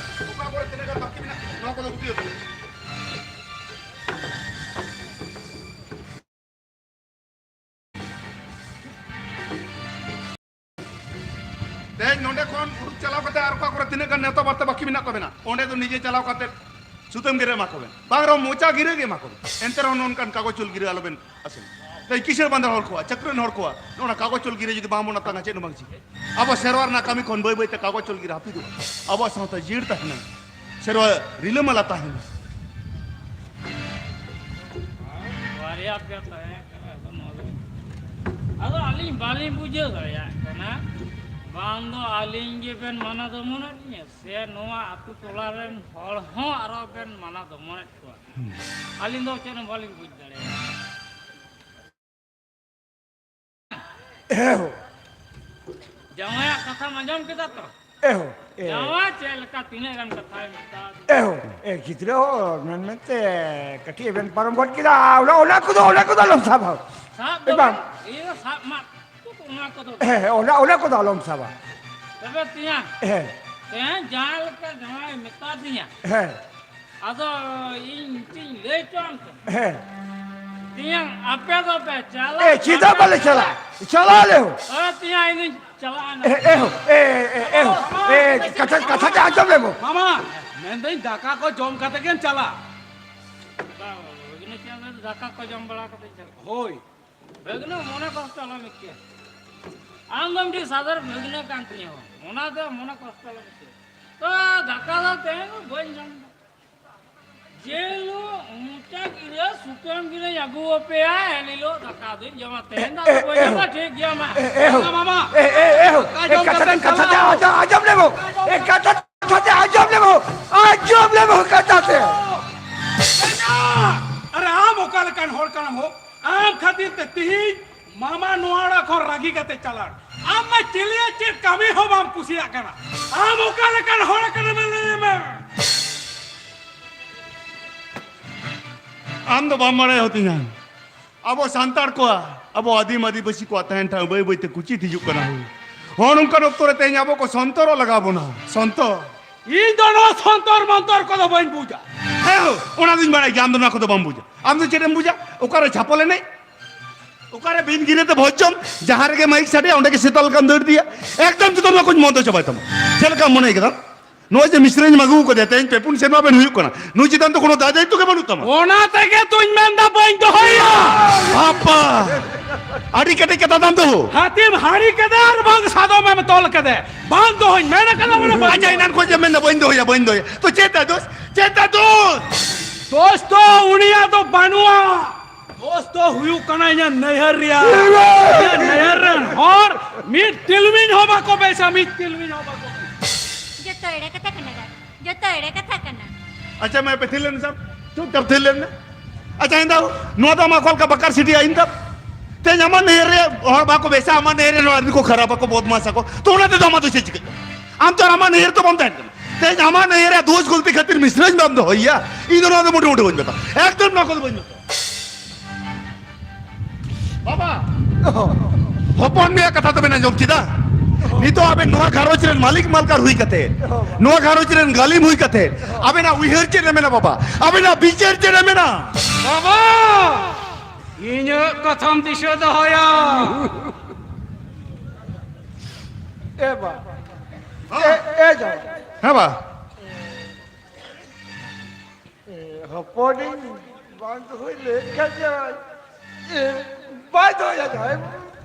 ᱚᱠᱟ ᱠᱚᱨᱮ ᱛᱤᱱᱟᱹᱜ ᱜᱟᱱ ᱵᱟᱹᱠᱤ ᱢᱮᱱᱟᱜ, ᱱᱚᱣᱟ ᱠᱚᱫᱚ ᱩᱴᱷᱟᱹᱣ ᱛᱟᱵᱮᱱ᱾ ᱛᱮᱦᱮᱧ ᱱᱚᱸᱰᱮ ᱠᱷᱚᱱ ᱩᱰᱩᱠ ᱪᱟᱞᱟᱣ ᱠᱟᱛᱮ ᱟᱨ ᱚᱠᱟ ᱠᱚᱨᱮ ᱛᱤᱱᱟᱹᱜ ᱜᱟᱱ ᱱᱮᱣᱛᱟ ᱵᱟᱨᱛᱮ ᱵᱟᱹᱠᱤ ᱢᱮᱱᱟᱜ ᱛᱟᱵᱮᱱᱟ, ᱚᱸᱰᱮ ᱫᱚ ᱱᱤᱡᱮ ᱪᱟᱞᱟᱣ ᱠᱟᱛᱮ ᱥᱩᱛᱟᱹᱢ ᱜᱤᱨᱟᱹ ᱮᱢᱟ ᱠᱚᱵᱮᱱ, ᱵᱟᱝ ᱨᱮᱦᱚᱸ ᱢᱚᱪᱟ ᱜᱤᱨᱟᱹ ᱜᱮ ᱮᱢᱟ ᱠᱚᱵᱮᱱ᱾ ᱮᱱᱛᱮ ᱨᱮᱦᱚᱸ ᱱᱚᱝᱠᱟᱱ ᱠᱟᱜᱚᱡᱽ ᱪᱚᱞ ᱜᱤᱨᱟᱹ ᱟᱞᱚᱵᱮᱱ ᱟᱥᱮᱱ᱾ ᱛᱮᱦᱮᱧ ᱠᱤᱥᱟᱹᱬ ᱵᱟᱸᱫᱟᱨ ᱦᱚᱲ ᱠᱚᱣᱟᱜ, ᱪᱟᱹᱠᱨᱟᱹᱱ ᱦᱚᱲ ᱠᱚᱣᱟᱜ ᱱᱚᱜᱼᱚ ᱱᱟ ᱠᱟᱜᱚᱡᱽ ᱪᱚᱞ ᱜᱤᱨᱟᱹ ᱡᱩᱫᱤ ᱵᱟᱝ ᱵᱚᱱ ᱟᱛᱟᱝᱟ, ᱪᱮᱫ ᱦᱚᱸ ᱵᱟᱝ ᱪᱤᱠᱟᱹᱜᱼᱟ᱾ ᱟᱵᱚ ᱥᱮᱨᱣᱟ ᱨᱮᱱᱟᱜ ᱠᱟᱹᱢᱤ ᱠᱷᱚᱱ ᱵᱟᱹᱭ ᱵᱟᱹᱭ ᱛᱮ ᱠᱟᱜᱚᱡᱽ ᱪᱚᱞ ᱜᱤᱨᱟᱹ ᱦᱟᱹᱯᱤᱫᱚᱜᱼᱟ᱾ ᱟᱵᱚᱣᱟᱜ ᱥᱟᱶᱛᱟ ᱡᱤᱭᱟᱹᱲ ᱛᱟᱦᱮᱱᱟ, ᱥᱮᱨᱣᱟ ᱨᱤᱞᱟᱹᱢᱟᱞᱟ ᱛᱟᱦᱮᱱᱟ᱾ ᱵᱟᱨᱭᱟ ᱯᱮᱭᱟ ᱛᱟᱦᱮᱸ ᱠᱟᱱᱟ, ᱟᱫᱚ ᱱᱚᱣᱟ ᱫᱚ, ᱟᱫᱚ ᱟᱹᱞᱤᱧ ᱵᱟᱹᱞᱤᱧ ᱵᱩᱡᱷᱟᱹᱣ ᱫᱟᱲᱮᱭᱟᱜ ᱠᱟᱱᱟ, ᱵᱟᱝ ᱫᱚ ᱟᱹᱞᱤᱧ ᱜᱮᱵᱮᱱ ᱢᱟᱱᱟ ᱫᱚᱢᱚᱱᱮᱫ ᱞᱤᱧᱟ, ᱥᱮ ᱱᱚᱣᱟ ᱟᱹᱛᱩ ᱴᱚᱞᱟ ᱨᱮᱱ ᱦᱚᱲ ᱦᱚᱸ ᱟᱨᱚ ᱵᱮᱱ ᱢᱟᱱᱟ ᱫᱚᱢᱚᱱᱮᱫ ᱠᱚᱣᱟ᱾ ᱟᱹᱞᱤᱧ ᱫᱚ ᱪᱮᱫ ᱦᱚᱸ ᱵᱟᱹᱞᱤᱧ ᱵᱩᱡᱽ ᱫᱟᱲᱮᱭᱟᱜ ᱠᱟᱱᱟ᱾ ᱮᱦᱳ᱾ ᱡᱟᱶᱟᱭᱟᱜ ᱠᱟᱛᱷᱟᱢ ᱟᱸᱡᱚᱢ ᱠᱮᱫᱟ ᱛᱚ? ᱮᱦᱳ, ᱮ᱾ ᱡᱟᱶᱟᱭ ᱪᱮᱫ ᱞᱮᱠᱟ ᱛᱤᱱᱟᱹᱜ ᱜᱟᱱ ᱠᱟᱛᱷᱟᱭ ᱢᱮᱛᱟᱣ ᱫᱤᱧᱟ? ᱮᱦᱳ, ᱮ, ᱜᱤᱫᱽᱨᱟᱹ ᱦᱚᱲ ᱢᱮᱱ ᱢᱮᱱᱛᱮ ᱠᱟᱹᱴᱤᱡ ᱮ ᱵᱮᱱ ᱯᱟᱨᱚᱢ ᱜᱚᱫ ᱠᱮᱫᱟ᱾ ᱚᱱᱟ, ᱚᱱᱟ ᱠᱚᱫᱚ, ᱚᱱᱟ ᱠᱚᱫᱚ ᱟᱞᱚᱢ ᱥᱟᱵᱟ᱾ ᱥᱟᱵ ᱫᱚ ᱮ ᱵᱟᱝ᱾ ᱵᱟᱝ, ᱤᱭᱟᱹ ᱥᱟᱵ ᱢᱟ, ᱚᱱᱟ ᱠᱚᱫᱚ᱾ ᱦᱮᱸ, ᱦᱮᱸ, ᱚᱱᱟ, ᱚᱱᱟ ᱠᱚᱫᱚ ᱟᱞᱚᱢ ᱥᱟᱵᱟ᱾ ᱛᱚᱵᱮ ᱛᱮᱭᱟᱝ, ᱦᱮᱸ᱾ ᱛᱮᱭᱟᱝ ᱡᱟᱦᱟᱸ ᱞᱮᱠᱟ ᱡᱟᱶᱟᱭ ᱢᱮᱛᱟ ᱫᱤᱧᱟ᱾ ᱦᱮᱸ᱾ ᱟᱫᱚ ᱤᱧ ᱪᱮᱫ ᱤᱧ ᱞᱟᱹᱭ ᱦᱚᱪᱚ ᱟᱢ ᱠᱟᱱᱟ? ᱦᱮᱸ᱾ ᱛᱮᱭᱟᱝ, ᱟᱯᱮ ᱫᱚ ᱯᱮ ᱪᱟᱞᱟᱜ ᱮ, ᱪᱮᱫᱟᱜ ᱠᱟᱱᱟ ᱵᱟᱞᱮ ᱪᱟᱞᱟᱜᱼᱟ? ᱪᱟᱞᱟᱜ ᱟᱞᱮ ᱦᱚᱸ᱾ ᱦᱳᱭ, ᱛᱮᱭᱟᱝ, ᱤᱧ ᱫᱩᱧ ᱪᱟᱞᱟᱜᱼᱟ ᱱᱟ᱾ ᱮ, ᱮ ᱦᱳ, ᱮ, ᱮ, ᱮ ᱦᱳ, ᱮ, ᱠᱟᱛᱷᱟ, ᱠᱟᱛᱷᱟ ᱛᱮ ᱟᱸᱡᱚᱢ ᱞᱮ ᱵᱚ᱾ ᱢᱟᱢᱟ, ᱢᱮᱱᱫᱟᱹᱧ ᱫᱟᱠᱟ ᱠᱚ ᱡᱚᱢ ᱠᱟᱛᱮ ᱜᱮᱢ ᱪᱟᱞᱟᱜ᱾ ᱵᱟᱝ, ᱵᱟᱝ, ᱵᱷᱟᱹᱜᱽᱱᱟᱹ ᱪᱮᱫ ᱫᱟᱠᱟ ᱠᱚ ᱡᱚᱢ ᱵᱟᱲᱟ ᱠᱟᱛᱮ ᱪᱟᱞᱟᱜ᱾ ᱦᱳᱭ᱾ ᱵᱷᱟᱹᱜᱽᱱᱟᱹ, ᱢᱚᱱᱮ ᱠᱚᱥᱴᱚ ᱟᱞᱚᱢ ᱟᱹᱭᱠᱟᱹᱣᱟ᱾ ᱟᱢ ᱫᱚ ᱢᱤᱫᱴᱤᱡ ᱥᱟᱫᱷᱟᱨᱚᱱ ᱵᱷᱟᱹᱜᱽᱱᱟᱹ ᱠᱟᱱ ᱛᱤᱧᱟᱹ ᱦᱳ᱾ ᱚᱱᱟ ᱫᱚ ᱢᱚᱱᱮ ᱠᱚᱥᱴᱚ ᱟᱞᱚᱢ ᱟᱹᱭᱠᱟᱹᱣᱟ᱾ ᱛᱚ, ᱫᱟᱠᱟ ᱫᱚ ᱛᱮᱦᱮᱧ ᱫᱚ ᱵᱟᱹᱧ ᱡᱚᱢ ᱮᱫᱟ᱾ ᱡᱮ ᱦᱤᱞᱳᱜ ᱢᱚᱪᱟ ᱜᱤᱨᱟᱹ ᱥᱩᱛᱟᱹᱢ ᱜᱤᱨᱟᱹᱧ ᱟᱹᱜᱩ ᱟᱯᱮᱭᱟ, ᱮᱱ ᱦᱤᱞᱳᱜ ᱫᱟᱠᱟ ᱫᱚᱧ ᱡᱚᱢᱟ᱾ ᱛᱮᱦᱮᱧ ᱫᱚ ᱟᱫᱚ ᱮ, ᱵᱟᱹᱧ ᱮ, ᱡᱚᱢᱟ, ᱴᱷᱤᱠ ᱜᱮᱭᱟ ᱢᱟ᱾ ᱮ, ᱮ, ᱦᱳ᱾ ᱢᱟ, ᱢᱟ᱾ ᱮ, ᱮ, ᱮ, ᱦᱳ᱾ ᱫᱟᱠᱟ ᱮ, ᱡᱚᱢ ᱠᱟᱛᱷᱟ ᱠᱟᱛᱮ ᱛᱮ, ᱠᱟᱛᱷᱟ ᱛᱮ, ᱪᱟᱞᱟᱜ᱾ ᱟᱸᱡᱚᱢ, ᱟᱸᱡᱚᱢ ᱞᱮ ᱵᱚ᱾ ᱮ, ᱠᱟᱛᱷᱟ ᱠᱟᱛᱷᱟ ᱛᱮ ᱟᱸᱡᱚᱢ ᱞᱮ ᱵᱚ, ᱟᱸᱡᱚᱢ ᱞᱮ ᱵᱚ, ᱠᱟᱛᱷᱟ ᱛᱮ᱾ ᱟᱨᱮ, ᱟᱢ ᱚᱠᱟ ᱞᱮᱠᱟᱱ ᱦᱚᱲ ᱠᱟᱱᱟᱢ ᱦᱳ? ᱟᱢ ᱠᱷᱟᱹᱛᱤᱨ ᱛᱮ ᱛᱤᱦᱤᱧ ᱢᱟᱢᱟ ᱱᱚᱣᱟ ᱚᱲᱟᱜ ᱠᱷᱚᱱ ᱨᱟᱹᱜᱤ ᱠᱟᱛᱮ ᱪᱟᱞᱟᱣ᱾ ᱟᱢ ᱟᱢ ᱪᱤᱞᱤᱭᱟᱜ ᱪᱮᱫ ᱠᱟᱹᱢᱤ ᱦᱚᱸ ᱵᱟᱢ ᱠᱩᱥᱤᱭᱟᱜ ᱠᱟᱱᱟ? ᱟᱢ ᱚᱠᱟ ᱞᱮᱠᱟᱱ ᱦᱚᱲ ᱠᱟᱱᱟᱢ ᱞᱟᱹᱭ ᱢᱮ? ᱟᱢ ᱫᱚ ᱵᱟᱢ ᱵᱟᱲᱟᱭ ᱦᱚᱛᱤᱧᱟ, ᱟᱵᱚ ᱥᱟᱱᱛᱟᱲ ᱠᱚᱣᱟᱜ, ᱟᱵᱚ ᱟᱹᱫᱤᱢ ᱟᱹᱫᱤᱵᱟᱹᱥᱤ ᱠᱚᱣᱟᱜ ᱛᱟᱦᱮᱱ ᱴᱷᱟᱶ ᱵᱟᱹᱭ ᱵᱟᱹᱭᱛᱮ ᱠᱩᱪᱤᱛ ᱦᱤᱡᱩᱜ ᱠᱟᱱᱟ᱾ ᱦᱚᱸ, ᱱᱚᱝᱠᱟᱱ ᱚᱠᱛᱚ ᱨᱮ ᱛᱮᱦᱮᱧ ᱟᱵᱚ ᱠᱚ ᱥᱚᱱᱛᱚᱨᱚᱜ ᱞᱟᱜᱟᱣ ᱵᱚᱱᱟ᱾ ᱥᱚᱱᱛᱚᱨ᱾ ᱤᱧ ᱫᱚ ᱱᱚᱣᱟ ᱥᱚᱱᱛᱚᱨ ᱢᱚᱱᱛᱚᱨ ᱠᱚᱫᱚ ᱵᱟᱹᱧ ᱵᱩᱡᱟ᱾ ᱦᱮᱸ ᱦᱳ, ᱚᱱᱟ ᱫᱩᱧ ᱵᱟᱲᱟᱭ ᱜᱮᱭᱟ, ᱟᱢ ᱫᱚ ᱱᱚᱣᱟ ᱠᱚᱫᱚ ᱵᱟᱢ ᱵᱩᱡᱟ᱾ ᱟᱢ ᱫᱚ ᱪᱮᱫ ᱮᱢ ᱵᱩᱡᱟ? ᱚᱠᱟᱨᱮ ᱪᱷᱟᱯᱚᱞ ᱮᱱᱮᱡ, ᱚᱠᱟᱨᱮ ᱵᱤᱱ ᱜᱤᱨᱟᱹ ᱛᱮ ᱵᱷᱚᱡᱽ ᱡᱚᱢ, ᱡᱟᱦᱟᱸ ᱨᱮᱜᱮ ᱢᱟᱭᱤᱠ ᱥᱟᱰᱮᱭᱟ ᱚᱸᱰᱮ ᱜᱮ ᱥᱮᱛᱟ ᱞᱮᱠᱟᱢ ᱫᱟᱹᱲ ᱤᱫᱤᱭᱟ᱾ ᱮᱠᱫᱚᱢ ᱡᱚᱛᱚ ᱱᱚᱣᱟ ᱠᱚᱧ ᱵᱚᱱᱫᱚ ᱪᱟᱵᱟᱭ ᱛᱟᱢᱟ᱾ ᱪᱮᱫ ᱞᱮᱠᱟᱢ ᱢᱚᱱᱮᱭ ᱠᱮᱫᱟ? ᱱᱚᱜᱼᱚᱭ ᱡᱮ ᱢᱤᱥᱨᱟᱧ ᱟᱹᱜᱩ ᱠᱟᱫᱮᱭᱟ, ᱛᱮᱦᱮᱧ ᱯᱮ ᱯᱩᱱ ᱥᱮᱨᱢᱟ ᱵᱮᱱ ᱦᱩᱭᱩᱜ ᱠᱟᱱᱟ, ᱱᱩᱭ ᱪᱮᱛᱟᱱ ᱫᱚ ᱠᱳᱱᱳ ᱫᱟᱭ ᱫᱟᱭᱤᱛᱛᱚ ᱜᱮ ᱵᱟᱹᱱᱩᱜ ᱛᱟᱢᱟ᱾ ᱚᱱᱟ ᱛᱮᱜᱮ ᱛᱚᱧ ᱢᱮᱱᱫᱟ ᱵᱟᱹᱧ ᱫᱚᱦᱚᱭᱟ᱾ ᱵᱟᱯᱟ, ᱟᱹᱰᱤ ᱠᱮᱴᱮᱡ ᱠᱟᱛᱷᱟ ᱛᱟᱢ ᱫᱚ᱾ ᱦᱟᱹᱛᱤᱢ ᱦᱟᱹᱲᱤ ᱠᱮᱫᱟ ᱟᱨ ᱵᱟᱝ ᱥᱟᱫᱚᱢᱮᱢ ᱛᱚᱞ ᱠᱮᱫᱮ, ᱵᱟᱝ ᱫᱚᱦᱚᱧ ᱢᱮᱱ ᱠᱟᱫᱟ ᱵᱚᱞᱮ ᱵᱟᱹᱧ ᱟᱪᱪᱷᱟ, ᱫᱚᱦᱚᱭᱟ᱾ ᱮᱱᱟᱱ ᱠᱷᱚᱱ ᱡᱮ ᱢᱮᱱᱫᱟ ᱵᱟᱹᱧ ᱫᱚᱦᱚᱭᱟ, ᱵᱟᱹᱧ ᱫᱚᱦᱚᱭᱟ, ᱛᱚ ᱪᱮᱫ ᱛᱟᱭ ᱫᱳᱥ? ᱪᱮᱫ ᱛᱟᱭ ᱫᱳᱥ? ᱫᱳᱥ ᱫᱚ ᱩᱱᱤᱭᱟᱜ ᱫᱚ ᱵᱟᱹᱱᱩᱜᱼᱟ᱾ ᱫᱳᱥ ᱫᱚ ᱦᱩᱭᱩᱜ ᱠᱟᱱᱟ ᱤᱧᱟᱹᱜ ᱱᱟᱹᱭᱦᱟᱹᱨ ᱨᱮᱭᱟᱜ᱾ ᱤᱧᱟᱹᱜ ᱱᱟᱹᱭᱦᱟᱹᱨ ᱨᱮᱱ ᱦᱚᱲ ᱢᱤᱫ ᱛᱤᱞᱢᱤᱧ ᱦᱚᱸ ᱵᱟᱠᱚ ᱵᱮᱥᱟ, ᱢᱤᱫ ᱛᱤᱞᱢᱤᱧ ᱦᱚᱸ ᱵᱟᱠᱚ ᱵᱮᱥᱟ᱾ ᱡᱚᱛᱚ ᱮᱲᱮ ᱠᱟᱛᱷᱟ ᱠᱟᱱᱟ ᱫᱟ, ᱡᱚᱛᱚ ᱮᱲᱮ ᱠᱟᱛᱷᱟ ᱠᱟᱱᱟ᱾ ᱟᱪᱪᱷᱟ, ᱢᱟ ᱯᱮ ᱛᱷᱤᱨ ᱞᱮᱱ ᱥᱟᱵ, ᱪᱩᱯᱪᱟᱯ ᱛᱷᱤᱨ ᱞᱮᱱ ᱢᱮ᱾ ᱟᱪᱪᱷᱟ, ᱤᱧ ᱫᱚ ᱱᱚᱣᱟ ᱫᱚ ᱟᱢᱟᱜ ᱚᱠᱟ ᱞᱮᱠᱟ ᱵᱟᱠᱟᱨ ᱥᱤᱴᱤ ᱟᱹᱭᱤᱱ ᱛᱟᱢ? ᱛᱮᱦᱮᱧ ᱟᱢᱟᱜ ᱱᱟᱹᱭᱦᱟᱹᱨ ᱨᱮ ᱦᱚᱲ ᱵᱟᱠᱚ ᱵᱮᱥᱟ, ᱟᱢᱟᱜ ᱱᱟᱹᱭᱦᱟᱹᱨ ᱨᱮ ᱱᱚᱣᱟ ᱨᱤᱱ ᱠᱚ ᱠᱷᱟᱨᱟᱯ ᱟᱠᱚ, ᱵᱚᱫᱢᱟᱥ ᱟᱠᱚ, ᱛᱚ ᱚᱱᱟ ᱛᱮᱫᱚ ᱟᱢᱟᱜ ᱫᱚ ᱪᱮᱫ ᱪᱤᱠᱟᱹᱜ ᱠᱟᱱᱟ? ᱟᱢ ᱛᱚ ᱟᱨ ᱟᱢᱟᱜ ᱱᱟᱹᱭᱦᱟᱹᱨ ᱫᱚ ᱵᱟᱢ ᱛᱟᱦᱮᱱ ᱠᱟᱱᱟ᱾ ᱛᱮᱦᱮᱧ ᱟᱢᱟᱜ ᱱᱟᱹᱭᱦᱟᱹᱨ ᱨᱮ ᱫᱳᱥ ᱜᱚᱞᱛᱤ ᱠᱷᱟᱹᱛᱤᱨ ᱢᱤᱥᱨᱟᱧ ᱵᱟᱢ ᱫᱚᱦᱚᱭᱮᱭᱟ, ᱤᱧ ᱫᱚ ᱱᱚᱣᱟ ᱫᱚ ᱢᱚᱴᱮ ᱢᱚᱴᱮ ᱵᱟᱹᱧ ᱢᱮᱛᱟᱢᱟ᱾ ᱮᱠᱫᱚᱢ ᱱᱚᱣᱟ ᱠᱚᱫᱚ ᱵᱟᱹᱧ ᱢᱮᱛᱟᱢᱟ᱾ ᱵᱟᱵᱟ, ᱦᱚᱯᱚᱱ ᱢᱮᱭᱟ ᱠᱟᱛᱷᱟ ᱫᱚᱵᱮᱱ ᱟᱸᱡᱚᱢ ᱠᱮᱫᱟ? ᱱᱤᱛᱚᱜ ᱟᱵᱮᱱ ᱱᱚᱣᱟ ᱜᱷᱟᱨᱚᱸᱡᱽ ᱨᱮᱱ ᱢᱟᱹᱞᱤᱠ ᱢᱟᱞᱠᱟᱨ ᱦᱩᱭ ᱠᱟᱛᱮ, ᱱᱚᱣᱟ ᱜᱷᱟᱨᱚᱸᱡᱽ ᱨᱮᱱ ᱜᱟᱹᱞᱤᱢ ᱦᱩᱭ ᱠᱟᱛᱮ, ᱟᱵᱮᱱᱟᱜ ᱩᱭᱦᱟᱹᱨ ᱪᱮᱫ ᱨᱮ ᱢᱮᱱᱟᱜ ᱵᱟᱵᱟ? ᱟᱵᱮᱱᱟᱜ ᱵᱤᱪᱟᱹᱨ ᱪᱮᱫ ᱨᱮ ᱢᱮᱱᱟᱜ? ᱵᱟᱵᱟ, ᱤᱧᱟᱹᱜ ᱠᱟᱛᱷᱟᱢ ᱫᱤᱥᱟᱹ ᱫᱚᱦᱚᱭᱟ᱾ ᱮ ᱵᱟ, ᱮ, ᱮ ᱡᱟᱶᱟᱭ᱾ ᱦᱮᱸ ᱵᱟ᱾ ᱮ, ᱦᱚᱯᱚᱱᱤᱧ ᱵᱟᱝ ᱫᱚᱦᱚᱭ ᱞᱟᱹᱭᱮᱫ ᱠᱷᱟᱱ ᱡᱟᱶᱟᱭ᱾ ᱮ, ᱵᱟᱭ ᱫᱚᱦᱚᱭᱟ ᱡᱟᱶᱟᱭ᱾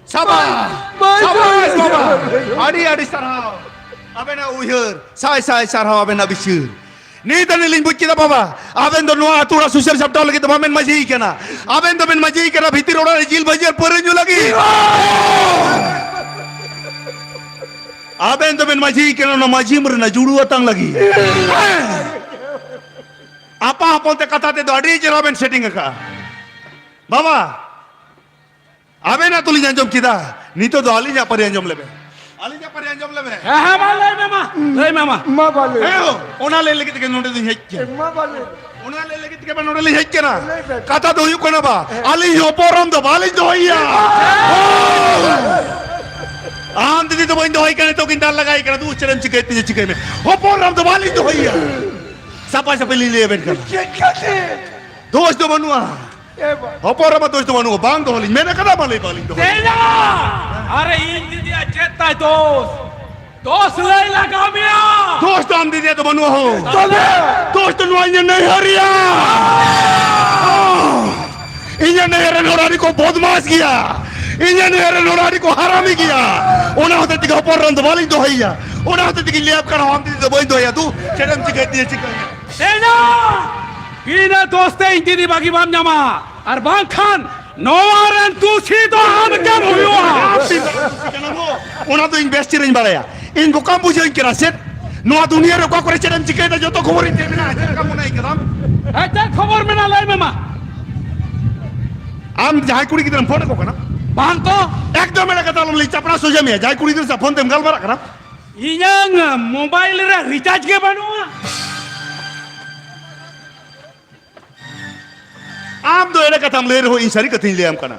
ᱥᱟᱵᱟᱥ! ᱵᱟᱭ, ᱵᱟᱭ ᱥᱟᱵᱟᱥ ᱫᱚᱦᱚᱭᱟ ᱵᱟᱵᱟ! ᱡᱟᱶᱟᱭ᱾ ᱟᱹᱰᱤ, ᱟᱹᱰᱤ ᱥᱟᱨᱦᱟᱣ᱾ ᱟᱵᱮᱱᱟᱜ ᱩᱭᱦᱟᱹᱨ, ᱥᱟᱭ, ᱥᱟᱭ ᱥᱟᱨᱦᱟᱣ ᱟᱵᱮᱱᱟᱜ ᱵᱤᱪᱟᱹᱨ᱾ ᱱᱤᱛ ᱟᱹᱱᱤᱡ ᱞᱤᱧ ᱵᱩᱡᱽ ᱠᱮᱫᱟ ᱵᱟᱵᱟ, ᱟᱵᱮᱱ ᱫᱚ ᱱᱚᱣᱟ ᱟᱹᱛᱩ ᱚᱲᱟᱜ ᱥᱩᱥᱟᱹᱨ ᱥᱟᱯᱴᱟᱣ ᱞᱟᱹᱜᱤᱫ ᱫᱚ ᱵᱟᱵᱮᱱ ᱢᱟᱹᱡᱷᱤ ᱠᱟᱱᱟ᱾ ᱟᱵᱮᱱ ᱫᱚᱵᱮᱱ ᱢᱟᱹᱡᱷᱤ ᱠᱟᱱᱟ ᱵᱷᱤᱛᱤᱨ ᱚᱲᱟᱜ ᱨᱮ ᱡᱤᱞ ᱵᱟᱹᱡᱤ ᱟᱨ ᱯᱟᱹᱣᱨᱟᱹ ᱧᱩ ᱞᱟᱹᱜᱤᱫ᱾ ᱟᱵᱮᱱ ᱫᱚᱵᱮᱱ ᱢᱟᱹᱡᱷᱤ ᱠᱟᱱᱟ ᱚᱱᱟ ᱢᱟᱹᱡᱷᱤᱢ ᱨᱮᱱᱟᱜ ᱡᱩᱲᱩ ᱟᱛᱟᱝ ᱞᱟᱹᱜᱤᱫ᱾ ᱟᱯᱟ ᱦᱚᱯᱚᱱ ᱛᱮ ᱠᱟᱛᱷᱟ ᱛᱮᱫᱚ ᱟᱹᱰᱤ ᱪᱮᱦᱨᱟ ᱵᱮᱱ ᱥᱮᱴᱤᱝ ᱟᱠᱟᱫᱼᱟ᱾ ᱵᱟᱵᱟ, ᱟᱵᱮᱱᱟᱜ ᱛᱚᱞᱤᱧ ᱟᱸᱡᱚᱢ ᱠᱮᱫᱟ, ᱱᱤᱛᱚᱜ ᱫᱚ ᱟᱹᱞᱤᱧᱟᱜ ᱯᱟᱹᱨᱤ ᱟᱸᱡᱚᱢ ᱞᱮᱵᱮᱱ᱾ ᱟᱹᱞᱤᱧᱟᱜ ᱯᱟᱹᱨᱤ ᱟᱸᱡᱚᱢ ᱞᱮᱵᱮᱱ᱾ ᱦᱮᱸ, ᱦᱮᱸ, ᱢᱟ ᱞᱟᱹᱭ ᱢᱮ, ᱢᱟ ᱞᱟᱹᱭ ᱢᱮ, ᱢᱟ᱾ ᱢᱟ ᱵᱟᱞᱮ᱾ ᱦᱮᱸ, ᱚᱱᱟ ᱞᱟᱹᱭ ᱞᱟᱹᱜᱤᱫ ᱛᱮᱜᱮ ᱱᱚᱰᱮ ᱞᱤᱧ ᱦᱮᱡ ᱠᱟᱱᱟ᱾ ᱢᱟ ᱵᱟᱞᱮ᱾ ᱚᱱᱟ ᱞᱟᱹᱭ ᱞᱟᱹᱜᱤᱫ ᱛᱮᱜᱮ ᱵᱟ ᱱᱚᱰᱮ ᱞᱤᱧ ᱦᱮᱡ ᱠᱟᱱᱟ᱾ ᱞᱟᱹᱭ ᱵᱮᱱ᱾ ᱠᱟᱛᱷᱟ ᱫᱚ ᱦᱩᱭᱩᱜ ᱠᱟᱱᱟ ᱵᱟ, ᱦᱮᱸ᱾ ᱟᱹᱞᱤᱧ ᱦᱚᱯᱚᱱ ᱨᱟᱢ ᱫᱚ ᱵᱟᱞᱤᱧ ᱫᱚᱦᱚᱭᱮᱭᱟ᱾ ᱟᱢ ᱫᱤᱫᱤ ᱫᱚ ᱵᱟᱹᱧ ᱫᱚᱦᱚᱭ ᱠᱟᱱᱟ, ᱱᱤᱛᱚᱜ ᱠᱤᱱ ᱫᱟᱞ ᱞᱟᱜᱟᱭ ᱠᱟᱱᱟ᱾ ᱫᱩ ᱪᱮᱫ ᱮᱢ ᱪᱤᱠᱟᱹᱭ ᱛᱤᱧᱟ, ᱪᱤᱠᱟᱹᱭ ᱢᱮ᱾ ᱦᱚᱯᱚᱱ ᱨᱟᱢ ᱫᱚ ᱵᱟᱞᱤᱧ ᱫᱚᱦᱚᱭᱮᱭᱟ᱾ ᱥᱟᱯᱷᱟ ᱥᱟᱹᱯᱷᱤ ᱞᱤᱧ ᱞᱟᱹᱭ ᱟᱵᱮᱱ ᱠᱟᱱᱟ᱾ ᱪᱮᱫ ᱠᱟᱛᱮ? ᱫᱳᱥ ᱫᱚ ᱵᱟᱹᱱᱩᱜᱼᱟ᱾ ᱮ ᱵᱟ᱾ ᱦᱚᱯᱚᱱ ᱨᱟᱢ ᱫᱚ ᱫᱳᱥ ᱫᱚ ᱵᱟᱹᱱᱩᱜᱼᱟ, ᱵᱟᱝ ᱫᱚᱦᱚ ᱞᱤᱧ ᱢᱮᱱ ᱟᱠᱟᱫᱟ, ᱵᱟᱞᱤᱧ ᱫᱚᱦᱚᱭᱮᱭᱟ᱾ ᱛᱮᱭᱟ! ᱟᱨᱮ ᱤᱧ ᱫᱤᱫᱤᱭᱟᱜ ᱪᱮᱫ ᱛᱟᱭ ᱫᱳᱥ? ᱫᱳᱥ ᱞᱟᱹᱭ ᱞᱟᱜᱟᱣ ᱢᱮᱭᱟ᱾ ᱫᱳᱥ ᱫᱚ ᱟᱢ ᱫᱤᱫᱤᱭᱟᱜ ᱫᱚ ᱵᱟᱹᱱᱩᱜᱼᱟ ᱦᱳ᱾ ᱛᱚᱵᱮ? ᱫᱳᱥ ᱫᱚ ᱱᱚᱣᱟ ᱤᱧᱟᱹᱜ ᱱᱟᱹᱭᱦᱟᱹᱨᱤᱭᱟ᱾ ᱤᱧᱟᱹᱜ ᱱᱟᱹᱭᱦᱟᱹᱨ ᱨᱮᱱ ᱦᱚᱲ ᱟᱹᱰᱤ ᱠᱚ ᱵᱚᱫᱢᱟᱥ ᱜᱮᱭᱟ᱾ ᱤᱧᱟᱹᱜ ᱱᱟᱹᱭᱦᱟᱹᱨ ᱨᱮᱱ ᱦᱚᱲ ᱟᱹᱰᱤ ᱠᱚ ᱦᱟᱨᱟᱢᱤ ᱜᱮᱭᱟ᱾ ᱚᱱᱟ ᱦᱚᱛᱮᱡ ᱛᱮᱜᱮ ᱦᱚᱯᱚᱱ ᱨᱟᱢ ᱫᱚ ᱵᱟᱹᱞᱤᱧ ᱫᱚᱦᱚᱭᱮᱭᱟ᱾ ᱚᱱᱟ ᱦᱚᱛᱮᱡ ᱛᱮᱜᱮᱧ ᱞᱟᱹᱭᱟᱢ ᱠᱟᱱᱟ, ᱟᱢ ᱫᱤᱫᱤ ᱫᱚ ᱵᱟᱹᱧ ᱫᱚᱦᱚᱭᱟ᱾ ᱫᱩ, ᱪᱮᱫ ᱮᱢ ᱪᱤᱠᱟᱹᱭ ᱛᱤᱧᱟ, ᱪᱤᱠᱟᱹᱭ ᱢᱮ᱾ ᱮᱱᱟ! ᱵᱤᱱᱟᱹ ᱫᱳᱥ ᱛᱮ ᱤᱧ ᱫᱤᱫᱤ ᱵᱟᱹᱜᱤ ᱵᱟᱢ ᱧᱟᱢᱟ, ᱟᱨ ᱵᱟᱝᱠᱷᱟᱱ ᱱᱚᱣᱟ ᱨᱮᱱ ᱫᱩᱥᱤ ᱫᱚ ᱟᱢ ᱜᱮᱢ ᱦᱩᱭᱩᱜᱼᱟ᱾ ᱚᱱᱟ ᱫᱚ ᱤᱧ ᱵᱮᱥ ᱪᱮᱦᱨᱟᱧ ᱵᱟᱲᱟᱭᱟ᱾ ᱤᱧ ᱵᱚᱠᱟᱢ ᱵᱩᱡᱷᱟᱹᱣᱤᱧ ᱠᱟᱱᱟ ᱥᱮ? ᱱᱚᱣᱟ ᱫᱩᱱᱤᱭᱟᱹ ᱨᱮ ᱚᱠᱟ ᱠᱚᱨᱮ ᱪᱮᱫ ᱮᱢ ᱪᱤᱠᱟᱹᱭᱮᱫᱟ, ᱡᱚᱛᱚ ᱠᱷᱚᱵᱚᱨ ᱤᱧ ᱴᱷᱮᱱ ᱢᱮᱱᱟᱜᱼᱟ᱾ ᱪᱮᱫ ᱞᱮᱠᱟᱢ ᱢᱚᱱᱮᱭ ᱠᱟᱫᱟᱢ? ᱦᱮᱸ, ᱪᱮᱫ ᱠᱷᱚᱵᱚᱨ ᱢᱮᱱᱟᱜᱼᱟ, ᱞᱟᱹᱭ ᱢᱮ ᱢᱟ᱾ ᱟᱢ ᱡᱟᱦᱟᱸᱭ ᱠᱩᱲᱤ ᱜᱤᱫᱽᱨᱟᱹᱢ ᱯᱷᱳᱱ ᱟᱠᱚ ᱠᱟᱱᱟ? ᱵᱟᱝ ᱛᱚ᱾ ᱮᱠᱫᱚᱢ ᱮᱲᱮ ᱠᱟᱛᱷᱟ ᱟᱞᱚᱢ ᱞᱟᱹᱭ, ᱪᱟᱯᱲᱟ ᱥᱚᱡᱷᱮ ᱢᱮᱭᱟ᱾ ᱡᱟᱦᱟᱸᱭ ᱠᱩᱲᱤ ᱜᱤᱫᱽᱨᱟᱹ ᱥᱟᱶ ᱯᱷᱳᱱ ᱛᱮᱢ ᱜᱟᱞᱢᱟᱨᱟᱜ ᱠᱟᱱᱟ? ᱤᱧᱟᱹᱝ ᱢᱳᱵᱟᱭᱤᱞ ᱨᱮ ᱨᱤᱪᱟᱨᱡᱽ ᱜᱮ ᱵᱟᱹᱱᱩᱜᱼᱟ᱾ ᱟᱢ ᱫᱚ ᱮᱲᱮ ᱠᱟᱛᱷᱟᱢ ᱞᱟᱹᱭ ᱨᱮᱦᱚᱸ ᱤᱧ ᱥᱟᱹᱨᱤ ᱠᱟᱛᱷᱟᱧ ᱞᱟᱹᱭᱟᱢ ᱠᱟᱱᱟ᱾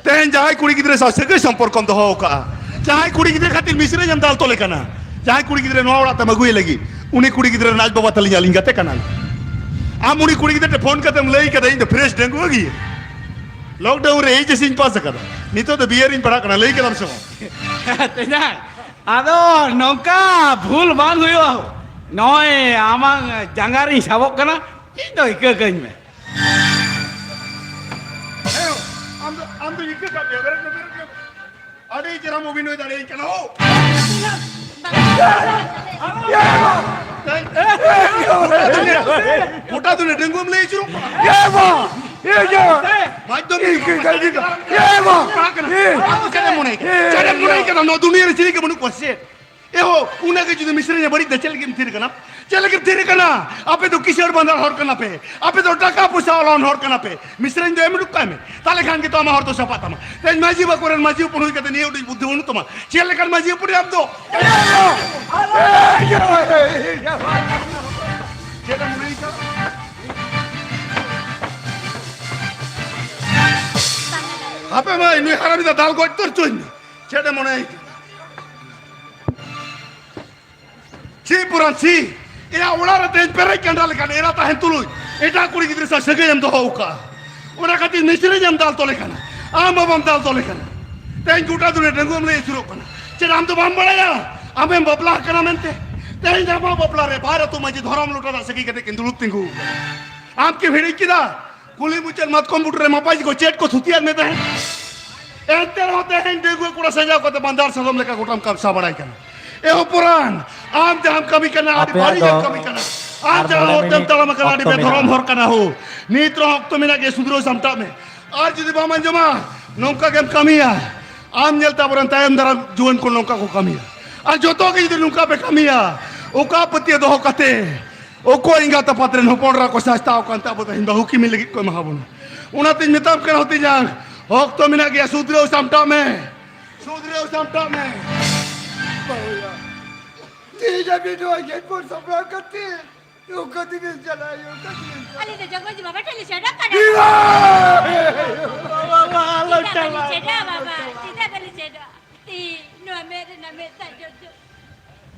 ᱛᱮᱦᱮᱧ ᱡᱟᱦᱟᱸᱭ ᱠᱩᱲᱤ ᱜᱤᱫᱽᱨᱟᱹ ᱥᱟᱶ ᱥᱟᱹᱜᱟᱹᱭ ᱥᱚᱢᱯᱚᱨᱠᱚᱢ ᱫᱚᱦᱚ ᱟᱠᱟᱫᱼᱟ, ᱡᱟᱦᱟᱸᱭ ᱠᱩᱲᱤ ᱜᱤᱫᱽᱨᱟᱹ ᱠᱷᱟᱹᱛᱤᱨ ᱢᱤᱥᱨᱟᱧ ᱮᱢ ᱫᱟᱞ ᱛᱚᱞᱮ ᱠᱟᱱᱟ, ᱡᱟᱦᱟᱸᱭ ᱠᱩᱲᱤ ᱜᱤᱫᱽᱨᱟᱹ ᱱᱚᱣᱟ ᱚᱲᱟᱜ ᱛᱮᱢ ᱟᱹᱜᱩᱭᱮ ᱞᱟᱹᱜᱤᱫ, ᱩᱱᱤ ᱠᱩᱲᱤ ᱜᱤᱫᱽᱨᱟᱹ ᱨᱮᱱ ᱟᱡ ᱵᱟᱵᱟ ᱛᱟᱹᱞᱤᱧ ᱟᱹᱞᱤᱧ ᱜᱟᱛᱮ ᱠᱟᱱᱟᱭ᱾ ᱟᱢ ᱩᱱᱤ ᱠᱩᱲᱤ ᱜᱤᱫᱽᱨᱟᱹ ᱴᱷᱮᱱ ᱯᱷᱳᱱ ᱠᱟᱛᱮᱢ ᱞᱟᱹᱭ ᱠᱟᱫᱟ, "ᱤᱧ ᱫᱚ ᱯᱷᱨᱮᱥ ᱰᱟᱺᱜᱩᱣᱟᱹ ᱜᱮ, ᱞᱚᱠᱰᱟᱣᱩᱱ ᱨᱮ ᱮᱭᱤᱪ ᱮᱥ ᱤᱧ ᱯᱟᱥ ᱟᱠᱟᱫᱟ, ᱱᱤᱛᱚᱜ ᱫᱚ ᱵᱤᱭᱮ ᱨᱤᱧ ᱯᱟᱲᱦᱟᱜ ᱠᱟᱱᱟ", ᱞᱟᱹᱭ ᱠᱟᱫᱟᱢ ᱥᱮ ᱵᱟᱝ? ᱛᱮᱧᱟᱝ, ᱟᱫᱚ ᱱᱚᱝᱠᱟ ᱵᱷᱩᱞ ᱵᱟᱝ ᱦᱩᱭᱩᱜᱼᱟ᱾ ᱱᱚᱜᱼᱚᱭ ᱟᱢᱟᱝ ᱡᱟᱸᱜᱟ ᱨᱤᱧ ᱥᱟᱵᱚᱜ ᱠᱟᱱᱟ, ᱤᱧ ᱫᱚ ᱤᱠᱟᱹ ᱠᱟᱹᱧ ᱢᱮ᱾ ᱦᱮᱸ, ᱟᱢ ᱫᱚ, ᱟᱢ ᱫᱚ ᱤᱠᱟᱹ ᱠᱟᱜ ᱢᱮᱭᱟ, ᱵᱮᱨᱮᱫ ᱢᱮ, ᱵᱮᱨᱮᱫ ᱢᱮ᱾ ᱟᱹᱰᱤ ᱪᱮᱦᱨᱟᱢ ᱚᱵᱷᱤᱱᱚᱭ ᱫᱟᱲᱮᱭᱟᱹᱧ ᱠᱟᱱᱟ ᱦᱳ᱾ ᱜᱚᱴᱟ ᱫᱩᱱᱤᱭᱟᱹ ᱰᱟᱺᱜᱩᱣᱟᱹᱢ ᱞᱟᱹᱭ ᱟᱹᱪᱩᱨᱚᱜ ᱠᱟᱱᱟ᱾ ᱮ ᱵᱟ, ᱮ ᱡᱟ᱾ ᱢᱟᱫᱽᱫᱷᱚᱢᱤᱠ ᱤᱠᱟᱹ ᱠᱟᱹᱧ ᱠᱟᱱᱟ᱾ ᱮ ᱵᱟ᱾ ᱯᱟᱲᱦᱟᱜ ᱠᱟᱱᱟ᱾ ᱮ᱾ ᱟᱢ ᱫᱚ ᱪᱮᱫ ᱮᱢ ᱢᱚᱱᱮᱭ ᱠᱟᱱᱟ? ᱮ᱾ ᱪᱮᱫ ᱮᱢ ᱢᱚᱱᱮᱭ ᱠᱟᱱᱟ? ᱱᱚᱣᱟ ᱫᱩᱱᱤᱭᱟᱹ ᱨᱮ ᱪᱤᱞᱤ ᱜᱮ ᱵᱟᱹᱱᱩᱜ ᱠᱚᱣᱟ ᱥᱮ ᱪᱮᱫ? ᱮ ᱦᱳ, ᱩᱱᱟᱹᱜ ᱜᱮ ᱡᱩᱫᱤ ᱢᱤᱥᱨᱟᱧ ᱮ ᱵᱟᱹᱲᱤᱡ ᱫᱟ, ᱪᱮᱫ ᱞᱟᱹᱜᱤᱫ ᱮᱢ ᱛᱷᱤᱨ ᱠᱟᱱᱟ? ᱪᱮᱫ ᱞᱟᱹᱜᱤᱫ ᱮᱢ ᱛᱷᱤᱨ ᱠᱟᱱᱟ? ᱟᱯᱮ ᱫᱚ ᱠᱤᱥᱟᱹᱬ ᱵᱟᱸᱫᱟᱲ ᱦᱚᱲ ᱠᱟᱱᱟ ᱯᱮ, ᱟᱯᱮ ᱫᱚ ᱴᱟᱠᱟ ᱯᱚᱭᱥᱟ ᱣᱟᱞᱟᱣᱟᱱ ᱦᱚᱲ ᱠᱟᱱᱟ ᱯᱮ᱾ ᱢᱤᱥᱨᱟᱧ ᱫᱚ ᱮᱢ ᱩᱰᱩᱠ ᱠᱟᱭ ᱢᱮ, ᱛᱟᱦᱞᱮ ᱠᱷᱟᱱ ᱜᱮ ᱛᱚ ᱟᱢᱟᱜ ᱦᱚᱨ ᱫᱚ ᱥᱟᱯᱷᱟᱜ ᱛᱟᱢᱟ᱾ ᱛᱮᱦᱮᱧ ᱢᱟᱹᱡᱷᱤ ᱵᱟᱵᱟ ᱠᱚᱨᱮᱱ ᱢᱟᱹᱡᱷᱤ ᱦᱚᱯᱚᱱ ᱦᱩᱭ ᱠᱟᱛᱮ ᱱᱤᱭᱟᱹ ᱩᱰᱤᱡ ᱵᱩᱫᱽᱫᱷᱤ ᱵᱟᱹᱱᱩᱜ ᱛᱟᱢᱟ᱾ ᱪᱮᱫ ᱞᱮᱠᱟᱱ ᱢᱟᱹᱡᱷᱤ ᱦᱚᱯᱚᱱ ᱟᱢ ᱫᱚ? ᱪᱮᱫ ᱮᱢ ᱞᱟᱹᱭ ᱠᱟᱜ? ᱦᱟᱯᱮ ᱢᱟᱹᱭ, ᱱᱩᱭ ᱦᱟᱨᱟᱢᱤ ᱫᱚ ᱫᱟᱞ ᱜᱚᱡ ᱩᱛᱟᱹᱨ ᱦᱚᱪᱚᱧ ᱢᱮ᱾ ᱪᱮᱫ ᱮᱢ ᱢᱚᱱᱮᱭ ᱠᱟᱱᱟ? ᱪᱷᱤ ᱯᱩᱨᱟᱱ ᱪᱷᱤ! ᱮᱭᱟ, ᱚᱲᱟᱜ ᱨᱮ ᱛᱮᱦᱮᱧ ᱯᱮᱨᱮᱡ ᱠᱟᱸᱰᱟ ᱞᱮᱠᱟᱱ ᱮᱨᱟ ᱛᱟᱦᱮᱱ ᱛᱩᱞᱩᱡ ᱮᱴᱟᱜ ᱠᱩᱲᱤ ᱜᱤᱫᱽᱨᱟᱹ ᱥᱟᱶ ᱥᱟᱹᱜᱟᱹᱭ ᱮᱢ ᱫᱚᱦᱚ ᱟᱠᱟᱫᱼᱟ᱾ ᱚᱱᱟ ᱠᱷᱟᱹᱛᱤᱨ ᱢᱤᱥᱨᱤᱧ ᱮᱢ ᱫᱟᱞ ᱛᱚᱞᱮ ᱠᱟᱱᱟ, ᱟᱢ ᱵᱟᱵᱟᱢ ᱫᱟᱞ ᱛᱚᱞᱮ ᱠᱟᱱᱟ᱾ ᱛᱮᱦᱮᱧ ᱜᱚᱴᱟ ᱫᱩᱱᱤᱭᱟᱹ ᱰᱟᱺᱜᱩᱣᱟᱹᱢ ᱞᱟᱹᱭ ᱟᱹᱪᱩᱨᱚᱜ ᱠᱟᱱᱟ᱾ ᱪᱮᱫ ᱟᱢ ᱫᱚ ᱵᱟᱢ ᱵᱟᱲᱟᱭᱟ ᱟᱢᱮᱢ ᱵᱟᱯᱞᱟ ᱟᱠᱟᱱᱟ ᱢᱮᱱᱛᱮ? ᱛᱮᱦᱮᱧ ᱟᱢᱟᱜ ᱵᱟᱯᱞᱟ ᱨᱮ ᱵᱟᱨ ᱟᱹᱛᱩ ᱢᱟᱹᱡᱷᱤ ᱫᱷᱚᱨᱚᱢ ᱞᱚᱴᱟ ᱫᱟᱜ ᱥᱟᱹᱠᱷᱤ ᱠᱟᱛᱮ ᱠᱤᱱ ᱫᱩᱲᱩᱵ ᱛᱤᱸᱜᱩ ᱟᱠᱟᱱᱟ᱾ ᱟᱢ ᱠᱤᱢ ᱦᱤᱲᱤᱧ ᱠᱮᱫᱟ? ᱠᱩᱞᱦᱤ ᱢᱩᱪᱟᱹᱫ ᱢᱟᱛᱠᱚᱢ ᱵᱩᱴᱟᱹ ᱨᱮ ᱢᱟᱯᱟᱡᱤ ᱠᱚ ᱪᱮᱫ ᱠᱚ ᱛᱷᱩᱛᱤᱭᱟᱫ ᱢᱮ ᱛᱟᱦᱮᱸᱫ? ᱮᱱᱛᱮ ᱨᱮᱦᱚᱸ ᱛᱮᱦᱮᱧ ᱰᱟᱺᱜᱩᱣᱟᱹ ᱠᱚᱲᱟ ᱥᱟᱡᱟᱣ ᱠᱟᱛᱮ ᱵᱟᱸᱫᱟᱨ ᱥᱟᱫᱚᱢ ᱞᱮᱠᱟ ᱜᱚᱴᱟᱢ ᱠᱟᱯᱥᱟ ᱵᱟᱲᱟᱭ ᱠᱟᱱᱟ᱾ ᱮ ᱦᱚᱯᱚᱱ, ᱟᱢ ᱡᱟᱦᱟᱸᱢ ᱠᱟᱹᱢᱤ ᱠᱟᱱᱟ, ᱟᱹᱰᱤ ᱟᱯᱮᱭᱟᱜ ᱵᱟᱹᱲᱤᱡ ᱫᱚ ᱮᱢ ᱠᱟᱹᱢᱤ ᱠᱟᱱᱟ᱾ ᱟᱢ ᱟᱨ ᱡᱟᱦᱟᱸ ᱢᱚᱬᱮ ᱦᱚᱨ ᱛᱮᱢ ᱢᱤᱱᱤᱴ ᱛᱟᱲᱟᱢ ᱟᱠᱟᱱᱟ, ᱟᱹᱰᱤ ᱚᱠᱛᱚ ᱵᱮᱫᱷᱚᱨᱚᱢ ᱢᱮᱱᱟᱜᱼᱟ᱾ ᱦᱚᱨ ᱠᱟᱱᱟ ᱦᱳ᱾ ᱱᱤᱛ ᱨᱮᱦᱚᱸ ᱚᱠᱛᱚ ᱢᱮᱱᱟᱜ ᱜᱮᱭᱟ, ᱥᱩᱫᱷᱨᱟᱹᱣ ᱥᱟᱢᱴᱟᱜ ᱢᱮ᱾ ᱟᱨ ᱡᱩᱫᱤ ᱵᱟᱢ ᱟᱸᱡᱚᱢᱟ, ᱱᱚᱝᱠᱟ ᱜᱮᱢ ᱠᱟᱹᱢᱤᱭᱟ, ᱟᱢ ᱧᱮᱞᱛᱮ ᱟᱵᱚᱨᱮᱱ ᱛᱟᱭᱚᱢ ᱫᱟᱨᱟᱢ ᱡᱩᱣᱟᱹᱱ ᱠᱚ ᱱᱚᱝᱠᱟ ᱠᱚ ᱠᱟᱹᱢᱤᱭᱟ᱾ ᱟᱨ ᱡᱚᱛᱚ ᱜᱮ ᱡᱩᱫᱤ ᱱᱚᱝᱠᱟ ᱯᱮ ᱠᱟᱹᱢᱤᱭᱟ, ᱚᱠᱟ ᱯᱟᱹᱛᱭᱟᱹᱣ ᱫᱚᱦᱚ ᱠᱟᱛᱮ ᱚᱠᱚᱭ ᱮᱸᱜᱟᱛ ᱟᱯᱟᱛ ᱨᱮᱱ ᱦᱚᱯᱚᱱ ᱮᱨᱟ ᱠᱚ ᱥᱟᱥᱛᱟᱣ ᱠᱟᱱ ᱛᱮ ᱟᱵᱚ ᱛᱮᱦᱮᱧ ᱵᱟᱹᱦᱩ ᱠᱤᱢᱤᱱ ᱞᱟᱹᱜᱤᱫ ᱠᱚ ᱮᱢᱟ ᱵᱚᱱᱟ? ᱚᱱᱟᱛᱤᱧ ᱢᱮᱛᱟᱢ ᱠᱟᱱᱟ ᱦᱩᱛᱤᱧᱟᱝ, ᱚᱠᱛᱚ ᱢᱮᱱᱟᱜ ᱜᱮᱭᱟ, ᱥᱩᱫᱷᱨᱟᱹᱣ ᱥᱟᱢᱴᱟᱜ ᱢᱮ, ᱥᱩᱫᱷᱨᱟᱹᱣ ᱥᱟᱢᱴᱟᱜ ᱢᱮ᱾ ᱵᱟᱹᱦᱩᱭᱟ, ᱛᱮᱦᱮᱧ ᱟᱹᱵᱤᱱ ᱱᱚᱣᱟ ᱜᱮᱴ ᱵᱚᱱ ᱥᱟᱯᱲᱟᱣ ᱠᱟᱛᱮ ᱚᱠᱟ ᱛᱮᱵᱤᱱ ᱪᱟᱞᱟᱜᱼᱟ? ᱚᱠᱟ ᱛᱮᱵᱤᱱ ᱪᱟᱞᱟᱜᱼᱟ? ᱟᱹᱞᱤᱧ ᱫᱚ ᱡᱚᱜᱽᱢᱟᱹᱡᱷᱤ ᱵᱟᱵᱟ ᱴᱷᱮᱱ ᱞᱤᱧ ᱥᱮᱱᱚᱜ ᱠᱟᱱᱟ᱾ ᱵᱤᱨᱟ! ᱵᱟᱵᱟ, ᱵᱟᱵᱟ, ᱟᱞᱚ ᱪᱮᱫᱟᱜ ᱵᱟᱹᱞᱤᱧ ᱪᱟᱞᱟᱜᱼᱟ, ᱪᱮᱫᱚᱜᱼᱟ, ᱟᱞᱚ ᱵᱟᱵᱟ? ᱪᱟᱞᱟᱜᱼᱟ᱾ ᱪᱮᱫᱟᱜ ᱵᱟᱹᱞᱤᱧ ᱪᱮᱫᱚᱜᱼᱟ? ᱛᱤ, ᱱᱚᱣᱟ ᱢᱮᱫ ᱨᱮᱱᱟᱜ ᱢᱮᱫ ᱫᱟᱜ ᱡᱚᱡᱚ᱾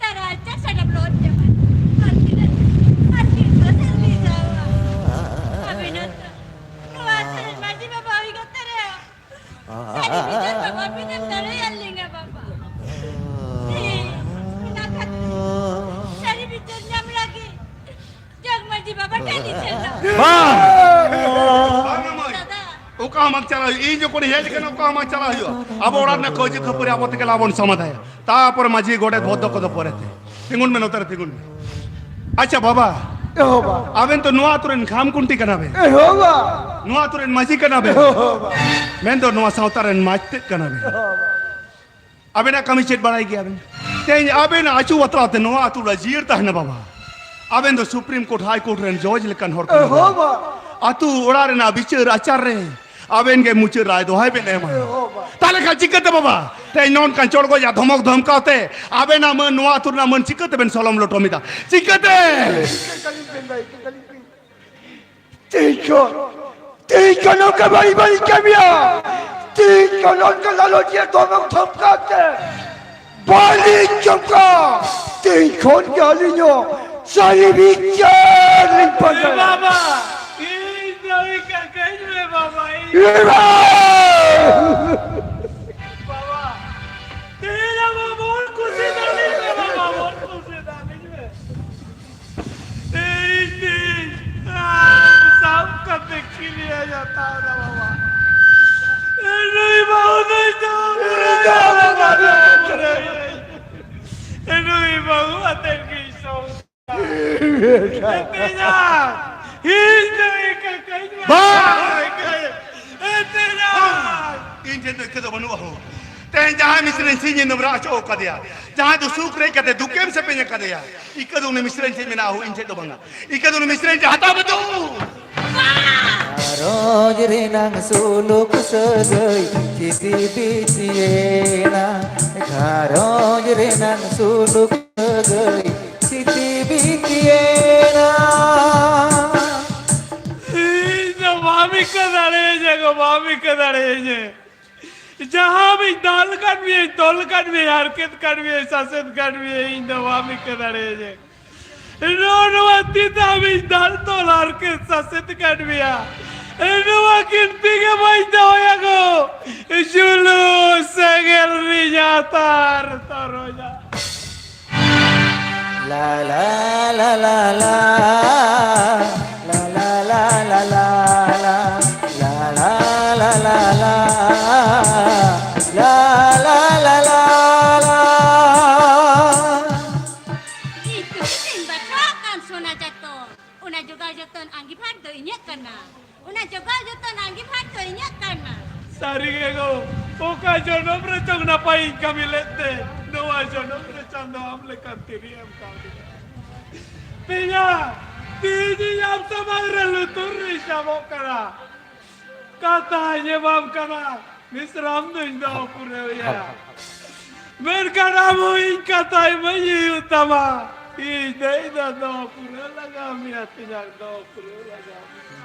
ᱛᱟᱨᱟ ᱟᱨ ᱪᱟᱥ ᱟᱰᱟ ᱵᱞᱚᱠ ᱡᱟᱢᱟᱭ᱾ ᱟᱨ ᱛᱤᱱᱟᱹᱜ, ᱟᱨ ᱛᱤᱱᱟᱹᱜ ᱥᱮᱫ ᱞᱤᱧ ᱥᱟᱵᱟ? ᱟᱹᱵᱤᱱ ᱦᱚᱸᱛᱚ ᱱᱚᱣᱟ ᱟᱛᱳ ᱨᱮᱱ ᱢᱟᱹᱡᱷᱤ ᱵᱟᱵᱟ ᱦᱩᱭ ᱠᱟᱛᱮ ᱨᱮᱦᱚᱸ ᱥᱟᱹᱨᱤ ᱵᱤᱪᱟᱹᱨ ᱵᱟᱵᱟ ᱵᱤᱱ ᱮᱢ ᱫᱟᱲᱮᱭᱟᱞᱤᱧᱟ ᱵᱟᱵᱟ᱾ ᱴᱷᱤᱠ, ᱚᱱᱟ ᱠᱷᱟᱹᱛᱤᱨ ᱥᱟᱹᱨᱤ ᱵᱤᱪᱟᱹᱨ ᱧᱟᱢ ᱞᱟᱹᱜᱤᱫ ᱡᱚᱜᱽ ᱢᱟᱹᱡᱷᱤ ᱵᱟᱵᱟ ᱴᱷᱮᱱ ᱞᱤᱧ ᱥᱮᱱᱚᱜ᱾ ᱵᱟᱝ! ᱵᱟᱝᱟ ᱢᱟᱹᱭ᱾ ᱫᱟᱫᱟ᱾ ᱚᱠᱟ ᱦᱚᱸ ᱵᱟᱝ ᱪᱟᱞᱟᱜ ᱦᱩᱭᱩᱜᱼᱟ᱾ ᱤᱧ ᱡᱚᱠᱷᱚᱱ ᱦᱮᱡ ᱟᱠᱟᱱᱟ, ᱚᱠᱟ ᱦᱚᱸ ᱵᱟᱝ ᱪᱟᱞᱟᱜ ᱦᱩᱭᱩᱜᱼᱟ᱾ ᱟᱵᱚ ᱚᱲᱟᱜ ᱨᱮᱱᱟᱜ ᱠᱟᱹᱣᱡᱤ ᱠᱷᱟᱹᱯᱟᱹᱨᱤ ᱟᱵᱚ ᱛᱮᱜᱮ ᱞᱟᱵᱚᱱ ᱥᱚᱢᱟᱫᱷᱟᱭᱟ᱾ ᱛᱟᱯᱚᱨᱮ ᱢᱟᱹᱡᱷᱤ, ᱜᱚᱰᱮᱛ, ᱵᱷᱚᱫᱽᱫᱚ ᱠᱚᱫᱚ ᱯᱚᱨᱮᱛᱮ᱾ ᱛᱤᱸᱜᱩᱱ ᱢᱮ, ᱱᱚᱛᱮ ᱨᱮ ᱛᱤᱸᱜᱩᱱ ᱢᱮ᱾ ᱟᱪᱪᱷᱟ ᱵᱟᱵᱟ, ᱮ ᱵᱟᱵᱟ᱾ ᱟᱵᱮᱱ ᱛᱚ ᱱᱚᱣᱟ ᱟᱛᱳ ᱨᱮᱱ ᱠᱷᱟᱢ ᱠᱷᱩᱱᱴᱤ ᱠᱟᱱᱟ ᱵᱮᱱ᱾ ᱮ ᱵᱟᱵᱟ᱾ ᱱᱚᱣᱟ ᱟᱛᱳ ᱨᱮᱱ ᱢᱟᱹᱡᱷᱤ ᱠᱟᱱᱟ ᱵᱮᱱ᱾ ᱮ ᱵᱟᱵᱟ᱾ ᱢᱮᱱᱫᱚ ᱱᱚᱣᱟ ᱥᱟᱶᱛᱟ ᱨᱮᱱ ᱢᱟᱡᱽᱛᱮᱫ ᱠᱟᱱᱟ ᱵᱮᱱ᱾ ᱮ ᱵᱟᱵᱟ᱾ ᱟᱵᱮᱱᱟᱜ ᱠᱟᱹᱢᱤ ᱪᱮᱫ ᱵᱟᱲᱟᱭ ᱜᱮᱭᱟ ᱵᱮᱱ? ᱛᱮᱦᱮᱧ ᱟᱵᱮᱱᱟᱜ ᱟᱹᱪᱩ ᱵᱟᱛᱨᱟᱣ ᱛᱮ ᱱᱚᱣᱟ ᱟᱹᱛᱩ ᱨᱮ ᱡᱤᱭᱟᱹᱲ ᱛᱟᱦᱮᱱᱟ ᱵᱟᱵᱟ᱾ ᱟᱵᱮᱱ ᱫᱚ ᱥᱩᱯᱨᱤᱢ ᱠᱳᱨᱴ, ᱦᱟᱭ ᱠᱳᱨᱴ ᱨᱮᱱ ᱡᱚᱡᱽ ᱞᱮᱠᱟᱱ ᱦᱚᱲ ᱠᱟᱱᱟ ᱵᱟᱵᱟ᱾ ᱟᱹᱛᱩ ᱚᱲᱟᱜ ᱨᱮᱱᱟᱜ ᱵᱤᱪᱟᱹᱨ ᱟᱪᱟᱨ ᱨᱮ ᱟᱵᱮᱱ ᱜᱮ ᱢᱩᱪᱟᱹᱫ ᱨᱟᱭ ᱫᱚᱦᱟᱭ ᱵᱮᱱ ᱮᱢᱟ᱾ ᱛᱟᱦᱞᱮ ᱠᱷᱟᱱ ᱪᱤᱠᱟᱹᱛᱮ ᱵᱟᱵᱟ ᱛᱮᱦᱮᱧ ᱱᱚᱝᱠᱟᱱ ᱪᱚᱲᱜᱚᱡ ᱟᱨ ᱫᱷᱚᱢᱚᱠ ᱫᱷᱚᱢᱠᱟᱣ ᱛᱮ ᱟᱵᱮᱱᱟᱜ ᱢᱟᱹᱱ, ᱱᱚᱣᱟ ᱟᱹᱛᱩ ᱨᱮᱱᱟᱜ ᱢᱟᱹᱱ ᱪᱤᱠᱟᱹ ᱛᱮᱵᱮᱱ ᱥᱚᱞᱚᱢ ᱞᱚᱴᱚᱢ ᱮᱫᱟ? ᱪᱤᱠᱟᱹᱛᱮ? ᱛᱮᱦᱮᱧ ᱠᱷᱚᱱ, ᱛᱮᱦᱮᱧ ᱠᱷᱚᱱ ᱱᱚᱝᱠᱟ ᱵᱟᱹᱲᱤᱡ ᱵᱟᱹᱲᱤᱡ ᱠᱟᱹᱢᱤᱭᱟ᱾ ᱛᱮᱦᱮᱧ ᱠᱷᱚᱱ ᱱᱚᱝᱠᱟ ᱞᱟᱞᱚᱪᱤᱭᱟᱹ ᱫᱷᱚᱢᱚᱠ ᱫᱷᱚᱢᱠᱟᱣ ᱛᱮ ᱵᱟᱹᱞᱤᱧ ᱪᱚᱢᱠᱟ᱾ ᱛᱮᱦᱮᱧ ᱠᱷᱚᱱ ᱜᱮ ᱟᱹᱞᱤᱧ ᱦᱚᱸ ᱥᱟᱹᱨᱤ ᱵᱤᱪᱟᱹᱨ ᱞᱤᱧ ᱯᱟᱸᱡᱟᱭᱟ᱾ ᱵᱟᱵᱟ, ᱤᱧ ᱫᱚ ᱤᱠᱟᱹ ᱠᱟᱹᱧ ᱢᱮ ᱵᱟᱵᱟ, ᱤᱧ ᱮ ᱵᱟᱵᱟ! ᱵᱟᱵᱟ, ᱛᱮᱦᱮᱧ ᱟᱵᱚ ᱵᱚᱱ ᱠᱩᱥᱤ ᱫᱟᱲᱮᱭᱟᱜ ᱠᱟᱱᱟ, ᱵᱟᱵᱟ, ᱵᱚᱱ ᱠᱩᱥᱤ ᱫᱟᱲᱮᱭᱟᱜ ᱠᱟᱱᱟ᱾ ᱛᱮᱦᱮᱧ, ᱛᱮᱦᱮᱧ, ᱟᱢ ᱥᱟᱵ ᱠᱟᱛᱮ ᱠᱤᱨᱤᱭᱟ ᱡᱟᱛᱟᱣ ᱫᱟ ᱵᱟᱵᱟ᱾ ᱮ ᱱᱩᱭ ᱵᱟᱹᱦᱩ ᱫᱚᱭ ᱫᱚᱦᱚ ᱠᱟᱭᱟ ᱵᱟᱵᱟ, ᱫᱚᱦᱚ ᱠᱟᱭᱟ᱾ ᱮ ᱱᱩᱭ ᱵᱟᱹᱦᱩ ᱟᱛᱮ ᱜᱮ ᱥᱚᱝᱥᱟᱨ᱾ ᱮ ᱛᱮᱧᱟ, ᱤᱧ ᱫᱚ ᱤᱠᱟᱹ ᱠᱟᱹᱧ ᱵᱟᱝ! ᱮ ᱛᱮᱧᱟ᱾ ᱤᱧ ᱴᱷᱮᱱ ᱫᱚ ᱤᱠᱟᱹ ᱫᱚ ᱵᱟᱹᱱᱩᱜᱼᱟ ᱦᱳ᱾ ᱛᱮᱦᱮᱧ ᱡᱟᱦᱟᱸᱭ ᱢᱤᱥᱨᱟᱧ ᱥᱤᱧ ᱮ ᱱᱚᱵᱨᱟ ᱦᱚᱪᱚ ᱟᱠᱟᱫᱮᱭᱟ, ᱡᱟᱦᱟᱸᱭ ᱫᱚ ᱥᱩᱠ ᱨᱮ ᱦᱮᱡ ᱠᱟᱛᱮ ᱫᱩᱠᱮᱢ ᱥᱮᱯᱮᱧ ᱟᱠᱟᱫᱮᱭᱟ, ᱤᱠᱟᱹ ᱫᱚ ᱩᱱᱤ ᱢᱤᱥᱨᱟᱧ ᱴᱷᱮᱱ ᱢᱮᱱᱟᱜᱼᱟ ᱦᱳ, ᱤᱧ ᱴᱷᱮᱱ ᱫᱚ ᱵᱟᱝᱟ᱾ ᱤᱠᱟᱹ ᱫᱚ ᱩᱱᱤ ᱢᱤᱥᱨᱟᱧ ᱴᱷᱮᱱ ᱦᱟᱛᱟᱣ ᱠᱟᱛᱮ ᱜᱷᱟᱨᱚᱸᱡᱽ ᱨᱮᱱᱟᱝ ᱥᱩᱞᱩᱠ ᱥᱟᱹᱜᱟᱹᱭ ᱥᱤᱛᱤ ᱵᱤᱛᱤᱭᱮᱱᱟ᱾ ᱜᱷᱟᱨᱚᱸᱡᱽ ᱨᱮᱱᱟᱝ ᱥᱩᱞᱩᱠ ᱥᱟᱹᱜᱟᱹᱭ ᱥᱤᱛᱤ ᱵᱤᱛᱤᱭᱮᱱᱟ᱾ ᱤᱧ ᱫᱚ ᱵᱟᱢ ᱤᱠᱟᱹ ᱫᱟᱲᱮᱭᱟᱹᱧᱟ ᱜᱚ, ᱵᱟᱢ ᱤᱠᱟᱹ ᱫᱟᱲᱮᱭᱟᱹᱧᱟ᱾ ᱡᱟᱦᱟᱸ ᱤᱧ ᱫᱟᱞ ᱠᱟᱫ ᱢᱮᱭᱟᱹᱧ, ᱛᱚᱞ ᱠᱟᱫ ᱢᱮᱭᱟᱹᱧ, ᱦᱟᱨᱠᱮᱛ ᱠᱟᱫ ᱢᱮᱭᱟᱹᱧ, ᱥᱟᱥᱮᱛ ᱠᱟᱫ ᱢᱮᱭᱟᱹᱧ, ᱤᱧ ᱫᱚ ᱵᱟᱢ ᱤᱠᱟᱹ ᱫᱟᱲᱮᱭᱟᱹᱧᱟ᱾ ᱱᱚᱜᱼᱚ ᱱᱚᱣᱟ ᱛᱤ ᱛᱮ ᱟᱢᱤᱧ ᱫᱟᱞ ᱛᱚᱞ ᱦᱟᱨᱠᱮᱛ ᱥᱟᱥᱮᱛ ᱠᱟᱫ ᱢᱮᱭᱟ᱾ ᱱᱚᱣᱟ ᱠᱤᱱ ᱛᱤ ᱜᱮ ᱵᱟᱹᱧ ᱫᱚᱦᱚᱭᱟ ᱜᱚ, ᱡᱩᱞᱩ ᱥᱮᱸᱜᱮᱞ ᱨᱤᱧ ᱟᱛᱟᱨ ᱛᱚᱨᱚᱡᱟ᱾ ᱞᱟ ᱞᱟ ᱞᱟ ᱞᱟ ᱞᱟ, ᱞᱟ ᱞᱟ ᱞᱟ ᱞᱟ ᱞᱟ, ᱞᱟ ᱞᱟ ᱞᱟ ᱞᱟ ᱞᱟ, ᱞᱟ ᱞᱟ ᱞᱟ ᱞᱟ ᱞᱟ᱾ ᱤᱧ ᱛᱩᱭᱤ ᱛᱤᱧ ᱵᱟᱪᱷᱟᱣ ᱠᱟᱱ ᱥᱚᱱᱟ ᱪᱟᱛᱚᱢ, ᱚᱱᱟ ᱡᱚᱜᱟᱣ ᱡᱚᱛᱚᱱ ᱟᱸᱜᱤᱵᱷᱟᱨ ᱫᱚ ᱤᱧᱟᱹᱜ ᱠᱟᱱᱟ᱾ ᱚᱱᱟ ᱡᱚᱜᱟᱣ ᱡᱚᱛᱚᱱ ᱟᱸᱜᱤᱵᱷᱟᱨ ᱫᱚ ᱤᱧᱟᱹᱜ ᱠᱟᱱᱟ᱾ ᱥᱟᱹᱨᱤ ᱜᱮ ᱜᱚ, ᱚᱠᱟ ᱡᱚᱱᱚᱢ ᱨᱮᱪᱚᱝ ᱱᱟᱯᱟᱭᱤᱧ ᱠᱟᱹᱢᱤ ᱞᱮᱫ ᱛᱮ, ᱱᱚᱣᱟ ᱡᱚᱱᱚᱢ ᱨᱮ ᱟᱢ ᱫᱚ ᱟᱢ ᱞᱮᱠᱟᱱ ᱛᱤᱨᱤ ᱮᱢ ᱠᱟᱣᱫᱤᱧᱟ᱾ ᱛᱮᱦᱮᱧ, ᱛᱮᱦᱮᱧ ᱤᱧ ᱟᱢ ᱥᱟᱢᱟᱝ ᱨᱮ ᱞᱩᱛᱩᱨ ᱨᱤᱧ ᱥᱟᱵᱚᱜ ᱠᱟᱱᱟ, ᱠᱟᱛᱷᱟᱧ ᱮᱢᱟᱢ ᱠᱟᱱᱟ, ᱢᱤᱥᱨᱟᱢ ᱫᱩᱧ ᱫᱚᱦᱚ ᱯᱩᱨᱟᱹᱣᱮᱭᱟ᱾ ᱢᱮᱱᱠᱷᱟᱱ ᱟᱢ ᱦᱚᱸ ᱤᱧ ᱠᱟᱛᱷᱟ ᱤᱢᱟᱹᱧ ᱦᱩᱭᱩᱜ ᱛᱟᱢᱟ᱾ ᱤᱧ ᱫᱟᱹᱭ ᱫᱚ ᱫᱚᱦᱚ ᱯᱩᱨᱟᱹᱣ ᱞᱟᱜᱟᱣ ᱢᱮᱭᱟ, ᱛᱮᱧᱟᱝ ᱫᱚᱦᱚ ᱯᱩᱨᱟᱹᱣ ᱞᱟᱜᱟᱣ ᱢᱮᱭᱟ᱾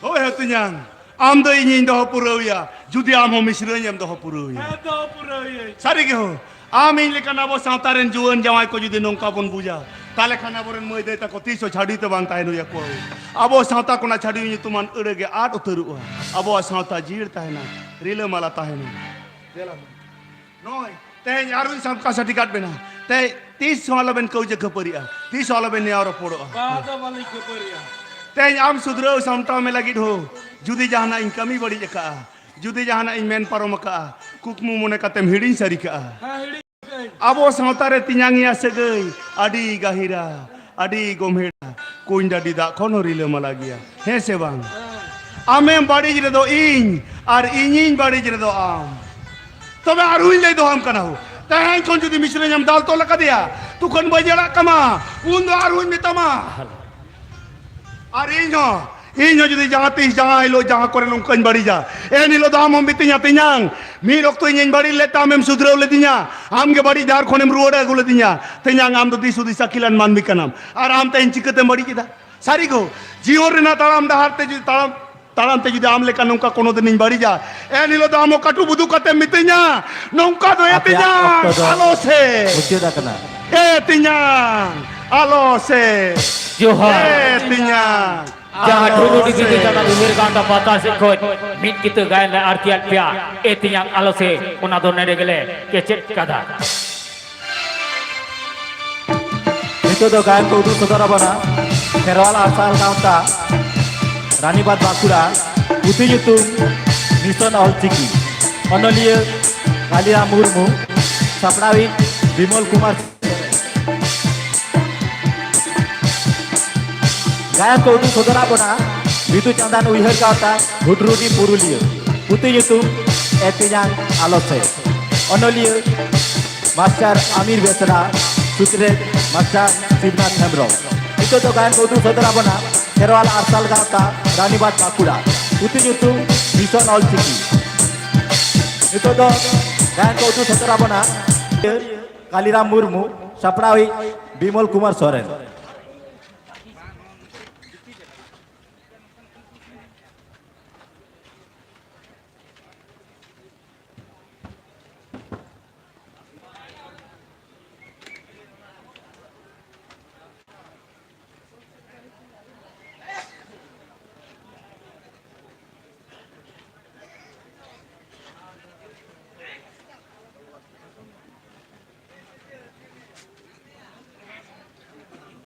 ᱦᱳᱭ ᱦᱳ ᱛᱮᱧᱟᱝ, ᱟᱢ ᱫᱚ ᱤᱧᱤᱧ ᱫᱚᱦᱚ ᱯᱩᱨᱟᱹᱣᱮᱭᱟ, ᱡᱩᱫᱤ ᱟᱢ ᱦᱚᱸ ᱢᱤᱥᱨᱟᱧ ᱮᱢ ᱫᱚᱦᱚ ᱯᱩᱨᱟᱹᱣᱮᱭᱟ᱾ ᱦᱮᱸ, ᱫᱚᱦᱚ ᱯᱩᱨᱟᱹᱣᱮᱭᱟᱹᱧ᱾ ᱥᱟᱹᱨᱤ ᱜᱮ ᱦᱳ, ᱟᱢ ᱤᱧ ᱞᱮᱠᱟᱱ ᱟᱵᱚ ᱥᱟᱶᱛᱟ ᱨᱮᱱ ᱡᱩᱣᱟᱹᱱ ᱡᱟᱶᱟᱭ ᱠᱚ ᱡᱩᱫᱤ ᱱᱚᱝᱠᱟ ᱵᱚᱱ ᱵᱩᱡᱟ, ᱛᱟᱦᱞᱮ ᱠᱷᱟᱱ ᱟᱵᱚᱨᱮᱱ ᱢᱟᱹᱭ ᱫᱟᱹᱭ ᱛᱟᱠᱚ ᱛᱤᱥ ᱦᱚᱸ ᱪᱷᱟᱹᱰᱣᱤ ᱛᱮ ᱵᱟᱝ ᱛᱟᱦᱮᱱ ᱦᱩᱭ ᱟᱠᱚᱣᱟ᱾ ᱟᱵᱚ ᱥᱟᱶᱛᱟ ᱠᱷᱚᱱᱟᱜ ᱪᱷᱟᱹᱰᱣᱤ ᱧᱩᱛᱩᱢᱟᱱ ᱟᱹᱲᱟᱹ ᱜᱮ ᱟᱫ ᱩᱛᱟᱹᱨᱚᱜᱼᱟ᱾ ᱟᱵᱚᱣᱟᱜ ᱥᱟᱶᱛᱟ ᱡᱤᱭᱟᱹᱲ ᱛᱟᱦᱮᱱᱟ, ᱨᱤᱞᱟᱹᱢᱟᱞᱟ ᱛᱟᱦᱮᱱᱟ᱾ ᱫᱮᱞᱟ ᱢᱟ᱾ ᱱᱚᱜᱼᱚᱭ ᱛᱮᱦᱮᱧ ᱟᱨᱦᱚᱸᱧ ᱥᱟᱢᱠᱟ ᱥᱟᱹᱴᱤ ᱠᱟᱫ ᱵᱮᱱᱟ᱾ ᱛᱮ ᱛᱤᱥ ᱦᱚᱸ ᱟᱞᱚᱵᱮᱱ ᱠᱟᱹᱣᱡᱟᱹ ᱠᱷᱟᱹᱯᱟᱹᱨᱤᱜᱼᱟ, ᱛᱤᱥ ᱦᱚᱸ ᱟᱞᱚᱵᱮᱱ ᱱᱮᱭᱟᱣ ᱨᱚᱯᱚᱲᱚᱜᱼᱟ᱾ ᱵᱟᱝ ᱫᱚ ᱵᱟᱹᱞᱤᱧ ᱠᱷᱟᱹᱯᱟᱹᱨᱤᱜᱼᱟ᱾ ᱛᱮᱦᱮᱧ ᱟᱢ ᱥᱩᱫᱷᱨᱟᱹᱣ ᱥᱟᱢᱴᱟᱣ ᱢᱮ ᱞᱟᱹᱜᱤᱫ ᱦᱚᱸ ᱡᱩᱫᱤ ᱡᱟᱦᱟᱱᱟᱜ ᱤᱧ ᱠᱟᱹᱢᱤ ᱵᱟᱹᱲᱤᱡ ᱟᱠᱟᱜᱼᱟ, ᱡᱩᱫᱤ ᱡᱟᱦᱟᱱᱟᱜ ᱤᱧ ᱢᱮᱱ ᱯᱟᱨᱚᱢ ᱟᱠᱟᱜᱼᱟ, ᱠᱩᱠᱢᱩ ᱢᱚᱱᱮ ᱠᱟᱛᱮᱢ ᱦᱤᱲᱤᱧ ᱥᱟᱹᱨᱤ ᱠᱟᱜᱼᱟ᱾ ᱦᱮᱸ, ᱦᱤᱲᱤᱧ ᱠᱟᱹᱧ᱾ ᱟᱵᱚ ᱥᱟᱶᱛᱟ ᱨᱮ ᱛᱮᱧᱟᱝ ᱭᱟ ᱥᱟᱹᱜᱟᱹᱭ ᱟᱹᱰᱤ ᱜᱟᱹᱦᱤᱨᱟ, ᱟᱹᱰᱤ ᱜᱚᱢᱦᱮᱲᱟ, ᱠᱩᱧ ᱰᱟᱹᱰᱤ ᱫᱟᱜ ᱠᱷᱚᱱ ᱦᱚᱸ ᱨᱤᱞᱟᱹᱢᱟᱞᱟ ᱜᱮᱭᱟ, ᱦᱮᱸ ᱥᱮ ᱵᱟᱝ? ᱦᱮᱸ᱾ ᱟᱢᱮᱢ ᱵᱟᱹᱲᱤᱡ ᱨᱮᱫᱚ ᱤᱧ, ᱟᱨ ᱤᱧᱤᱧ ᱵᱟᱹᱲᱤᱡ ᱨᱮᱫᱚ ᱟᱢ᱾ ᱛᱚᱵᱮ ᱟᱨᱦᱚᱸᱧ ᱞᱟᱹᱭ ᱫᱚᱦᱚ ᱟᱢ ᱠᱟᱱᱟ ᱦᱳ, ᱛᱮᱦᱮᱧ ᱠᱷᱚᱱ ᱡᱩᱫᱤ ᱢᱤᱥᱨᱟᱧ ᱮᱢ ᱫᱟᱞ ᱛᱚᱞ ᱟᱠᱟᱫᱮᱭᱟ, ᱛᱚᱠᱷᱚᱱ ᱵᱟᱹᱧ ᱟᱲᱟᱜ ᱠᱟᱢᱟ, ᱩᱱ ᱫᱚ ᱟᱨᱦᱚᱸᱧ ᱢᱮᱛᱟᱢᱟ᱾ ᱟᱨ ᱤᱧ ᱦᱚᱸ, ᱤᱧ ᱦᱚᱸ ᱡᱩᱫᱤ ᱡᱟᱦᱟᱸ ᱛᱤᱥ ᱡᱟᱦᱟᱸ ᱦᱤᱞᱳᱜ ᱡᱟᱦᱟᱸ ᱠᱚᱨᱮ ᱱᱚᱝᱠᱟᱧ ᱵᱟᱹᱲᱤᱡᱟ, ᱮᱱ ᱦᱤᱞᱳᱜ ᱫᱚ ᱟᱢ ᱦᱚᱸᱢ ᱢᱤᱛᱟᱹᱧᱟ, "ᱛᱮᱧᱟᱝ, ᱢᱤᱫ ᱚᱠᱛᱚ ᱤᱧᱤᱧ ᱵᱟᱹᱲᱤᱡ ᱞᱮᱫ ᱛᱮ ᱟᱢᱮᱢ ᱥᱩᱫᱷᱨᱟᱹᱣ ᱞᱮᱫᱤᱧᱟ, ᱟᱢ ᱜᱮ ᱵᱟᱹᱲᱤᱡ ᱰᱟᱦᱟᱨ ᱠᱷᱚᱱᱮᱢ ᱨᱩᱣᱟᱹᱲ ᱟᱹᱜᱩ ᱞᱮᱫᱤᱧᱟ᱾ ᱛᱮᱧᱟᱝ, ᱟᱢ ᱫᱚ ᱫᱤᱥ ᱦᱩᱫᱤᱥ ᱟᱹᱠᱤᱞᱟᱱ ᱢᱟᱹᱱᱢᱤ ᱠᱟᱱᱟᱢ, ᱟᱨ ᱟᱢ ᱛᱮᱦᱮᱧ ᱪᱤᱠᱟᱹᱛᱮᱢ ᱵᱟᱹᱲᱤᱡ ᱮᱫᱟ?" ᱥᱟᱹᱨᱤ ᱜᱳ, ᱡᱤᱭᱚᱱ ᱨᱮᱱᱟᱜ ᱛᱟᱲᱟᱢ ᱰᱟᱦᱟᱨ ᱛᱮ ᱡᱩᱫᱤ ᱛᱟᱲᱟᱢ, ᱛᱟᱲᱟᱢ ᱛᱮ ᱡᱩᱫᱤ ᱟᱢ ᱞᱮᱠᱟ ᱱᱚᱝᱠᱟ ᱠᱳᱱᱳ ᱫᱤᱱᱤᱧ ᱵᱟᱹᱲᱤᱡᱟ, ᱮᱱ ᱦᱤᱞᱳᱜ ᱫᱚ ᱟᱢ ᱦᱚᱸ ᱠᱟᱹᱴᱩᱵ ᱩᱫᱩᱜ ᱠᱟᱛᱮᱢ ᱢᱤᱛᱟᱹᱧᱟ, "ᱱᱚᱝᱠᱟ ᱫᱚ ᱮ ᱟᱯᱮᱭᱟᱜ ᱛᱮᱧᱟᱝ, ᱚᱠᱛᱚ ᱫᱚ ᱟᱞᱚ ᱥᱮ, ᱢᱩᱪᱟᱹᱫ ᱟᱠᱟᱱᱟ᱾ ᱮ ᱛᱮᱧᱟᱝ, ᱟᱞᱚ ᱥᱮ, ᱡᱚᱦᱟᱨ᱾ ᱮ ᱛᱮᱧᱟᱝ, ᱡᱟᱦᱟᱸ ᱟᱞᱚ ᱰᱷᱩᱞᱩᱰᱤ ᱥᱮ᱾" ᱵᱤᱫᱩ ᱪᱟᱸᱫᱟᱱ ᱩᱭᱦᱟᱹᱨ ᱜᱟᱶᱛᱟ ᱯᱟᱦᱴᱟ ᱥᱮᱫ ᱠᱷᱚᱱ ᱢᱤᱫ ᱠᱤᱛᱟᱹ ᱜᱟᱭᱟᱱ ᱞᱮ ᱟᱨ ᱠᱮᱭᱟᱫ ᱯᱮᱭᱟ, ᱮ ᱛᱮᱧᱟᱝ, ᱟᱞᱚ ᱥᱮ, ᱚᱱᱟ ᱫᱚ ᱱᱚᱰᱮ ᱜᱮᱞᱮ ᱠᱮᱪᱮᱫ ᱠᱟᱫᱟ᱾ ᱱᱤᱛᱚᱜ ᱫᱚ ᱜᱟᱭᱟᱱ ᱠᱚ ᱩᱫᱩᱜ ᱥᱚᱫᱚᱨ ᱟᱵᱚᱱᱟ ᱠᱷᱮᱨᱣᱟᱞ ᱟᱨᱥᱟᱞ ᱜᱟᱶᱛᱟ ᱨᱟᱱᱤᱵᱟᱸᱫᱷ ᱵᱟᱸᱠᱩᱲᱟ, ᱯᱩᱛᱷᱤ ᱧᱩᱛᱩᱢ ᱢᱤᱥᱚᱱ ᱚᱞᱪᱤᱠᱤ, ᱚᱱᱚᱞᱤᱭᱟᱹ ᱠᱟᱞᱤᱨᱟᱢ ᱢᱩᱨᱢᱩ, ᱥᱟᱯᱲᱟᱣᱤᱡ ᱵᱤᱢᱚᱞ ᱠᱩᱢᱟᱨ᱾ ᱜᱟᱭᱟᱱ ᱠᱚ ᱩᱫᱩᱜ ᱥᱚᱫᱚᱨᱟᱜ ᱵᱚᱱᱟ ᱵᱤᱫᱩ ᱪᱟᱸᱫᱟᱱ ᱩᱭᱦᱟᱹᱨ ᱜᱟᱶᱛᱟ ᱦᱩᱰᱨᱩᱰᱤ ᱯᱩᱨᱩᱞᱤᱭᱟᱹ, ᱯᱩᱛᱷᱤ ᱧᱩᱛᱩᱢ ᱮ ᱛᱮᱧᱟᱝ ᱟᱞᱚ ᱥᱮ, ᱚᱱᱚᱞᱤᱭᱟᱹ ᱢᱟᱥᱴᱟᱨ ᱟᱢᱤᱨ ᱵᱮᱥᱨᱟ, ᱥᱩᱛᱨᱮᱛ ᱢᱟᱥᱴᱟᱨ ᱥᱤᱵᱱᱟᱛᱷ ᱦᱮᱢᱵᱨᱚᱢ᱾ ᱱᱤᱛᱚᱜ ᱫᱚ ᱜᱟᱭᱟᱱ ᱠᱚ ᱩᱫᱩᱜ ᱥᱚᱫᱚᱨ ᱟᱵᱚᱱᱟ ᱠᱷᱮᱨᱣᱟᱞ ᱟᱨᱥᱟᱞ ᱜᱟᱶᱛᱟ, ᱨᱟᱱᱤᱵᱟᱸᱫᱷ, ᱵᱟᱸᱠᱩᱲᱟ᱾ ᱯᱩᱛᱷᱤ ᱧᱩᱛᱩᱢ ᱢᱤᱥᱚᱱ ᱚᱞᱪᱤᱠᱤ᱾ ᱱᱤᱛᱚᱜ ᱫᱚ ᱜᱟᱭᱟᱱ ᱠᱚ ᱩᱫᱩᱜ ᱥᱚᱫᱚᱨ ᱟᱵᱚᱱᱟ ᱠᱟᱞᱤᱨᱟᱢ ᱢᱩᱨᱢᱩ, ᱥᱟᱯᱲᱟᱣᱤᱡ ᱵᱤᱢᱚᱞ ᱠᱩᱢᱟᱨ ᱥᱚᱨᱮᱱ᱾